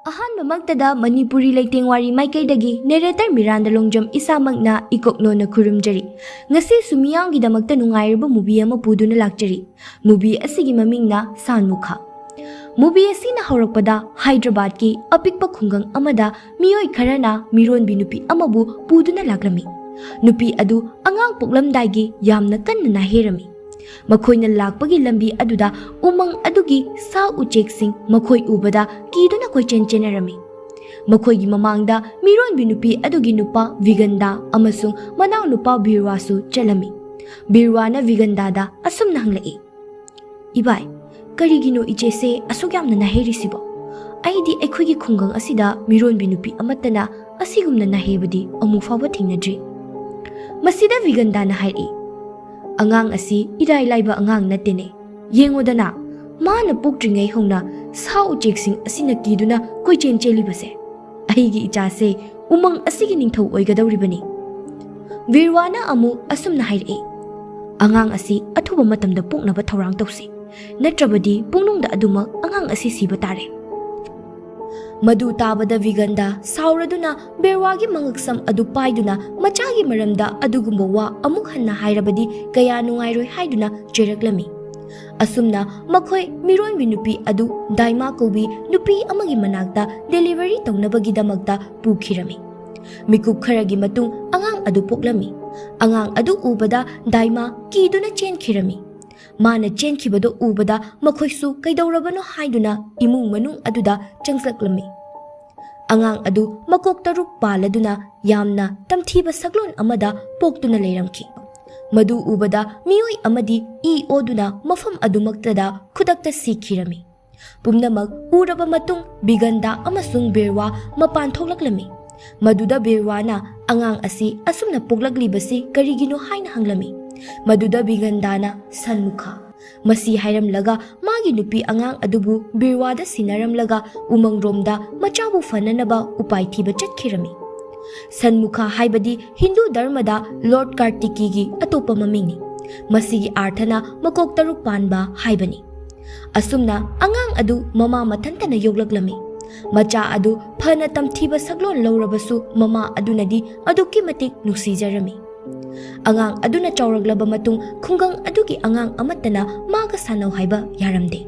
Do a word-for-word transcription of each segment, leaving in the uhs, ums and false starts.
ꯑꯍꯥꯟꯕꯃꯛꯇꯗ ꯃꯅꯤꯄꯨꯔꯤ ꯂꯩꯇꯦꯡ ꯋꯥꯔꯤ ꯃꯥꯏꯀꯩꯗꯒꯤ narrator ꯃꯤꯔꯥꯟꯗ ꯂꯣꯡꯖꯝ ꯏꯁꯥꯃꯛꯅ ꯏꯀꯣꯛꯅꯣꯅ ꯈꯨꯔꯨꯝꯖꯔꯤ꯫ ꯉꯁꯤꯁꯨ ꯃꯤꯌꯥꯝꯒꯤꯗꯃꯛꯇ ꯅꯨꯡꯉꯥꯏꯔꯕ movie ꯑꯃ ꯄꯨꯗꯨꯅ ꯂꯥꯛꯆꯔꯤ꯫ Movie ꯑꯁꯤꯒꯤ ꯃꯃꯤꯡꯅ ꯁꯥꯟꯃꯨꯈꯥ꯫ Movie ꯑꯁꯤꯅ ꯍꯧꯔꯛꯄꯗ ꯍꯥꯏꯗ꯭ꯔꯕꯥꯗꯀꯤ ꯑꯄꯤꯛꯄ ꯈꯨꯡꯒꯪ ꯑꯃꯗ ꯃꯤꯑꯣꯏ ꯈꯔꯅ ꯃꯤꯔꯣꯟꯕꯤ ꯅꯨꯄꯤ ꯑꯃꯕꯨ ꯄꯨꯗꯨꯅ ꯂꯥꯛꯂꯝꯃꯤ꯫ ꯅꯨꯄꯤ ꯑꯗꯨ ꯑꯉꯥꯡ ꯄꯣꯛꯂꯝꯗꯥꯏꯒꯤ ꯌꯥꯝꯅ ꯀꯟꯅ ꯅꯥꯍꯦꯔꯝꯃꯤ꯫ ꯃꯈꯣꯏꯅ ꯂꯥꯛꯄꯒꯤ ꯂꯝꯕꯤ ꯑꯗꯨꯗ ꯎꯃꯪ ꯑꯗꯨꯒꯤ ꯁꯥ ꯎꯆꯦꯛꯁꯤꯡ ꯃꯈꯣꯏ ꯎꯕꯗ ꯀꯤꯗꯨꯅ ꯀꯣꯏꯆꯦꯟ ꯆꯦꯟꯅꯔꯝꯃꯤ꯫ ꯃꯈꯣꯏꯒꯤ ꯃꯃꯥꯡꯗ ꯃꯤꯔꯣꯟꯕꯤ ꯅꯨꯄꯤ ꯑꯗꯨꯒꯤ ꯅꯨꯄꯥ ꯚꯤꯒꯟꯗꯥ ꯑꯃꯁꯨꯡ ꯃꯅꯥꯎꯅꯨꯄꯥ ꯕꯤꯔꯋꯥꯁꯨ ꯆꯠꯂꯝꯃꯤ꯫ ꯕꯤꯔꯋꯥꯅ ꯚꯤꯒꯟꯗꯥꯗ ꯑꯁꯨꯝꯅ ꯍꯪꯂꯛꯏ, "ꯏꯕꯥꯏ, ꯀꯔꯤꯒꯤꯅꯣ ꯏꯆꯦꯁꯦ ꯑꯁꯨꯛ ꯌꯥꯝꯅ ꯅꯥꯍꯩꯔꯤꯁꯤꯕꯣ? ꯑꯩꯗꯤ ꯑꯩꯈꯣꯏꯒꯤ ꯈꯨꯡꯒꯪ ꯑꯁꯤꯗ ꯃꯤꯔꯣꯟꯕꯤ ꯅꯨꯄꯤ ꯑꯃꯠꯇꯅ ꯑꯁꯤꯒꯨꯝꯅ ꯅꯥꯍꯩꯕꯗꯤ ꯑꯃꯨꯛ ꯐꯥꯎꯕ ꯊꯦꯡꯅꯗ꯭ꯔꯤ꯫" ꯃꯁꯤꯗ ꯚꯤꯒꯟꯗꯥꯅ ꯍꯥꯏꯔꯛꯏ, "ꯑꯉꯥꯡ ꯑꯁꯤ ꯏꯔꯥꯏ ꯂꯥꯏꯕ ꯑꯉꯥꯡ ꯅꯠꯇꯦꯅꯦ꯫ ꯌꯦꯡꯉꯨꯗꯅ, ꯃꯥꯅ ꯄꯣꯛꯇ꯭ꯔꯤꯉꯩ ꯍꯧꯅ ꯁꯥ ꯎꯆꯦꯛꯁꯤꯡ ꯑꯁꯤꯅ ꯀꯤꯗꯨꯅ ꯀꯣꯏꯆꯦꯟ ꯆꯦꯜꯂꯤꯕꯁꯦ꯫ ꯑꯩꯒꯤ ꯏꯆꯥꯁꯦ ꯎꯃꯪ ꯑꯁꯤꯒꯤ ꯅꯤꯡꯊꯧ ꯑꯣꯏꯒꯗꯧꯔꯤꯕꯅꯤ꯫" ꯕꯤꯔꯋꯥꯅ ꯑꯃꯨꯛ ꯑꯁꯨꯝꯅ ꯍꯥꯏꯔꯛꯏ, "ꯑꯉꯥꯡ ꯑꯁꯤ ꯑꯊꯨꯕ ꯃꯇꯝꯗ ꯄꯣꯛꯅꯕ ꯊꯧꯔꯥꯡ ꯇꯧꯁꯤ, ꯅꯠꯇ꯭ꯔꯕꯗꯤ ꯄꯨꯡꯅꯨꯡꯗ ꯑꯗꯨꯃꯛ ꯑꯉꯥꯡ ꯑꯁꯤ ꯁꯤꯕ ꯇꯥꯔꯦ꯫" ꯃꯗꯨ ꯇꯥꯕꯗ ꯚꯤꯒꯟꯗꯥ ꯁꯥꯎꯔꯗꯨꯅ ꯕꯤꯔꯋꯥꯒꯤ ꯃꯉꯛꯁꯝ ꯑꯗꯨ ꯄꯥꯏꯗꯨꯅ ꯃꯆꯥꯒꯤ ꯃꯔꯝꯗ ꯑꯗꯨꯒꯨꯝꯕ ꯋꯥ ꯑꯃꯨꯛ ꯍꯟꯅ ꯍꯥꯏꯔꯕꯗꯤ ꯀꯌꯥ ꯅꯨꯡꯉꯥꯏꯔꯣꯏ ꯍꯥꯏꯗꯨꯅ ꯆꯩꯔꯛꯂꯝꯃꯤ꯫ ꯑꯁꯨꯝꯅ ꯃꯈꯣꯏ ꯃꯤꯔꯣꯟꯕꯤ ꯅꯨꯄꯤ ꯑꯗꯨ ꯗꯥꯏꯃꯥ ꯀꯧꯕꯤ ꯅꯨꯄꯤ ꯑꯃꯒꯤ ꯃꯅꯥꯛꯇ delivery ꯇꯧꯅꯕꯒꯤꯗꯃꯛꯇ ꯄꯨꯈꯤꯔꯝꯃꯤ꯫ ꯃꯤꯀꯨꯞ ꯈꯔꯒꯤ ꯃꯇꯨꯡ ꯑꯉꯥꯡ ꯑꯗꯨ ꯄꯣꯛꯂꯝꯃꯤ꯫ ꯑꯉꯥꯡ ꯑꯗꯨ ꯎꯕꯗ ꯗꯥꯏꯃꯥ ꯀꯤꯗꯨꯅ ꯆꯦꯟꯈꯤꯔꯝꯃꯤ꯫ ꯃꯥꯅ ꯆꯦꯟꯈꯤꯕꯗꯨ ꯎꯕꯗ ꯃꯈꯣꯏꯁꯨ ꯀꯩꯗꯧꯔꯕꯅꯣ ꯍꯥꯏꯗꯨꯅ ꯏꯃꯨꯡ ꯃꯅꯨꯡ ꯑꯗꯨꯗ ꯆꯪꯁꯤꯜꯂꯛꯂꯝꯃꯤ꯫ ꯑꯉꯥꯡ ꯑꯗꯨ ꯃꯀꯣꯛ ꯇꯔꯨꯛ ꯄꯥꯜꯂꯗꯨꯅ ꯌꯥꯝꯅ ꯇꯝꯊꯤꯕ ꯁꯛꯂꯣꯟ ꯑꯃꯗ ꯄꯣꯛꯇꯨꯅ ꯂꯩꯔꯝꯈꯤ꯫ ꯃꯗꯨ ꯎꯕꯗ ꯃꯤꯑꯣꯏ ꯑꯃꯗꯤ ꯏ ꯑꯣꯗꯨꯅ ꯃꯐꯝ ꯑꯗꯨꯃꯛꯇꯗ ꯈꯨꯗꯛꯇ ꯁꯤꯈꯤꯔꯝꯃꯤ꯫ ꯄꯨꯝꯅꯃꯛ ꯎꯔꯕ ꯃꯇꯨꯡ ꯕꯤꯒꯟꯗꯥ ꯑꯃꯁꯨꯡ ꯕꯤꯔꯋꯥ ꯃꯄꯥꯟ ꯊꯣꯛꯂꯛꯂꯝꯃꯤ꯫ ꯃꯗꯨꯗ ꯕꯤꯔꯋꯥꯅ ꯑꯉꯥꯡ ꯑꯁꯤ ꯑꯁꯨꯝꯅ ꯄꯣꯛꯂꯛꯂꯤꯕꯁꯤ ꯀꯔꯤꯒꯤꯅꯣ ꯍꯥꯏꯅ ꯍꯪꯂꯝꯃꯤ꯫ ꯃꯗꯨꯗ ꯕꯤꯒꯟꯗꯥꯅ ꯁꯟꯃꯨꯈꯥ꯫ ꯃꯁꯤ ꯍꯥꯏꯔꯝꯂꯒ ꯃꯥꯒꯤ ꯅꯨꯄꯤ ꯑꯉꯥꯡ ꯑꯗꯨꯕꯨ ꯕꯤꯔꯋꯥꯗ ꯁꯤꯟꯅꯔꯝꯂꯒ ꯎꯃꯪꯔꯣꯝꯗ ꯃꯆꯥꯕꯨ ꯐꯅꯅꯕ ꯎꯄꯥꯏ ꯊꯤꯕ ꯆꯠꯈꯤꯔꯝꯃꯤ꯫ ꯁꯟꯃꯨꯈꯥ ꯍꯥꯏꯕꯗꯤ ꯍꯤꯟꯗꯨ ꯙꯔꯃꯗ ꯂꯣꯔꯗ ꯀꯥꯔꯇꯤꯀꯤꯒꯤ ꯑꯇꯣꯞꯄ ꯃꯃꯤꯡꯅꯤ꯫ ꯃꯁꯤꯒꯤ ꯑꯥꯔꯊꯅ ꯃꯀꯣꯛ ꯇꯔꯨꯛ ꯄꯥꯟꯕ ꯍꯥꯏꯕꯅꯤ꯫ ꯑꯁꯨꯝꯅ ꯑꯉꯥꯡ ꯑꯗꯨ ꯃꯃꯥ ꯃꯊꯟꯇꯅ ꯌꯣꯛꯂꯛꯂꯝꯃꯤ꯫ ꯃꯆꯥ ꯑꯗꯨ ꯐꯅ ꯇꯝꯊꯤꯕ ꯁꯛꯂꯣꯟ ꯂꯧꯔꯕꯁꯨ, ꯃꯃꯥ ꯑꯗꯨꯅꯗꯤ ꯑꯗꯨꯛꯀꯤ ꯃꯇꯤꯛ ꯅꯨꯡꯁꯤꯖꯔꯝꯃꯤ꯫ ꯑꯉꯥꯡ ꯑꯗꯨꯅ ꯆꯥꯎꯔꯛꯂꯕ ꯃꯇꯨꯡ, ꯈꯨꯡꯒꯪ ꯑꯗꯨꯒꯤ ꯑꯉꯥꯡ ꯑꯃꯠꯇꯅ ꯃꯥꯒ ꯁꯥꯟꯅꯧ ꯍꯥꯏꯕ ꯌꯥꯔꯝꯗꯦ,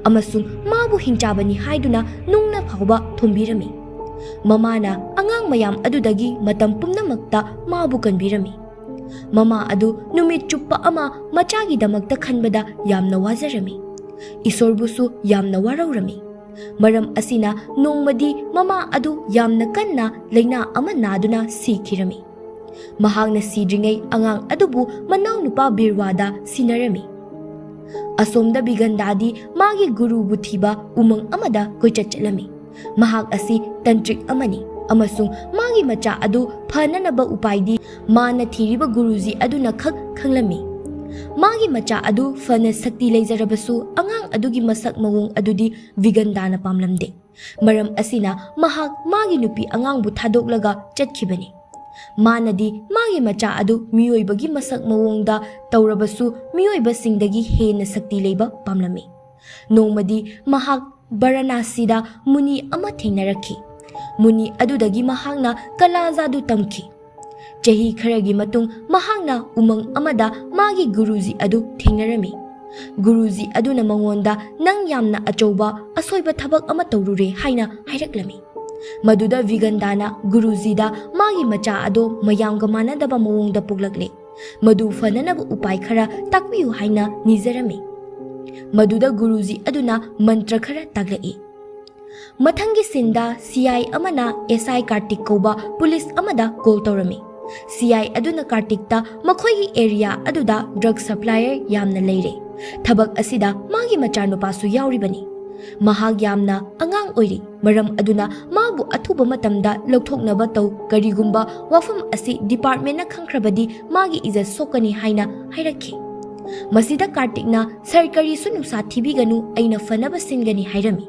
ꯑꯃꯁꯨꯡ ꯃꯥꯕꯨ ꯍꯤꯡꯆꯥꯕꯅꯤ ꯍꯥꯏꯗꯨꯅ ꯅꯨꯡꯅ ꯐꯥꯎꯕ ꯊꯣꯝꯕꯤꯔꯝꯃꯤ꯫ ꯃꯃꯥꯅ ꯑꯉꯥꯡ ꯃꯌꯥꯝ ꯑꯗꯨꯗꯒꯤ ꯃꯇꯝ ꯄꯨꯝꯅꯃꯛꯇ ꯃꯥꯕꯨ ꯀꯟꯕꯤꯔꯝꯃꯤ꯫ ꯃꯃꯥ ꯑꯗꯨ ꯅꯨꯃꯤꯠ ꯆꯨꯞꯄ ꯑꯃ ꯃꯆꯥꯒꯤꯗꯃꯛꯇ ꯈꯟꯕꯗ ꯌꯥꯝꯅ ꯋꯥꯖꯔꯝꯃꯤ꯫ ꯏꯁꯣꯔꯕꯨꯁꯨ ꯌꯥꯝꯅ ꯋꯥꯔꯧꯔꯝꯃꯤ꯫ ꯃꯔꯝ ꯑꯁꯤꯅ, ꯅꯣꯡꯃꯗꯤ ꯃꯃꯥ ꯑꯗꯨ ꯌꯥꯝꯅ ꯀꯟꯅ ꯂꯥꯏꯅꯥ ꯑꯃ ꯅꯥꯗꯨꯅ ꯁꯤꯈꯤꯔꯝꯃꯤ꯫ ꯃꯍꯥꯛꯅ ꯁꯤꯗ꯭ꯔꯤꯉꯩ ꯑꯉꯥꯡ ꯑꯗꯨꯕꯨ ꯃꯅꯥꯎꯅꯨꯄꯥ ꯕꯤꯔꯋꯥꯗ ꯁꯤꯟꯅꯔꯝꯃꯤ꯫ ꯑꯁꯣꯝꯗ ꯕꯤꯒꯟꯗꯥꯗꯤ ꯃꯥꯒꯤ ꯒꯨꯔꯨꯕꯨ ꯊꯤꯕ ꯎꯃꯪ ꯑꯃꯗ ꯀꯣꯏꯆꯠ ꯆꯠꯂꯝꯃꯤ꯫ ꯃꯍꯥꯛ ꯑꯁꯤ ꯇꯟꯇ꯭ꯔꯤꯛ ꯑꯃꯅꯤ, ꯑꯃꯁꯨꯡ ꯃꯥꯒꯤ ꯃꯆꯥ ꯑꯗꯨ ꯐꯅꯅꯕ ꯎꯄꯥꯏꯗꯤ ꯃꯥꯅ ꯊꯤꯔꯤꯕ ꯒꯨꯔꯨꯖꯤ ꯑꯗꯨꯅ ꯈꯛ ꯈꯪꯂꯝꯃꯤ꯫ ꯃꯥꯒꯤ ꯃꯆꯥ ꯑꯗꯨ ꯐꯅ ꯁꯛꯇꯤ ꯂꯩꯖꯔꯕꯁꯨ, ꯑꯉꯥꯡ ꯑꯗꯨꯒꯤ ꯃꯁꯛ ꯃꯑꯣꯡ ꯑꯗꯨꯗꯤ ꯕꯤꯒꯟꯗꯥꯅ ꯄꯥꯝꯂꯝꯗꯦ꯫ ꯃꯔꯝ ꯑꯁꯤꯅ, ꯃꯍꯥꯛ ꯃꯥꯒꯤ ꯅꯨꯄꯤ ꯑꯉꯥꯡꯕꯨ ꯊꯥꯗꯣꯛꯂꯒ ꯆꯠꯈꯤꯕꯅꯤ꯫ ꯃꯥꯅꯗꯤ ꯃꯥꯒꯤ ꯃꯆꯥ ꯑꯗꯨ ꯃꯤꯑꯣꯏꯕꯒꯤ ꯃꯁꯛ ꯃꯑꯣꯡꯗ ꯇꯧꯔꯕꯁꯨ, ꯃꯤꯑꯣꯏꯕꯁꯤꯡꯗꯒꯤ ꯍꯦꯟꯅ ꯁꯛꯇꯤ ꯂꯩꯕ ꯄꯥꯝꯂꯝꯃꯤ꯫ ꯅꯣꯡꯃꯗꯤ ꯃꯍꯥꯛ ꯕꯔꯥꯅꯥꯁꯤꯗ ꯃꯨꯅꯤ ꯑꯃ ꯊꯦꯡꯅꯔꯛꯈꯤ꯫ ꯃꯨꯅꯤ ꯑꯗꯨꯗꯒꯤ ꯃꯍꯥꯛꯅ ꯀꯂꯥ ꯖꯥꯗꯨ ꯇꯝꯈꯤ꯫ ꯆꯍꯤ ꯈꯔꯒꯤ ꯃꯇꯨꯡ, ꯃꯍꯥꯛꯅ ꯎꯃꯪ ꯑꯃꯗ ꯃꯥꯒꯤ ꯒꯨꯔꯨꯖꯤ ꯑꯗꯨ ꯊꯦꯡꯅꯔꯝꯃꯤ꯫ ꯒꯨꯔꯨꯖꯤ ꯑꯗꯨꯅ ꯃꯉꯣꯟꯗ, "ꯅꯪ ꯌꯥꯝꯅ ꯑꯆꯧꯕ ꯑꯁꯣꯏꯕ ꯊꯕꯛ ꯑꯃ ꯇꯧꯔꯨꯔꯦ" ꯍꯥꯏꯅ ꯍꯥꯏꯔꯛꯂꯝꯃꯤ꯫ ꯃꯗꯨꯗ ꯕꯤꯒꯟꯗꯥꯅ ꯒꯨꯔꯨꯖꯤꯗ ꯃꯥꯒꯤ ꯃꯆꯥ ꯑꯗꯣ ꯃꯌꯥꯝꯒ ꯃꯥꯟꯅꯗꯕ ꯃꯑꯣꯡꯗ ꯄꯣꯛꯂꯛꯂꯦ, ꯃꯗꯨ ꯐꯅꯅꯕ ꯎꯄꯥꯏ ꯈꯔ ꯇꯥꯛꯄꯤꯌꯨ ꯍꯥꯏꯅ ꯅꯤꯖꯔꯝꯃꯤ꯫ ꯃꯗꯨꯗ ꯒꯨꯔꯨꯖꯤ ꯑꯗꯨꯅ ꯃꯟꯇ꯭ꯔ ꯈꯔ ꯇꯥꯛꯂꯛꯏ꯫ ꯃꯊꯪꯒꯤ ꯁꯤꯟꯗ ꯁꯤ ꯑꯥꯏ ꯑꯃꯅ ꯑꯦꯁ ꯑꯥꯏ ꯀꯥꯔꯇꯤꯛ ꯀꯧꯕ ꯄꯨꯂꯤꯁ ꯑꯃꯗ ꯀꯣꯜ ꯇꯧꯔꯝꯃꯤ꯫ ꯁꯤ ꯑꯥꯏ ꯑꯗꯨꯅ ꯀꯥꯔꯇꯤꯛꯇ ꯃꯈꯣꯏꯒꯤ ꯑꯦꯔꯤꯌꯥ ꯑꯗꯨꯗ ꯗ꯭ꯔꯒ ꯁꯄ꯭ꯂꯥꯏꯌꯔ ꯌꯥꯝꯅ ꯂꯩꯔꯦ, ꯊꯕꯛ ꯑꯁꯤꯗ ꯃꯥꯒꯤ ꯃꯆꯥꯅꯨꯄꯥꯁꯨ ꯌꯥꯎꯔꯤꯕꯅꯤ꯫ ꯃꯍꯥꯛ ꯌꯥꯝꯅ ꯑꯉꯥꯡ ꯑꯣꯏꯔꯤ, ꯃꯔꯝ ꯑꯗꯨꯅ ꯃꯥꯕꯨ ꯑꯊꯨꯕ ꯃꯇꯝꯗ ꯂꯧꯊꯣꯛꯅꯕ ꯇꯧ, ꯀꯔꯤꯒꯨꯝꯕ ꯋꯥꯐꯝ ꯑꯁꯤ ꯗꯤꯄꯥꯔꯠꯃꯦꯟꯅ ꯈꯪꯈ꯭ꯔꯕꯗꯤ ꯃꯥꯒꯤ ꯏꯖꯠ ꯁꯣꯛꯀꯅꯤ ꯍꯥꯏꯅ ꯍꯥꯏꯔꯛꯈꯤ꯫ ꯃꯁꯤꯗ ꯀꯥꯔꯇꯤꯛꯅ, "ꯁꯔ, ꯀꯔꯤꯁꯨ ꯅꯨꯡꯁꯥ ꯊꯤꯕꯤꯒꯅꯨ, ꯑꯩꯅ ꯐꯅꯕ ꯁꯤꯟꯒꯅꯤ" ꯍꯥꯏꯔꯝꯃꯤ꯫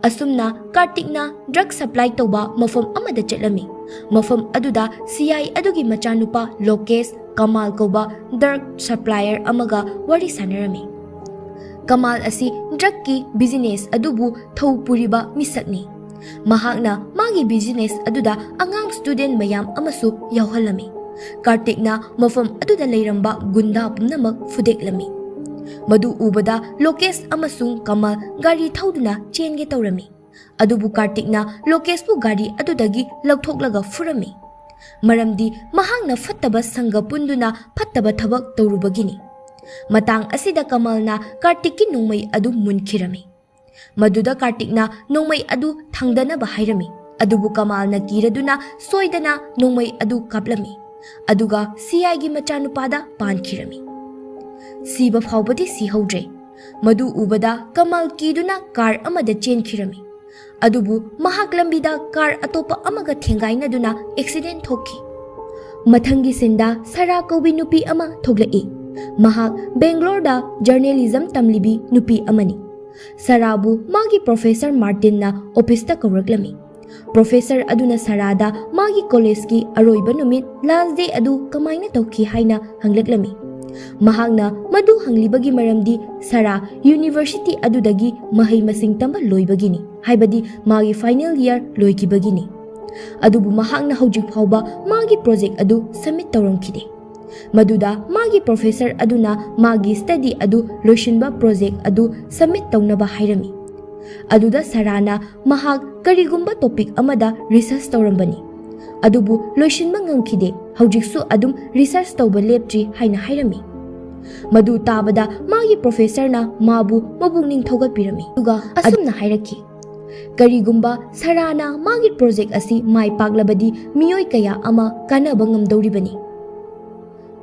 ꯑꯁꯨꯝꯅ ꯀꯥꯔꯇꯤꯛꯅ ꯗ꯭ꯔꯒ ꯁꯄ꯭ꯂꯥꯏ ꯇꯧꯕ ꯃꯐꯝ ꯑꯃꯗ ꯆꯠꯂꯝꯃꯤ꯫ ꯃꯐꯝ ꯑꯗꯨꯗ ꯁꯤ ꯑꯥꯏ ꯑꯗꯨꯒꯤ ꯃꯆꯥꯅꯨꯄꯥ ꯂꯣꯀꯦꯁ, ꯀꯃꯥꯜ ꯀꯧꯕ ꯗ꯭ꯔꯒ ꯁꯄ꯭ꯂꯥꯏꯌꯔ ꯑꯃꯒ ꯋꯥꯔꯤ ꯁꯥꯟꯅꯔꯝꯃꯤ꯫ ꯀꯃꯥꯜ ꯑꯁꯤ ꯗ꯭ꯔꯒꯀꯤ ꯕꯤꯖꯤꯅꯦꯁ ꯑꯗꯨꯕꯨ ꯊꯧ ꯄꯨꯔꯤꯕ ꯃꯤꯁꯛꯅꯤ꯫ ꯃꯍꯥꯛꯅ ꯃꯥꯒꯤ ꯕꯤꯖꯤꯅꯦꯁ ꯑꯗꯨꯗ ꯑꯉꯥꯡ ꯁ꯭ꯇꯨꯗꯦꯟꯠ ꯃꯌꯥꯝ ꯑꯃꯁꯨ ꯌꯥꯎꯍꯜꯂꯝꯃꯤ꯫ ꯀꯥꯔꯇꯤꯛꯅ ꯃꯐꯝ ꯑꯗꯨꯗ ꯂꯩꯔꯝꯕ ꯒꯨꯟꯗꯥ ꯄꯨꯝꯅꯃꯛ ꯐꯨꯗꯦꯛꯂꯝꯃꯤ꯫ ꯃꯗꯨ ꯎꯕꯗ ꯂꯣꯀꯦꯁ ꯑꯃꯁꯨꯡ ꯀꯃꯜ ꯒꯥꯔꯤ ꯊꯧꯗꯨꯅ ꯆꯦꯟꯒꯦ ꯇꯧꯔꯝꯃꯤ꯫ ꯑꯗꯨꯕꯨ ꯀꯥꯔꯇꯤꯛꯅ ꯂꯣꯀꯦꯁꯄꯨ ꯒꯥꯔꯤ ꯑꯗꯨꯗꯒꯤ ꯂꯧꯊꯣꯛꯂꯒ ꯐꯨꯔꯝꯃꯤ꯫ ꯃꯔꯝꯗꯤ ꯃꯍꯥꯛꯅ ꯐꯠꯇꯕ ꯁꯪꯒ ꯄꯨꯟꯗꯨꯅ ꯐꯠꯇꯕ ꯊꯕꯛ ꯇꯧꯔꯨꯕꯒꯤꯅꯤ꯫ ꯃꯇꯥꯡ ꯑꯁꯤꯗ ꯀꯃꯜꯅ ꯀꯥꯔꯇꯤꯛꯀꯤ ꯅꯣꯡꯃꯩ ꯑꯗꯨ ꯃꯨꯟꯈꯤꯔꯝꯃꯤ꯫ ꯃꯗꯨꯗ ꯀꯥꯔꯇꯤꯛꯅ ꯅꯣꯡꯃꯩ ꯑꯗꯨ ꯊꯥꯡꯗꯅꯕ ꯍꯥꯏꯔꯝꯃꯤ꯫ ꯑꯗꯨꯕꯨ ꯀꯃꯜꯅ ꯀꯤꯔꯗꯨꯅ ꯁꯣꯏꯗꯅ ꯅꯣꯡꯃꯩ ꯑꯗꯨ ꯀꯥꯞꯂꯝꯃꯤ꯫ ꯑꯗꯨꯒ ꯁꯤꯑꯥꯏꯒꯤ ꯃꯆꯥꯅꯨꯄꯥꯗ ꯄꯥꯟꯈꯤꯔꯝꯃꯤ꯫ ꯁꯤꯕ ꯐꯥꯎꯕꯗꯤ ꯁꯤꯍꯧꯗ꯭ꯔꯦ꯫ ꯃꯗꯨ ꯎꯕꯗ ꯀꯃꯜ ꯀꯤꯗꯨꯅ ꯀꯥꯔ ꯑꯃꯗ ꯆꯦꯟꯈꯤꯔꯝꯃꯤ꯫ ꯑꯗꯨꯕꯨ ꯃꯍꯥꯛ ꯂꯝꯕꯤꯗ ꯀꯥꯔ ꯑꯇꯣꯞꯄ ꯑꯃꯒ ꯊꯦꯡꯒꯥꯏꯅꯗꯨꯅ ꯑꯦꯛꯁꯤꯗꯦꯟ ꯊꯣꯛꯈꯤ꯫ ꯃꯊꯪꯒꯤ ꯁꯤꯟꯗ ꯁꯔꯥ ꯀꯧꯕꯤ ꯅꯨꯄꯤ ꯑꯃ ꯊꯣꯛꯂꯛꯏ꯫ ꯃꯍꯥꯛ ꯕꯦꯡꯒ꯭ꯂꯣꯔꯗ ꯖꯔꯅꯦꯂꯤꯖꯝ ꯇꯝꯂꯤꯕꯤ ꯅꯨꯄꯤ ꯑꯃꯅꯤ꯫ ꯁꯔꯥꯕꯨ ꯃꯥꯒꯤ ꯄ꯭ꯔꯣꯐꯦꯁꯔ ꯃꯥꯔꯇꯤꯟꯅ ꯑꯣꯐꯤꯁꯇ ꯀꯧꯔꯛꯂꯝꯃꯤ꯫ ꯄ꯭ꯔꯣꯐꯦꯁꯔ ꯑꯗꯨꯅ ꯁꯔꯥꯗ ꯃꯥꯒꯤ ꯀꯣꯂꯦꯖꯀꯤ ꯑꯔꯣꯏꯕ ꯅꯨꯃꯤꯠ, ꯂꯥꯁ ꯗꯦ, ꯑꯗꯨ ꯀꯃꯥꯏꯅ ꯇꯧꯈꯤ ꯍꯥꯏꯅ ꯍꯪꯂꯛꯂꯝꯃꯤ꯫ ꯃꯍꯥꯛꯅ ꯃꯗꯨ ꯍꯪꯂꯤꯕꯒꯤ ꯃꯔꯝꯗꯤ ꯁꯔꯥ ꯌꯨꯅꯤꯚꯔꯁꯤꯇꯤ ꯑꯗꯨꯗꯒꯤ ꯃꯍꯩ ꯃꯁꯤꯡ ꯇꯝꯕ ꯂꯣꯏꯕꯒꯤꯅꯤ, ꯍꯥꯏꯕꯗꯤ ꯃꯥꯒꯤ ꯐꯥꯏꯅꯦꯜ ꯏꯌꯥꯔ ꯂꯣꯏꯈꯤꯕꯒꯤꯅꯤ꯫ ꯑꯗꯨꯕꯨ ꯃꯍꯥꯛꯅ ꯍꯧꯖꯤꯛ ꯐꯥꯎꯕ ꯃꯥꯒꯤ ꯄ꯭ꯔꯣꯖꯦꯛ ꯑꯗꯨ ꯁꯕꯃꯤꯠ ꯇꯧꯔꯝꯈꯤꯗꯦ꯫ ꯃꯗꯨꯗ ꯃꯥꯒꯤ ꯄ꯭ꯔꯣꯐꯦꯁꯔ ꯑꯗꯨꯅ ꯃꯥꯒꯤ ꯁ꯭ꯇꯗꯤ ꯑꯗꯨ ꯂꯣꯏꯁꯤꯟꯕ ꯄ꯭ꯔꯣꯖꯦꯛ ꯑꯗꯨ ꯁꯕꯃꯤꯠ ꯇꯧꯅꯕ ꯍꯥꯏꯔꯝꯃꯤ꯫ ꯑꯗꯨꯗ ꯁꯔꯥꯅ ꯃꯍꯥꯛ ꯀꯔꯤꯒꯨꯝꯕ ꯇꯣꯄꯤꯛ ꯑꯃꯗ ꯔꯤꯁꯔꯆ ꯇꯧꯔꯝꯕꯅꯤ, ꯑꯗꯨꯕꯨ ꯂꯣꯏꯁꯤꯟꯕ ꯉꯝꯈꯤꯗꯦ, ꯍꯧꯖꯤꯛꯁꯨ ꯑꯗꯨꯝ ꯔꯤꯁꯔꯆ ꯇꯧꯕ ꯂꯦꯞꯇ꯭ꯔꯤ ꯍꯥꯏꯅ ꯍꯥꯏꯔꯝꯃꯤ꯫ ꯃꯗꯨ ꯇꯥꯕꯗ ꯃꯥꯒꯤ ꯄ꯭ꯔꯣꯐꯦꯁꯔꯅ ꯃꯥꯕꯨ ꯃꯄꯨꯛꯅꯤꯡ ꯊꯧꯒꯠꯄꯤꯔꯝꯃꯤ, ꯑꯗꯨꯒ ꯑꯁꯨꯝꯅ ꯍꯥꯏꯔꯛꯈꯤ, "ꯀꯔꯤꯒꯨꯝꯕ ꯁꯔꯥꯅ ꯃꯥꯒꯤ ꯄ꯭ꯔꯣꯖꯦꯛ ꯑꯁꯤ ꯃꯥꯏ ꯄꯥꯛꯂꯕꯗꯤ ꯃꯤꯑꯣꯏ ꯀꯌꯥ ꯑꯃ ꯀꯥꯟꯅꯕ ꯉꯝꯗꯧꯔꯤꯕꯅꯤ꯫"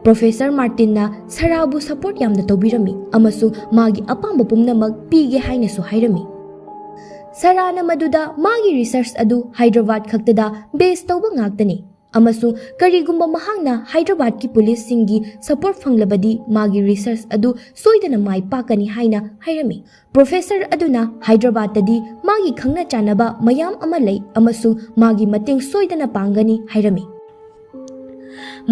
ꯄ꯭ꯔꯣꯐꯦꯁꯔ ꯃꯥꯔꯇꯤꯟꯅ ꯁꯔꯥꯕꯨ ꯁꯄꯣꯔꯠ ꯌꯥꯝꯅ ꯇꯧꯕꯤꯔꯝꯃꯤ ꯑꯃꯁꯨꯡ ꯃꯥꯒꯤ ꯑꯄꯥꯝꯕ ꯄꯨꯝꯅꯃꯛ ꯄꯤꯒꯦ ꯍꯥꯏꯅꯁꯨ ꯍꯥꯏꯔꯝꯃꯤ꯫ ꯁꯔꯥꯅ ꯃꯗꯨꯗ ꯃꯥꯒꯤ ꯔꯤꯁꯔꯆ ꯑꯗꯨ ꯍꯥꯏꯗ꯭ꯔꯕꯥꯗ ꯈꯛꯇꯗ ꯕꯦꯁ ꯇꯧꯕ ꯉꯥꯛꯇꯅꯤ ꯑꯃꯁꯨꯡ ꯀꯔꯤꯒꯨꯝꯕ ꯃꯍꯥꯛꯅ ꯍꯥꯏꯗ꯭ꯔꯕꯥꯗꯀꯤ ꯄꯨꯂꯤꯁꯁꯤꯡꯒꯤ ꯁꯄꯣꯔꯠ ꯐꯪꯂꯕꯗꯤ ꯃꯥꯒꯤ ꯔꯤꯁꯔꯆ ꯑꯗꯨ ꯁꯣꯏꯗꯅ ꯃꯥꯏ ꯄꯥꯛꯀꯅꯤ ꯍꯥꯏꯅ ꯍꯥꯏꯔꯝꯃꯤ꯫ ꯄ꯭ꯔꯣꯐꯦꯁꯔ ꯑꯗꯨꯅ ꯍꯥꯏꯗ꯭ꯔꯕꯥꯗꯇꯗꯤ ꯃꯥꯒꯤ ꯈꯪꯅ ꯆꯥꯟꯅꯕ ꯃꯌꯥꯝ ꯑꯃ ꯂꯩ ꯑꯃꯁꯨꯡ ꯃꯥꯒꯤ ꯃꯇꯦꯡ ꯁꯣꯏꯗꯅ ꯄꯥꯡꯒꯅꯤ ꯍꯥꯏꯔꯝꯃꯤ꯫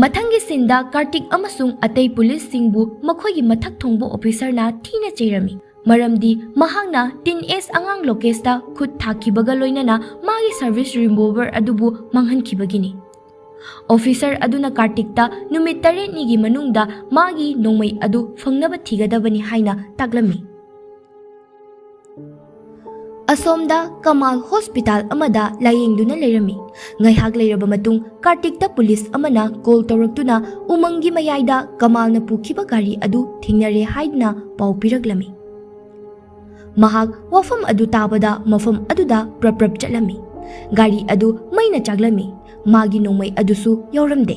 ꯃꯊꯪꯒꯤ ꯁꯤꯟꯗ ꯀꯥꯔꯇꯤꯛ ꯑꯃꯁꯨꯡ ꯑꯇꯩ ꯄꯨꯂꯤꯁꯁꯤꯡꯕꯨ ꯃꯈꯣꯏꯒꯤ ꯃꯊꯛ ꯊꯣꯡꯕ ꯑꯣꯐꯤꯁꯔꯅ ꯊꯤꯅ ꯆꯩꯔꯝꯃꯤ꯫ ꯃꯔꯝꯗꯤ ꯃꯍꯥꯛꯅ ꯇꯤꯟ ꯑꯦꯖ ꯑꯉꯥꯡ ꯂꯣꯀꯦꯁꯇ ꯈꯨꯠ ꯊꯥꯈꯤꯕꯒ ꯂꯣꯏꯅꯅ ꯃꯥꯒꯤ ꯁꯔꯚꯤꯁ ꯔꯤꯚꯣꯜꯚꯔ ꯑꯗꯨꯕꯨ ꯃꯥꯡꯍꯟꯈꯤꯕꯒꯤꯅꯤ꯫ ꯑꯣꯐꯤꯁꯔ ꯑꯗꯨꯅ ꯀꯥꯔꯇꯤꯛꯇ ꯅꯨꯃꯤꯠ ꯇꯔꯦꯠꯅꯤꯒꯤ ꯃꯅꯨꯡꯗ ꯃꯥꯒꯤ ꯅꯣꯡꯃꯩ ꯑꯗꯨ ꯐꯪꯅꯕ ꯊꯤꯒꯗꯕꯅꯤ ꯍꯥꯏꯅ ꯇꯥꯛꯂꯝꯃꯤ꯫ ꯑꯁꯣꯝꯗ ꯀꯃꯥꯜ ꯍꯣꯁꯄꯤꯇꯥꯜ ꯑꯃꯗ ꯂꯥꯌꯦꯡꯗꯨꯅ ꯂꯩꯔꯝꯃꯤ꯫ ꯉꯥꯏꯍꯥꯛ ꯂꯩꯔꯕ ꯃꯇꯨꯡ ꯀꯥꯔꯇꯤꯛꯇ ꯄꯨꯂꯤꯁ ꯑꯃꯅ ꯀꯣꯜ ꯇꯧꯔꯛꯇꯨꯅ ꯎꯃꯪꯒꯤ ꯃꯌꯥꯏꯗ ꯀꯃꯥꯜꯅ ꯄꯨꯈꯤꯕ ꯒꯥꯔꯤ ꯑꯗꯨ ꯊꯦꯡꯅꯔꯦ ꯍꯥꯏꯗꯨꯅ ꯄꯥꯎ ꯄꯤꯔꯛꯂꯝꯃꯤ꯫ ꯃꯍꯥꯛ ꯋꯥꯐꯝ ꯑꯗꯨ ꯇꯥꯕꯗ ꯃꯐꯝ ꯑꯗꯨꯗ ꯄ꯭ꯔꯞ ꯄ꯭ꯔꯞ ꯆꯠꯂꯝꯃꯤ꯫ ꯒꯥꯔꯤ ꯑꯗꯨ ꯃꯩꯅ ꯆꯥꯛꯂꯝꯃꯤ꯫ ꯃꯥꯒꯤ ꯅꯣꯡꯃꯩ ꯑꯗꯨꯁꯨ ꯌꯥꯎꯔꯝꯗꯦ꯫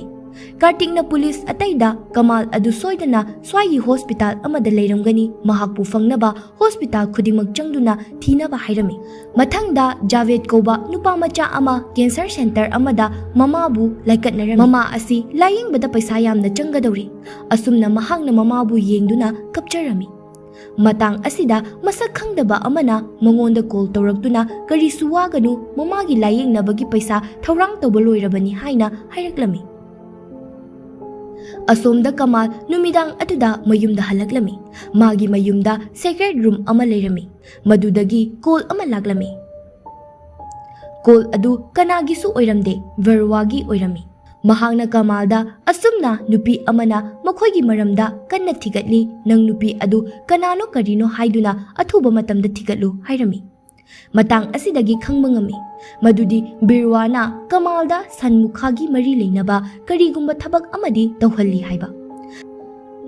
ꯀꯥꯔꯇꯤꯛꯅ ꯄꯨꯂꯤꯁ ꯑꯇꯩꯗ ꯀꯃꯥꯜ ꯑꯗꯨ ꯁꯣꯏꯗꯅ ꯁ꯭ꯋꯥꯏꯒꯤ ꯍꯣꯁꯄꯤꯇꯥꯜ ꯑꯃꯗ ꯂꯩꯔꯝꯒꯅꯤ, ꯃꯍꯥꯛꯄꯨ ꯐꯪꯅꯕ ꯍꯣꯁꯄꯤꯇꯥꯜ ꯈꯨꯗꯤꯡꯃꯛ ꯆꯪꯗꯨꯅ ꯊꯤꯅꯕ ꯍꯥꯏꯔꯝꯃꯤ꯫ ꯃꯊꯪꯗ ꯖꯥꯚꯦꯗ ꯀꯧꯕ ꯅꯨꯄꯥ ꯃꯆꯥ ꯑꯃ ꯀꯦꯟꯁꯔ ꯁꯦꯟꯇꯔ ꯑꯃꯗ ꯃꯃꯥꯕꯨ ꯂꯥꯏꯀꯠꯅꯔꯝꯃꯤ꯫ ꯃꯃꯥ ꯑꯁꯤ ꯂꯥꯌꯦꯡꯕꯗ ꯄꯩꯁꯥ ꯌꯥꯝꯅ ꯆꯪꯒꯗꯧꯔꯤ꯫ ꯑꯁꯨꯝꯅ ꯃꯍꯥꯛꯅ ꯃꯃꯥꯕꯨ ꯌꯦꯡꯗꯨꯅ ꯀꯞꯆꯔꯝꯃꯤ꯫ ꯃꯇꯥꯡ ꯑꯁꯤꯗ ꯃꯁꯛ ꯈꯪꯗꯕ ꯑꯃꯅ ꯃꯉꯣꯟꯗ ꯀꯣꯜ ꯇꯧꯔꯛꯇꯨꯅ, "ꯀꯔꯤꯁꯨ ꯋꯥꯒꯅꯨ, ꯃꯃꯥꯒꯤ ꯂꯥꯌꯦꯡꯅꯕꯒꯤ ꯄꯩꯁꯥ ꯊꯧꯔꯥꯡ ꯇꯧꯕ ꯂꯣꯏꯔꯕꯅꯤ" ꯍꯥꯏꯅ ꯍꯥꯏꯔꯛꯂꯝꯃꯤ꯫ ꯑꯁꯣꯝꯗ ꯀꯃꯥꯜ ꯅꯨꯃꯤꯗꯥꯡ ꯑꯗꯨꯗ ꯃꯌꯨꯝꯗ ꯍꯜꯂꯛꯂꯝꯃꯤ꯫ ꯃꯥꯒꯤ ꯃꯌꯨꯝꯗ ꯁꯦꯀ꯭ꯔꯦꯠ ꯔꯨꯝ ꯑꯃ ꯂꯩꯔꯝꯃꯤ꯫ ꯃꯗꯨꯗꯒꯤ ꯀꯣꯜ ꯑꯃ ꯂꯥꯛꯂꯝꯃꯤ꯫ ꯀꯣꯜ ꯑꯗꯨ ꯀꯅꯥꯒꯤꯁꯨ ꯑꯣꯏꯔꯝꯗꯦ, ꯚꯔꯋꯥꯒꯤ ꯑꯣꯏꯔꯝꯃꯤ꯫ ꯃꯍꯥꯛꯅ ꯀꯃꯥꯜꯗ, "ꯑꯁꯨꯝꯅ ꯅꯨꯄꯤ ꯑꯃꯅ ꯃꯈꯣꯏꯒꯤ ꯃꯔꯝꯗ ꯀꯟꯅ ꯊꯤꯒꯠꯂꯤ, ꯅꯪ ꯅꯨꯄꯤ ꯑꯗꯨ ꯀꯅꯥꯅꯣ ꯀꯔꯤꯅꯣ ꯍꯥꯏꯗꯨꯅ ꯑꯊꯨꯕ ꯃꯇꯝꯗ ꯊꯤꯒꯠꯂꯨ" ꯍꯥꯏꯔꯝꯃꯤ꯫ ꯃꯇꯥꯡ ꯑꯁꯤꯗꯒꯤ ꯈꯪꯕ ꯉꯝꯃꯤ ꯃꯗꯨꯗꯤ ꯕꯤꯔꯋꯥꯅ ꯀꯃꯥꯜꯗ ꯁꯟꯃꯨꯈꯥꯒꯤ ꯃꯔꯤ ꯂꯩꯅꯕ ꯀꯔꯤꯒꯨꯝꯕ ꯊꯕꯛ ꯑꯃꯗꯤ ꯇꯧꯍꯜꯂꯤ ꯍꯥꯏꯕ꯫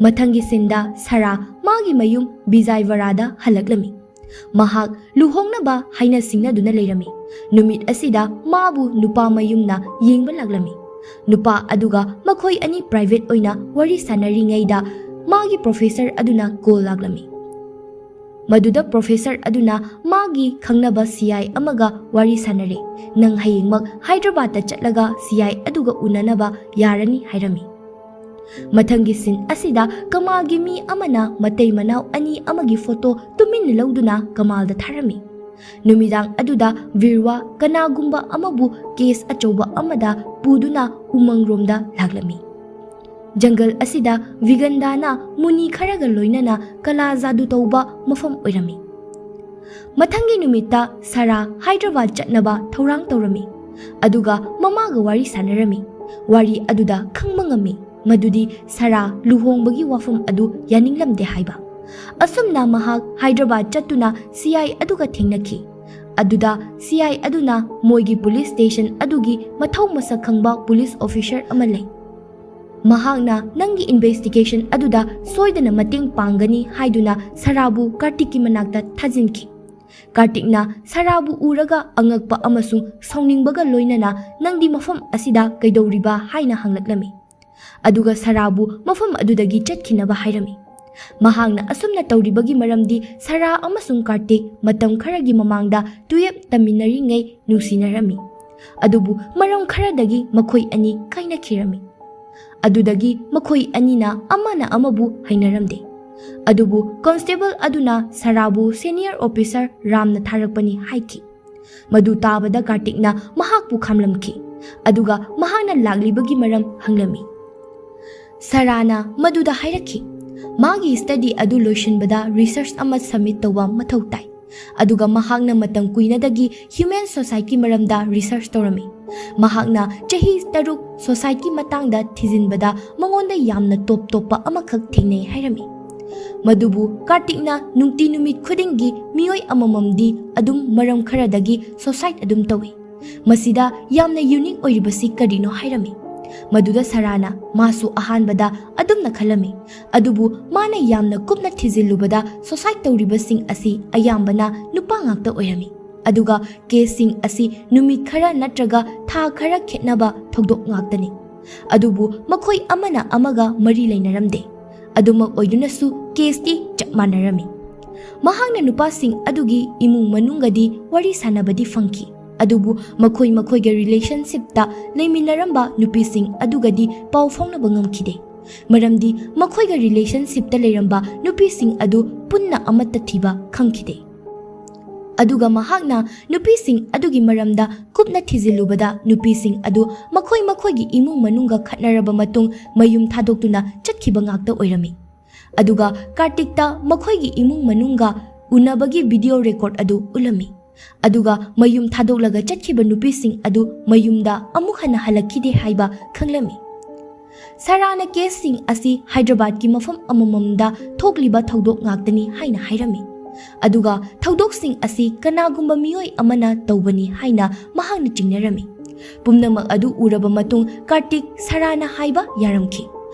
ꯃꯊꯪꯒꯤ ꯁꯤꯟꯗ ꯁꯔꯥ ꯃꯥꯒꯤ ꯃꯌꯨꯝ ꯕꯤꯖꯥꯏꯋꯥꯔꯥꯗ ꯍꯜꯂꯛꯂꯝꯃꯤ꯫ ꯃꯍꯥꯛ ꯂꯨꯍꯣꯡꯅꯕ ꯍꯥꯏꯅ ꯁꯤꯡꯅꯗꯨꯅ ꯂꯩꯔꯝꯃꯤ꯫ ꯅꯨꯃꯤꯠ ꯑꯁꯤꯗ ꯃꯥꯕꯨ ꯅꯨꯄꯥ ꯃꯌꯨꯝꯅ ꯌꯦꯡꯕ ꯂꯥꯛꯂꯝꯃꯤ꯫ ꯅꯨꯄꯥ ꯑꯗꯨꯒ ꯃꯈꯣꯏ ꯑꯅꯤ ꯄ꯭ꯔꯥꯏꯚꯦꯠ ꯑꯣꯏꯅ ꯋꯥꯔꯤ ꯁꯥꯟꯅꯔꯤꯉꯩꯗ ꯃꯥꯒꯤ ꯄ꯭ꯔꯣꯐꯦꯁꯔ ꯑꯗꯨꯅ ꯀꯣꯜ ꯂꯥꯛꯂꯝꯃꯤ꯫ ꯃꯗꯨꯗ ꯄ꯭ꯔꯣꯐꯦꯁꯔ ꯑꯗꯨꯅ ꯃꯥꯒꯤ ꯈꯪꯅꯕ ꯁꯤ ꯑꯥꯏ ꯑꯃꯒ ꯋꯥꯔꯤ ꯁꯥꯟꯅꯔꯦ꯫ "ꯅꯪ ꯍꯌꯦꯡꯃꯛ ꯍꯥꯏꯗ꯭ꯔꯕꯥꯗꯇ ꯆꯠꯂꯒ ꯁꯤ ꯑꯥꯏ ꯑꯗꯨꯒ ꯎꯅꯅꯕ ꯌꯥꯔꯅꯤ" ꯍꯥꯏꯔꯝꯃꯤ꯫ ꯃꯊꯪꯒꯤ ꯁꯤꯟ ꯑꯁꯤꯗ ꯀꯃꯥꯜꯒꯤ ꯃꯤ ꯑꯃꯅ ꯃꯇꯩ ꯃꯅꯥꯎ ꯑꯅꯤ ꯑꯃꯒꯤ ꯐꯣꯇꯣ ꯇꯨꯃꯤꯟꯅ ꯂꯧꯗꯨꯅ ꯀꯃꯥꯜꯗ ꯊꯥꯔꯝꯃꯤ꯫ ꯅꯨꯃꯤꯗꯥꯡ ꯑꯗꯨꯗ ꯕꯤꯔꯋꯥ ꯀꯅꯥꯒꯨꯝꯕ ꯑꯃꯕꯨ ꯀꯦꯁ ꯑꯆꯧꯕ ꯑꯃꯗ ꯄꯨꯗꯨꯅ ꯎꯃꯪꯔꯣꯝꯗ ꯂꯥꯛꯂꯝꯃꯤ꯫ ꯖꯪꯒꯜ ꯑꯁꯤꯗ ꯚꯤꯒꯟꯗꯥꯅ ꯃꯨꯅꯤ ꯈꯔꯒ ꯂꯣꯏꯅꯅ ꯀꯂꯥ ꯖꯥꯗꯨ ꯇꯧꯕ ꯃꯐꯝ ꯑꯣꯏꯔꯝꯃꯤ꯫ ꯃꯊꯪꯒꯤ ꯅꯨꯃꯤꯠꯇ ꯁꯥꯔꯥ ꯍꯥꯏꯗ꯭ꯔꯕꯥꯗ ꯆꯠꯅꯕ ꯊꯧꯔꯥꯡ ꯇꯧꯔꯝꯃꯤ, ꯑꯗꯨꯒ ꯃꯃꯥꯒ ꯋꯥꯔꯤ ꯁꯥꯟꯅꯔꯝꯃꯤ꯫ ꯋꯥꯔꯤ ꯑꯗꯨꯗ ꯈꯪꯕ ꯉꯝꯃꯤ ꯃꯗꯨꯗꯤ ꯁꯥꯔꯥ ꯂꯨꯍꯣꯡꯕꯒꯤ ꯋꯥꯐꯝ ꯑꯗꯨ ꯌꯥꯅꯤꯡꯂꯝꯗꯦ ꯍꯥꯏꯕ꯫ ꯑꯁꯨꯝꯅ ꯃꯍꯥꯛ ꯍꯥꯏꯗ꯭ꯔꯕꯥꯗ ꯆꯠꯇꯨꯅ ꯁꯤ ꯑꯥꯏ ꯑꯗꯨꯒ ꯊꯦꯡꯅꯈꯤ꯫ ꯑꯗꯨꯗ ꯁꯤ ꯑꯥꯏ ꯑꯗꯨꯅ ꯃꯣꯏꯒꯤ ꯄꯨꯂꯤꯁ ꯁ꯭ꯇꯦꯁꯟ ꯑꯗꯨꯒꯤ ꯃꯊꯧ ꯃꯁꯛ ꯈꯪꯕ ꯄꯨꯂꯤꯁ ꯑꯣꯐꯤꯁꯔ ꯑꯃ ꯂꯩ꯫ ꯃꯍꯥꯛꯅ ꯅꯪꯒꯤ ꯏꯟꯚꯦꯁꯇꯤꯒꯦꯁꯟ ꯑꯗꯨꯗ ꯁꯣꯏꯗꯅ ꯃꯇꯦꯡ ꯄꯥꯡꯒꯅꯤ ꯍꯥꯏꯗꯨꯅ ꯁꯥꯔꯥꯕꯨ ꯀꯥꯔꯇꯤꯛꯀꯤ ꯃꯅꯥꯛꯇ ꯊꯥꯖꯤꯟꯈꯤ꯫ ꯀꯥꯔꯇꯤꯛꯅ ꯁꯥꯔꯥꯕꯨ ꯎꯔꯒ ꯑꯉꯛꯄ ꯑꯃꯁꯨꯡ ꯁꯥꯎꯅꯤꯡꯕꯒ ꯂꯣꯏꯅꯅ, "ꯅꯪꯗꯤ ꯃꯐꯝ ꯑꯁꯤꯗ ꯀꯩꯗꯧꯔꯤꯕ?" ꯍꯥꯏꯅ ꯍꯪꯂꯛꯂꯝꯃꯤ꯫ ꯑꯗꯨꯒ ꯁꯥꯔꯥꯕꯨ ꯃꯐꯝ ꯑꯗꯨꯗꯒꯤ ꯆꯠꯈꯤꯅꯕ ꯍꯥꯏꯔꯝꯃꯤ꯫ ꯃꯍꯥꯛꯅ ꯑꯁꯨꯝꯅ ꯇꯧꯔꯤꯕꯒꯤ ꯃꯔꯝꯗꯤ ꯁꯥꯔꯥ ꯑꯃꯁꯨꯡ ꯀꯥꯔꯇꯤꯛ ꯃꯇꯝ ꯈꯔꯒꯤ ꯃꯃꯥꯡꯗ ꯇꯨꯌꯦꯞ ꯇꯝꯃꯤꯟꯅꯔꯤꯉꯩ ꯅꯨꯡꯁꯤꯅꯔꯝꯃꯤ꯫ ꯑꯗꯨꯕꯨ ꯃꯔꯝ ꯈꯔꯗꯒꯤ ꯃꯈꯣꯏ ꯑꯅꯤ ꯀꯥꯏꯅꯈꯤꯔꯝꯃꯤ꯫ ꯑꯗꯨꯗꯒꯤ ꯃꯈꯣꯏ ꯑꯅꯤꯅ ꯑꯃꯅ ꯑꯃꯕꯨ ꯍꯩꯅꯔꯝꯗꯦ꯫ ꯑꯗꯨꯕꯨ ꯀꯣꯟꯁꯇꯦꯕꯜ ꯑꯗꯨꯅ ꯁꯥꯔꯥꯕꯨ ꯁꯦꯅꯤꯌꯔ ꯑꯣꯐꯤꯁꯔ ꯔꯥꯝꯅ ꯊꯥꯔꯛꯄꯅꯤ ꯍꯥꯏꯈꯤ꯫ ꯃꯗꯨ ꯇꯥꯕꯗ ꯀꯥꯔꯇꯤꯛꯅ ꯃꯍꯥꯛꯄꯨ ꯈꯥꯝꯂꯝꯈꯤ, ꯑꯗꯨꯒ ꯃꯍꯥꯛꯅ ꯂꯥꯛꯂꯤꯕꯒꯤ ꯃꯔꯝ ꯍꯪꯂꯝꯃꯤ꯫ ꯁꯥꯔꯥꯅ ꯃꯗꯨꯗ ꯍꯥꯏꯔꯛꯈꯤ, ꯃꯥꯒꯤ ꯁ꯭ꯇꯗꯤ ꯑꯗꯨ ꯂꯣꯏꯁꯤꯟꯕꯗ ꯔꯤꯁꯔꯆ ꯑꯃ ꯁꯕꯃꯤꯠ ꯇꯧꯕ ꯃꯊꯧ ꯇꯥꯏ, ꯑꯗꯨꯒ ꯃꯍꯥꯛꯅ ꯃꯇꯝ ꯀꯨꯏꯅꯗꯒꯤ ꯍ꯭ꯌꯨꯃꯦꯟ ꯁꯣꯁꯥꯏꯇꯤꯒꯤ ꯃꯔꯝꯗ ꯔꯤꯁꯔꯆ ꯇꯧꯔꯝꯃꯤ꯫ ꯃꯍꯥꯛꯅ ꯆꯍꯤ ꯇꯔꯨꯛ ꯁꯣꯁꯥꯏꯇꯤꯒꯤ ꯃꯇꯥꯡꯗ ꯊꯤꯖꯤꯟꯕꯗ ꯃꯉꯣꯟꯗ ꯌꯥꯝꯅ ꯇꯣꯞ ꯇꯣꯞꯄ ꯑꯃꯈꯛ ꯊꯦꯡꯅꯩ ꯍꯥꯏꯔꯝꯃꯤ꯫ ꯃꯗꯨꯕꯨ ꯀꯥꯔꯇꯤꯛꯅ ꯅꯨꯡꯇꯤ ꯅꯨꯃꯤꯠ ꯈꯨꯗꯤꯡꯒꯤ ꯃꯤꯑꯣꯏ ꯑꯃꯃꯝꯗꯤ ꯑꯗꯨꯝ ꯃꯔꯝ ꯈꯔꯗꯒꯤ ꯁꯣꯁꯥꯏꯠ ꯑꯗꯨꯝ ꯇꯧꯏ꯫ ꯃꯁꯤꯗ ꯌꯥꯝꯅ ꯌꯨꯅꯤꯛ ꯑꯣꯏꯔꯤꯕꯁꯤ ꯀꯔꯤꯅꯣ ꯍꯥꯏꯔꯝꯃꯤ꯫ ꯃꯗꯨꯗ ꯁꯥꯔꯥꯅ ꯃꯥꯁꯨ ꯑꯍꯥꯟꯕꯗ ꯑꯗꯨꯝꯅ ꯈꯜꯂꯝꯃꯤ, ꯑꯗꯨꯕꯨ ꯃꯥꯅ ꯌꯥꯝꯅ ꯀꯨꯞꯅ ꯊꯤꯖꯤꯜꯂꯨꯕꯗ ꯁꯣꯁꯥꯏꯠ ꯇꯧꯔꯤꯕꯁꯤꯡ ꯑꯁꯤ ꯑꯌꯥꯝꯕꯅ ꯅꯨꯄꯥ ꯉꯥꯛꯇ ꯑꯣꯏꯔꯝꯃꯤ, ꯑꯗꯨꯒ ꯀꯦꯁꯁꯤꯡ ꯑꯁꯤ ꯅꯨꯃꯤꯠ ꯈꯔ ꯅꯠꯇ꯭ꯔꯒ ꯊꯥ ꯈꯔ ꯈꯦꯠꯅꯕ ꯊꯧꯗꯣꯛ ꯉꯥꯛꯇꯅꯤ꯫ ꯑꯗꯨꯕꯨ ꯃꯈꯣꯏ ꯑꯃꯅ ꯑꯃꯒ ꯃꯔꯤ ꯂꯩꯅꯔꯝꯗꯦ꯫ ꯑꯗꯨꯃꯛ ꯑꯣꯏꯗꯨꯅꯁꯨ ꯀꯦꯁꯇꯤ ꯆꯞ ꯃꯥꯟꯅꯔꯝꯃꯤ꯫ ꯃꯍꯥꯛꯅ ꯅꯨꯄꯥꯁꯤꯡ ꯑꯗꯨꯒꯤ ꯏꯃꯨꯡ ꯃꯅꯨꯡꯒꯗꯤ ꯋꯥꯔꯤ ꯁꯥꯟꯅꯕꯗꯤ ꯐꯪꯈꯤ, ꯑꯗꯨꯕꯨ ꯃꯈꯣꯏ ꯃꯈꯣꯏꯒ ꯔꯤꯂꯦꯁꯟꯁꯤꯞꯇ ꯂꯩꯃꯤꯟꯅꯔꯝꯕ ꯅꯨꯄꯤꯁꯤꯡ ꯑꯗꯨꯒꯗꯤ ꯄꯥꯎ ꯐꯥꯎꯅꯕ ꯉꯝꯈꯤꯗꯦ, ꯃꯔꯝꯗꯤ ꯃꯈꯣꯏꯒ ꯔꯤꯂꯦꯁꯟꯁꯤꯞꯇ ꯂꯩꯔꯝꯕ ꯅꯨꯄꯤꯁꯤꯡ ꯑꯗꯨ ꯄꯨꯟꯅ ꯑꯃꯠꯇ ꯊꯤꯕ ꯈꯪꯈꯤꯗꯦ꯫ ꯑꯗꯨꯒ ꯃꯍꯥꯛꯅ ꯅꯨꯄꯤꯁꯤꯡ ꯑꯗꯨꯒꯤ ꯃꯔꯝꯗ ꯀꯨꯞꯅ ꯊꯤꯖꯤꯜꯂꯨꯕꯗ, ꯅꯨꯄꯤꯁꯤꯡ ꯑꯗꯨ ꯃꯈꯣꯏ ꯃꯈꯣꯏꯒꯤ ꯏꯃꯨꯡ ꯃꯅꯨꯡꯒ ꯈꯠꯅꯔꯕ ꯃꯇꯨꯡ ꯃꯌꯨꯝ ꯊꯥꯗꯣꯛꯇꯨꯅ ꯆꯠꯈꯤꯕ ꯉꯥꯛꯇ ꯑꯣꯏꯔꯝꯃꯤ꯫ ꯑꯗꯨꯒ ꯀꯥꯔꯇꯤꯛꯇ ꯃꯈꯣꯏꯒꯤ ꯏꯃꯨꯡ ꯃꯅꯨꯡꯒ ꯎꯅꯕꯒꯤ ꯚꯤꯗꯤꯑꯣ ꯔꯦꯀꯣꯔꯗ ꯑꯗꯨ ꯎꯠꯂꯝꯃꯤ꯫ ꯑꯗꯨꯒ ꯃꯌꯨꯝ ꯊꯥꯗꯣꯛꯂꯒ ꯆꯠꯈꯤꯕ ꯅꯨꯄꯤꯁꯤꯡ ꯑꯗꯨ ꯃꯌꯨꯝꯗ ꯑꯃꯨꯛ ꯍꯟꯅ ꯍꯜꯂꯛꯈꯤꯗꯦ ꯍꯥꯏꯕ ꯈꯪꯂꯝꯃꯤ꯫ ꯁꯥꯔꯥꯅ ꯀꯦꯁꯁꯤꯡ ꯑꯁꯤ ꯍꯥꯏꯗ꯭ꯔꯕꯥꯗꯀꯤ ꯃꯐꯝ ꯑꯃꯃꯝꯗ ꯊꯣꯛꯂꯤꯕ ꯊꯧꯗꯣꯛ ꯉꯥꯛꯇꯅꯤ ꯍꯥꯏꯅ ꯍꯥꯏꯔꯝꯃꯤ꯫ ꯑꯗꯨꯒ ꯊꯧꯗꯣꯛꯁꯤꯡ ꯑꯁꯤ ꯀꯅꯥꯒꯨꯝꯕ ꯃꯤꯑꯣꯏ ꯑꯃꯅ ꯇꯧꯕꯅꯤ ꯍꯥꯏꯅ ꯃꯍꯥꯛꯅ ꯆꯤꯡꯅꯔꯝꯃꯤ꯫ ꯄꯨꯝꯅꯃꯛ ꯑꯗꯨ ꯎꯔꯕ ꯃꯇꯨꯡ ꯀꯥꯔꯇꯤꯛ ꯁꯥꯔꯥꯅ ꯍꯥꯏꯕ ꯌꯥꯔꯝꯈꯤ꯫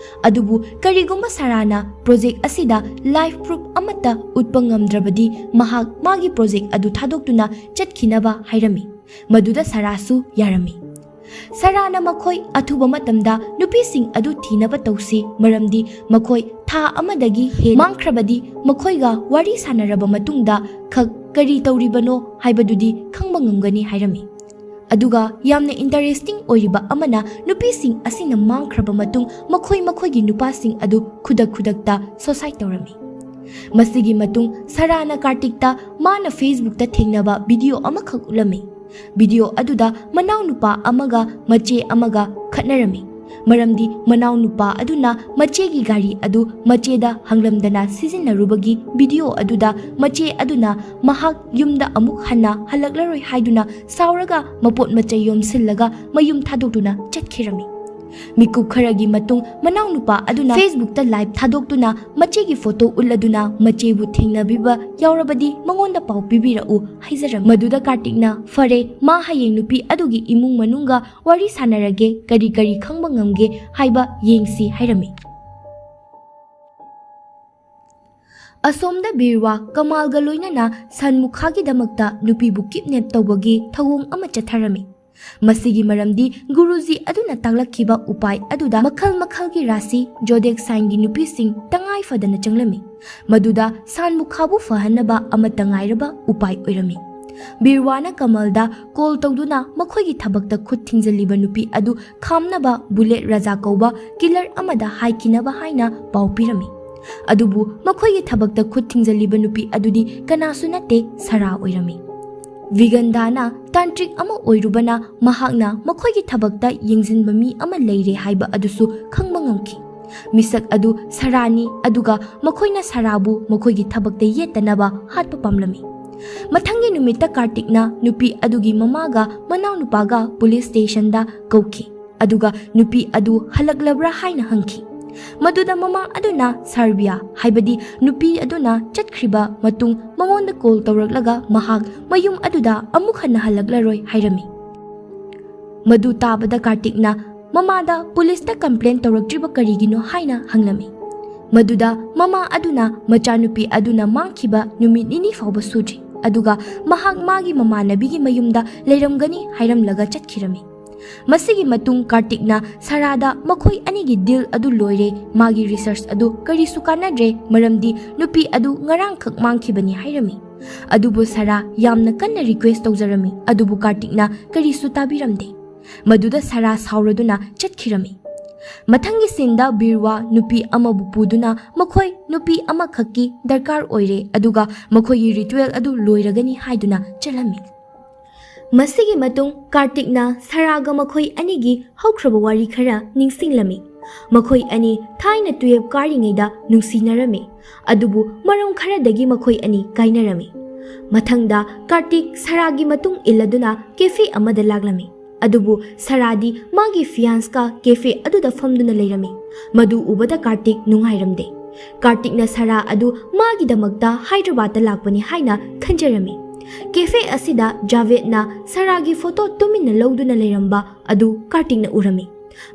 ꯑꯗꯨꯕꯨ ꯀꯔꯤꯒꯨꯝꯕ ꯁꯥꯔꯥꯅ ꯄ꯭ꯔꯣꯖꯦꯛ ꯑꯁꯤꯗ ꯂꯥꯏꯐ ꯄ꯭ꯔꯨꯐ ꯑꯃꯠꯇ ꯎꯠꯄ ꯉꯝꯗ꯭ꯔꯕꯗꯤ ꯃꯍꯥꯛ ꯃꯥꯒꯤ ꯄ꯭ꯔꯣꯖꯦꯛ ꯑꯗꯨ ꯊꯥꯗꯣꯛꯇꯨꯅ ꯆꯠꯈꯤꯅꯕ ꯍꯥꯏꯔꯝꯃꯤ꯫ ꯃꯗꯨꯗ ꯁꯥꯔꯥꯁꯨ ꯌꯥꯔꯝꯃꯤ꯫ ꯁꯥꯔꯥꯅ ꯃꯈꯣꯏ ꯑꯊꯨꯕ ꯃꯇꯝꯗ ꯅꯨꯄꯤꯁꯤꯡ ꯑꯗꯨ ꯊꯤꯅꯕ ꯇꯧꯁꯤ, ꯃꯔꯝꯗꯤ ꯃꯈꯣꯏ ꯊꯥ ꯑꯃꯗꯒꯤ ꯍꯦꯟꯅ ꯃꯥꯡꯈ꯭ꯔꯕꯗꯤ ꯃꯈꯣꯏꯒ ꯋꯥꯔꯤ ꯁꯥꯟꯅꯔꯕ ꯃꯇꯨꯡꯗ ꯈꯛ ꯀꯔꯤ ꯇꯧꯔꯤꯕꯅꯣ ꯍꯥꯏꯕꯗꯨꯗꯤ ꯈꯪꯕ ꯉꯝꯒꯅꯤ ꯍꯥꯏꯔꯝꯃꯤ꯫ ꯑꯗꯨꯒ ꯌꯥꯝꯅ ꯏꯟꯇꯔꯦꯁꯇꯤꯡ ꯑꯣꯏꯔꯤꯕ ꯑꯃꯅ, ꯅꯨꯄꯤꯁꯤꯡ ꯑꯁꯤꯅ ꯃꯥꯡꯈ꯭ꯔꯕ ꯃꯇꯨꯡ ꯃꯈꯣꯏ ꯃꯈꯣꯏꯒꯤ ꯅꯨꯄꯥꯁꯤꯡ ꯑꯗꯨ ꯈꯨꯗꯛ ꯈꯨꯗꯛꯇ ꯁꯨꯁꯥꯏꯗ ꯇꯧꯔꯝꯃꯤ꯫ ꯃꯁꯤꯒꯤ ꯃꯇꯨꯡ ꯁꯥꯔꯥꯅ ꯀꯥꯔꯇꯤꯛꯇ ꯃꯥꯅ ꯐꯦꯁꯕꯨꯛꯇ ꯊꯦꯡꯅꯕ ꯚꯤꯗꯤꯑꯣ ꯑꯃꯈꯛ ꯎꯠꯂꯝꯃꯤ꯫ ꯚꯤꯗꯤꯑꯣ ꯑꯗꯨꯗ ꯃꯅꯥꯎꯅꯨꯄꯥ ꯑꯃꯒ ꯃꯆꯦ ꯑꯃꯒ ꯈꯠꯅꯔꯝꯃꯤ, ꯃꯔꯝꯗꯤ ꯃꯅꯥꯎꯅꯨꯄꯥ ꯑꯗꯨꯅ ꯃꯆꯦꯒꯤ ꯒꯥꯔꯤ ꯑꯗꯨ ꯃꯆꯦꯗ ꯍꯪꯂꯝꯗꯅ ꯁꯤꯖꯤꯟꯅꯔꯨꯕꯒꯤ ꯚꯤꯗꯤꯑꯣ ꯑꯗꯨꯗ ꯃꯆꯦ ꯑꯗꯨꯅ ꯃꯍꯥꯛ ꯌꯨꯝꯗ ꯑꯃꯨꯛ ꯍꯟꯅ ꯍꯜꯂꯛꯂꯔꯣꯏ ꯍꯥꯏꯗꯨꯅ ꯁꯥꯎꯔꯒ ꯃꯄꯣꯠ ꯃꯆꯩ ꯌꯣꯝꯁꯤꯜꯂꯒ ꯃꯌꯨꯝ ꯊꯥꯗꯣꯛꯇꯨꯅ ꯆꯠꯈꯤꯔꯝꯃꯤ꯫ ꯃꯤꯀꯨꯞ ꯈꯔꯒꯤ ꯃꯇꯨꯡ ꯃꯅꯥꯎꯅꯨꯄꯥ ꯑꯗꯨꯅ ꯐꯦꯁꯕꯨꯛꯇ ꯂꯥꯏꯚ ꯊꯥꯗꯣꯛꯇꯨꯅ ꯃꯆꯦꯒꯤ ꯐꯣꯇꯣ ꯎꯠꯂꯗꯨꯅ ꯃꯆꯦꯕꯨ ꯊꯦꯡꯅꯕꯤꯕ ꯌꯥꯎꯔꯕꯗꯤ ꯃꯉꯣꯟꯗ ꯄꯥꯎ ꯄꯤꯕꯤꯔꯛꯎ ꯍꯥꯏꯖꯔꯝꯃꯤ꯫ ꯃꯗꯨꯗ ꯀꯥꯔꯇꯤꯛꯅ, "ꯐꯔꯦ, ꯃꯥ ꯍꯌꯦꯡ ꯅꯨꯄꯤ ꯑꯗꯨꯒꯤ ꯏꯃꯨꯡ ꯃꯅꯨꯡꯒ ꯋꯥꯔꯤ ꯁꯥꯟꯅꯔꯒꯦ, ꯀꯔꯤ ꯀꯔꯤ ꯈꯪꯕ ꯉꯝꯒꯦ ꯍꯥꯏꯕ ꯌꯦꯡꯁꯤ" ꯍꯥꯏꯔꯝꯃꯤ꯫ ꯑꯁꯣꯝꯗ ꯕꯤꯔꯋꯥ ꯀꯃꯥꯜꯒ ꯂꯣꯏꯅꯅ ꯁꯥꯟꯃꯨꯈꯥꯒꯤꯗꯃꯛꯇ ꯅꯨꯄꯤꯕꯨ ꯀꯤꯗꯅꯦꯞ ꯇꯧꯕꯒꯤ ꯊꯧꯑꯣꯡ ꯑꯃ ꯆꯠꯊꯔꯝꯃꯤ꯫ ꯃꯁꯤꯒꯤ ꯃꯔꯝꯗꯤ ꯒꯨꯔꯨꯖꯤ ꯑꯗꯨꯅ ꯇꯥꯛꯂꯛꯈꯤꯕ ꯎꯄꯥꯏ ꯑꯗꯨꯗ ꯃꯈꯜ ꯃꯈꯜꯒꯤ ꯔꯥꯁꯤ, ꯖꯣꯗꯦꯛ ꯁꯥꯏꯟꯒꯤ ꯅꯨꯄꯤꯁꯤꯡ ꯇꯉꯥꯏ ꯐꯗꯅ ꯆꯪꯂꯝꯃꯤ꯫ ꯃꯗꯨꯗ ꯁꯥꯟꯃꯨꯈꯥꯕꯨ ꯐꯍꯟꯅꯕ ꯑꯃꯠꯇ ꯉꯥꯏꯔꯕ ꯎꯄꯥꯏ ꯑꯣꯏꯔꯝꯃꯤ꯫ ꯕꯤꯔꯋꯥꯅ ꯀꯃꯜꯗ ꯀꯣꯜ ꯇꯧꯗꯨꯅ ꯃꯈꯣꯏꯒꯤ ꯊꯕꯛꯇ ꯈꯨꯠ ꯊꯤꯡꯖꯤꯜꯂꯤꯕ ꯅꯨꯄꯤ ꯑꯗꯨ ꯈꯥꯝꯅꯕ ꯕꯨꯂꯦꯠ ꯔꯥꯖꯥ ꯀꯧꯕ ꯀꯤꯂꯔ ꯑꯃꯗ ꯍꯥꯏꯈꯤꯅꯕ ꯍꯥꯏꯅ ꯄꯥꯎ ꯄꯤꯔꯝꯃꯤ꯫ ꯑꯗꯨꯕꯨ ꯃꯈꯣꯏꯒꯤ ꯊꯕꯛꯇ ꯈꯨꯠ ꯊꯤꯡꯖꯤꯜꯂꯤꯕ ꯅꯨꯄꯤ ꯑꯗꯨꯗꯤ ꯀꯅꯥꯁꯨ ꯅꯠꯇꯦ, ꯁꯔꯥ ꯑꯣꯏꯔꯝꯃꯤ꯫ ꯕꯤꯒꯟꯗꯥꯅ ꯇꯥꯟꯇ꯭ꯔꯤꯛ ꯑꯃ ꯑꯣꯏꯔꯨꯕꯅ ꯃꯍꯥꯛꯅ ꯃꯈꯣꯏꯒꯤ ꯊꯕꯛꯇ ꯌꯦꯡꯁꯤꯟꯕ ꯃꯤ ꯑꯃ ꯂꯩꯔꯦ ꯍꯥꯏꯕ ꯑꯗꯨꯁꯨ ꯈꯪꯕ ꯉꯝꯈꯤ꯫ ꯃꯤꯁꯛ ꯑꯗꯨ ꯁꯔꯥꯅꯤ, ꯑꯗꯨꯒ ꯃꯈꯣꯏꯅ ꯁꯔꯥꯕꯨ ꯃꯈꯣꯏꯒꯤ ꯊꯕꯛꯇ ꯌꯦꯠꯇꯅꯕ ꯍꯥꯠꯄ ꯄꯥꯝꯂꯝꯃꯤ꯫ ꯃꯊꯪꯒꯤ ꯅꯨꯃꯤꯠꯇ ꯀꯥꯔꯇꯤꯛꯅ ꯅꯨꯄꯤ ꯑꯗꯨꯒꯤ ꯃꯃꯥꯒ ꯃꯅꯥꯎꯅꯨꯄꯥꯒ ꯄꯨꯂꯤꯁ ꯁ꯭ꯇꯦꯁꯟꯗ ꯀꯧꯈꯤ, ꯑꯗꯨꯒ ꯅꯨꯄꯤ ꯑꯗꯨ ꯍꯜꯂꯛꯂꯕ꯭ꯔꯥ ꯍꯥꯏꯅ ꯍꯪꯈꯤ꯫ ꯃꯗꯨꯗ ꯃꯃꯥ ꯑꯗꯨꯅ ꯁꯥꯔꯕꯤꯌꯥ, ꯍꯥꯏꯕꯗꯤ ꯅꯨꯄꯤ ꯑꯗꯨꯅ ꯆꯠꯈ꯭ꯔꯤꯕ ꯃꯇꯨꯡ ꯃꯉꯣꯟꯗ ꯀꯣꯜ ꯇꯧꯔꯛꯂꯒ ꯃꯍꯥꯛ ꯃꯌꯨꯝ ꯑꯗꯨꯗ ꯑꯃꯨꯛ ꯍꯟꯅ ꯍꯜꯂꯛꯂꯔꯣꯏ ꯍꯥꯏꯔꯝꯃꯤ꯫ ꯃꯗꯨ ꯇꯥꯕꯗ ꯀꯥꯔꯇꯤꯛꯅ ꯃꯃꯥꯗ ꯄꯨꯂꯤꯁꯇ ꯀꯝꯄ꯭ꯂꯦꯟ ꯇꯧꯔꯛꯇ꯭ꯔꯤꯕ ꯀꯔꯤꯒꯤꯅꯣ ꯍꯥꯏꯅ ꯍꯪꯂꯝꯃꯤ꯫ ꯃꯗꯨꯗ ꯃꯃꯥ ꯑꯗꯨꯅ ꯃꯆꯥꯅꯨꯄꯤ ꯑꯗꯨꯅ ꯃꯥꯡꯈꯤꯕ ꯅꯨꯃꯤꯠ ꯅꯤꯅꯤ ꯐꯥꯎꯕ ꯁꯨꯗ꯭ꯔꯤ, ꯑꯗꯨꯒ ꯃꯍꯥꯛ ꯃꯥꯒꯤ ꯃꯃꯥꯟꯅꯕꯤꯒꯤ ꯃꯌꯨꯝꯗ ꯂꯩꯔꯝꯒꯅꯤ ꯍꯥꯏꯔꯝꯂꯒ ꯆꯠꯈꯤꯔꯝꯃꯤ꯫ ꯃꯁꯤꯒꯤ ꯃꯇꯨꯡ ꯀꯥꯔꯇꯤꯛꯅ ꯁꯔꯥꯗ ꯃꯈꯣꯏ ꯑꯅꯤꯒꯤ ꯗꯤꯜ ꯑꯗꯨ ꯂꯣꯏꯔꯦ, ꯃꯥꯒꯤ ꯔꯤꯁꯔꯆ ꯑꯗꯨ ꯀꯔꯤꯁꯨ ꯀꯥꯟꯅꯗ꯭ꯔꯦ, ꯃꯔꯝꯗꯤ ꯅꯨꯄꯤ ꯑꯗꯨ ꯉꯔꯥꯡꯈꯛ ꯃꯥꯡꯈꯤꯕꯅꯤ ꯍꯥꯏꯔꯝꯃꯤ꯫ ꯑꯗꯨꯕꯨ ꯁꯔꯥ ꯌꯥꯝꯅ ꯀꯟꯅ ꯔꯤꯀ꯭ꯋꯦꯁ ꯇꯧꯖꯔꯝꯃꯤ, ꯑꯗꯨꯕꯨ ꯀꯥꯔꯇꯤꯛꯅ ꯀꯔꯤꯁꯨ ꯇꯥꯕꯤꯔꯝꯗꯦ꯫ ꯃꯗꯨꯗ ꯁꯔꯥ ꯁꯥꯎꯔꯗꯨꯅ ꯆꯠꯈꯤꯔꯝꯃꯤ꯫ ꯃꯊꯪꯒꯤ ꯁꯤꯟꯗ ꯕꯤꯔꯋꯥ ꯅꯨꯄꯤ ꯑꯃꯕꯨ ꯄꯨꯗꯨꯅ ꯃꯈꯣꯏ ꯅꯨꯄꯤ ꯑꯃꯈꯛꯀꯤ ꯗꯔꯀꯥꯔ ꯑꯣꯏꯔꯦ, ꯑꯗꯨꯒ ꯃꯈꯣꯏꯒꯤ ꯔꯤꯆꯨꯋꯦꯜ ꯑꯗꯨ ꯂꯣꯏꯔꯒꯅꯤ ꯍꯥꯏꯗꯨꯅ ꯆꯠꯂꯝꯃꯤ꯫ ꯃꯁꯤꯒꯤ ꯃꯇꯨꯡ ꯀꯥꯔꯇꯤꯛꯅ ꯁꯔꯥꯒ ꯃꯈꯣꯏ ꯑꯅꯤꯒꯤ ꯍꯧꯈ꯭ꯔꯕ ꯋꯥꯔꯤ ꯈꯔ ꯅꯤꯡꯁꯤꯡꯂꯝꯃꯤ꯫ ꯃꯈꯣꯏ ꯑꯅꯤ ꯊꯥꯏꯅ ꯇꯨꯌꯦꯞ ꯀꯥꯔꯤꯉꯩꯗ ꯅꯨꯡꯁꯤꯅꯔꯝꯃꯤ, ꯑꯗꯨꯕꯨ ꯃꯔꯝ ꯈꯔꯗꯒꯤ ꯃꯈꯣꯏ ꯑꯅꯤ ꯀꯥꯏꯅꯔꯝꯃꯤ꯫ ꯃꯊꯪꯗ ꯀꯥꯔꯇꯤꯛ ꯁꯔꯥꯒꯤ ꯃꯇꯨꯡ ꯏꯜꯂꯗꯨꯅ ꯀꯦꯐꯦ ꯑꯃꯗ ꯂꯥꯛꯂꯝꯃꯤ꯫ ꯑꯗꯨꯕꯨ ꯁꯔꯥꯗꯤ ꯃꯥꯒꯤ ꯐꯤꯌꯥꯟꯁꯀ ꯀꯦꯐꯦ ꯑꯗꯨꯗ ꯐꯝꯗꯨꯅ ꯂꯩꯔꯝꯃꯤ꯫ ꯃꯗꯨ ꯎꯕꯗ ꯀꯥꯔꯇꯤꯛ ꯅꯨꯡꯉꯥꯏꯔꯝꯗꯦ꯫ ꯀꯥꯔꯇꯤꯛꯅ ꯁꯔꯥ ꯑꯗꯨ ꯃꯥꯒꯤꯗꯃꯛꯇ ꯍꯥꯏꯗ꯭ꯔꯕꯥꯗꯇ ꯂꯥꯛꯄꯅꯤ ꯍꯥꯏꯅ ꯈꯟꯖꯔꯝꯃꯤ꯫ ꯀꯦꯐꯦ ꯑꯁꯤꯗ ꯖꯥꯚꯦꯗꯅ ꯁꯔꯥꯒꯤ ꯐꯣꯇꯣ ꯇꯨꯃꯤꯟꯅ ꯂꯧꯗꯨꯅ ꯂꯩꯔꯝꯕ ꯑꯗꯨ ꯀꯥꯔꯇꯤꯛꯅ ꯎꯔꯝꯃꯤ꯫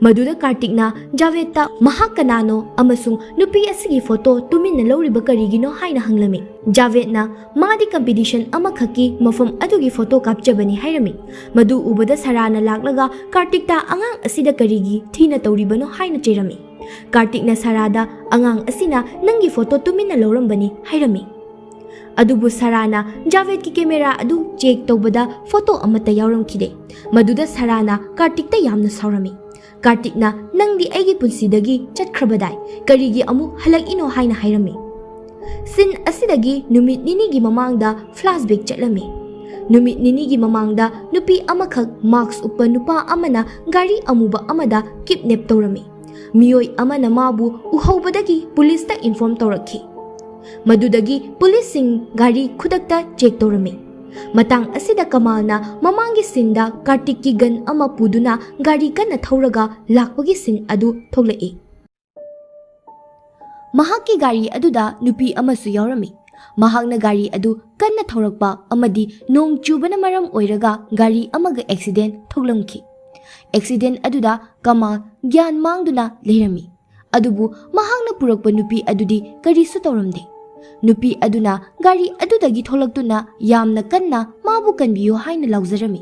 ꯃꯗꯨꯗ ꯀꯥꯔꯇꯤꯛꯅ ꯖꯥꯚꯦꯗꯇ ꯃꯍꯥꯛ ꯀꯅꯥꯅꯣ ꯑꯃꯁꯨꯡ ꯅꯨꯄꯤ ꯑꯁꯤꯒꯤ ꯐꯣꯇꯣ ꯇꯨꯃꯤꯟꯅ ꯂꯧꯔꯤꯕ ꯀꯔꯤꯒꯤꯅꯣ ꯍꯥꯏꯅ ꯍꯪꯂꯝꯃꯤ꯫ ꯖꯥꯚꯦꯗꯅ ꯃꯥꯗꯤ ꯀꯝꯄꯤꯇꯤꯁꯟ ꯑꯃꯈꯛꯀꯤ ꯃꯐꯝ ꯑꯗꯨꯒꯤ ꯐꯣꯇꯣ ꯀꯥꯞꯆꯕꯅꯤ ꯍꯥꯏꯔꯝꯃꯤ꯫ ꯃꯗꯨ ꯎꯕꯗ ꯁꯔꯥꯅ ꯂꯥꯛꯂꯒ ꯀꯥꯔꯇꯤꯛꯇ ꯑꯉꯥꯡ ꯑꯁꯤꯗ ꯀꯔꯤꯒꯤ ꯊꯤꯅ ꯇꯧꯔꯤꯕꯅꯣ ꯍꯥꯏꯅ ꯆꯩꯔꯝꯃꯤ꯫ ꯀꯥꯔꯇꯤꯛꯅ ꯁꯔꯥꯗ ꯑꯉꯥꯡ ꯑꯁꯤꯅ ꯅꯪꯒꯤ ꯐꯣꯇꯣ ꯇꯨꯃꯤꯟꯅ ꯂꯧꯔꯝꯕꯅꯤ ꯍꯥꯏꯔꯝꯃꯤ꯫ ꯑꯗꯨꯕꯨ ꯁꯔꯥꯅ ꯖꯥꯚꯦꯗꯀꯤ ꯀꯦꯃꯦꯔꯥ ꯑꯗꯨ ꯆꯦꯛ ꯇꯧꯕꯗ ꯐꯣꯇꯣ ꯑꯃꯠꯇ ꯌꯥꯎꯔꯝꯈꯤꯗꯦ꯫ ꯃꯗꯨꯗ ꯁꯔꯥꯅ ꯀꯥꯔꯇꯤꯛꯇ ꯌꯥꯝꯅ ꯁꯥꯎꯔꯝꯃꯤ꯫ ꯀꯥꯔꯇꯤꯛꯅ "ꯅꯪꯗꯤ ꯑꯩꯒꯤ ꯄꯨꯟꯁꯤꯗꯒꯤ ꯆꯠꯈ꯭ꯔꯕꯗꯥꯏ, ꯀꯔꯤꯒꯤ ꯑꯃꯨꯛ ꯍꯜꯂꯛꯏꯅꯣ?" ꯍꯥꯏꯅ ꯍꯥꯏꯔꯝꯃꯤ꯫ ꯁꯤꯟ ꯑꯁꯤꯗꯒꯤ ꯅꯨꯃꯤꯠ ꯅꯤꯅꯤꯒꯤ ꯃꯃꯥꯡꯗ flashback ꯆꯠꯂꯝꯃꯤ꯫ ꯅꯨꯃꯤꯠ ꯅꯤꯅꯤꯒꯤ ꯃꯃꯥꯡꯗ ꯅꯨꯄꯤ ꯑꯃꯈꯛ mask ꯎꯞꯄ ꯅꯨꯄꯥ ꯑꯃꯅ ꯒꯥꯔꯤ ꯑꯃꯨꯕ ꯑꯃꯗ kidnap ꯇꯧꯔꯝꯃꯤ꯫ ꯃꯤꯑꯣꯏ ꯑꯃꯅ ꯃꯥꯕꯨ ꯎꯍꯧꯕꯗꯒꯤ ꯄꯨꯂꯤꯁꯇ inform ꯇꯧꯔꯛꯈꯤ꯫ ꯃꯗꯨꯗꯒꯤ ꯄꯨꯂꯤꯁꯁꯤꯡ ꯒꯥꯔꯤ ꯈꯨꯗꯛꯇ check ꯇꯧꯔꯝꯃꯤ꯫ ꯃꯇꯥꯡ ꯑꯁꯤꯗ ꯀꯃꯥꯜꯅ ꯃꯃꯥꯡꯒꯤ ꯁꯤꯟꯗ ꯀꯥꯔꯇꯤꯛꯀꯤ gun ꯑꯃ ꯄꯨꯗꯨꯅ ꯒꯥꯔꯤ ꯀꯟꯅ ꯊꯧꯔꯒ ꯂꯥꯛꯄꯒꯤ ꯁꯤꯟ ꯑꯗꯨ ꯊꯣꯛꯂꯛꯏ꯫ ꯃꯍꯥꯛꯀꯤ ꯒꯥꯔꯤ ꯑꯗꯨꯗ ꯅꯨꯄꯤ ꯑꯃꯁꯨ ꯌꯥꯎꯔꯝꯃꯤ꯫ ꯃꯍꯥꯛꯅ ꯒꯥꯔꯤ ꯑꯗꯨ ꯀꯟꯅ ꯊꯧꯔꯛꯄ ꯑꯃꯗꯤ ꯅꯣꯡ ꯆꯨꯕꯅ ꯃꯔꯝ ꯑꯣꯏꯔꯒ ꯒꯥꯔꯤ ꯑꯃꯒ accident ꯊꯣꯛꯂꯝꯈꯤ꯫ Accident ꯑꯗꯨꯗ ꯀꯃꯥꯜ ꯒ꯭ꯌꯥꯟ ꯃꯥꯡꯗꯨꯅ ꯂꯩꯔꯝꯃꯤ꯫ ꯑꯗꯨꯕꯨ ꯃꯍꯥꯛꯅ ꯄꯨꯔꯛꯄ ꯅꯨꯄꯤ ꯑꯗꯨꯗꯤ ꯀꯔꯤꯁꯨ ꯇꯧꯔꯝꯗꯦ꯫ ꯅꯨꯄꯤ ꯑꯗꯨꯅ ꯒꯥꯔꯤ ꯑꯗꯨꯗꯒꯤ ꯊꯣꯛꯂꯛꯇꯨꯅ ꯌꯥꯝꯅ ꯀꯟꯅ ꯃꯥꯕꯨ "ꯀꯟꯕꯤꯌꯨ" ꯍꯥꯏꯅ ꯂꯥꯎꯖꯔꯝꯃꯤ꯫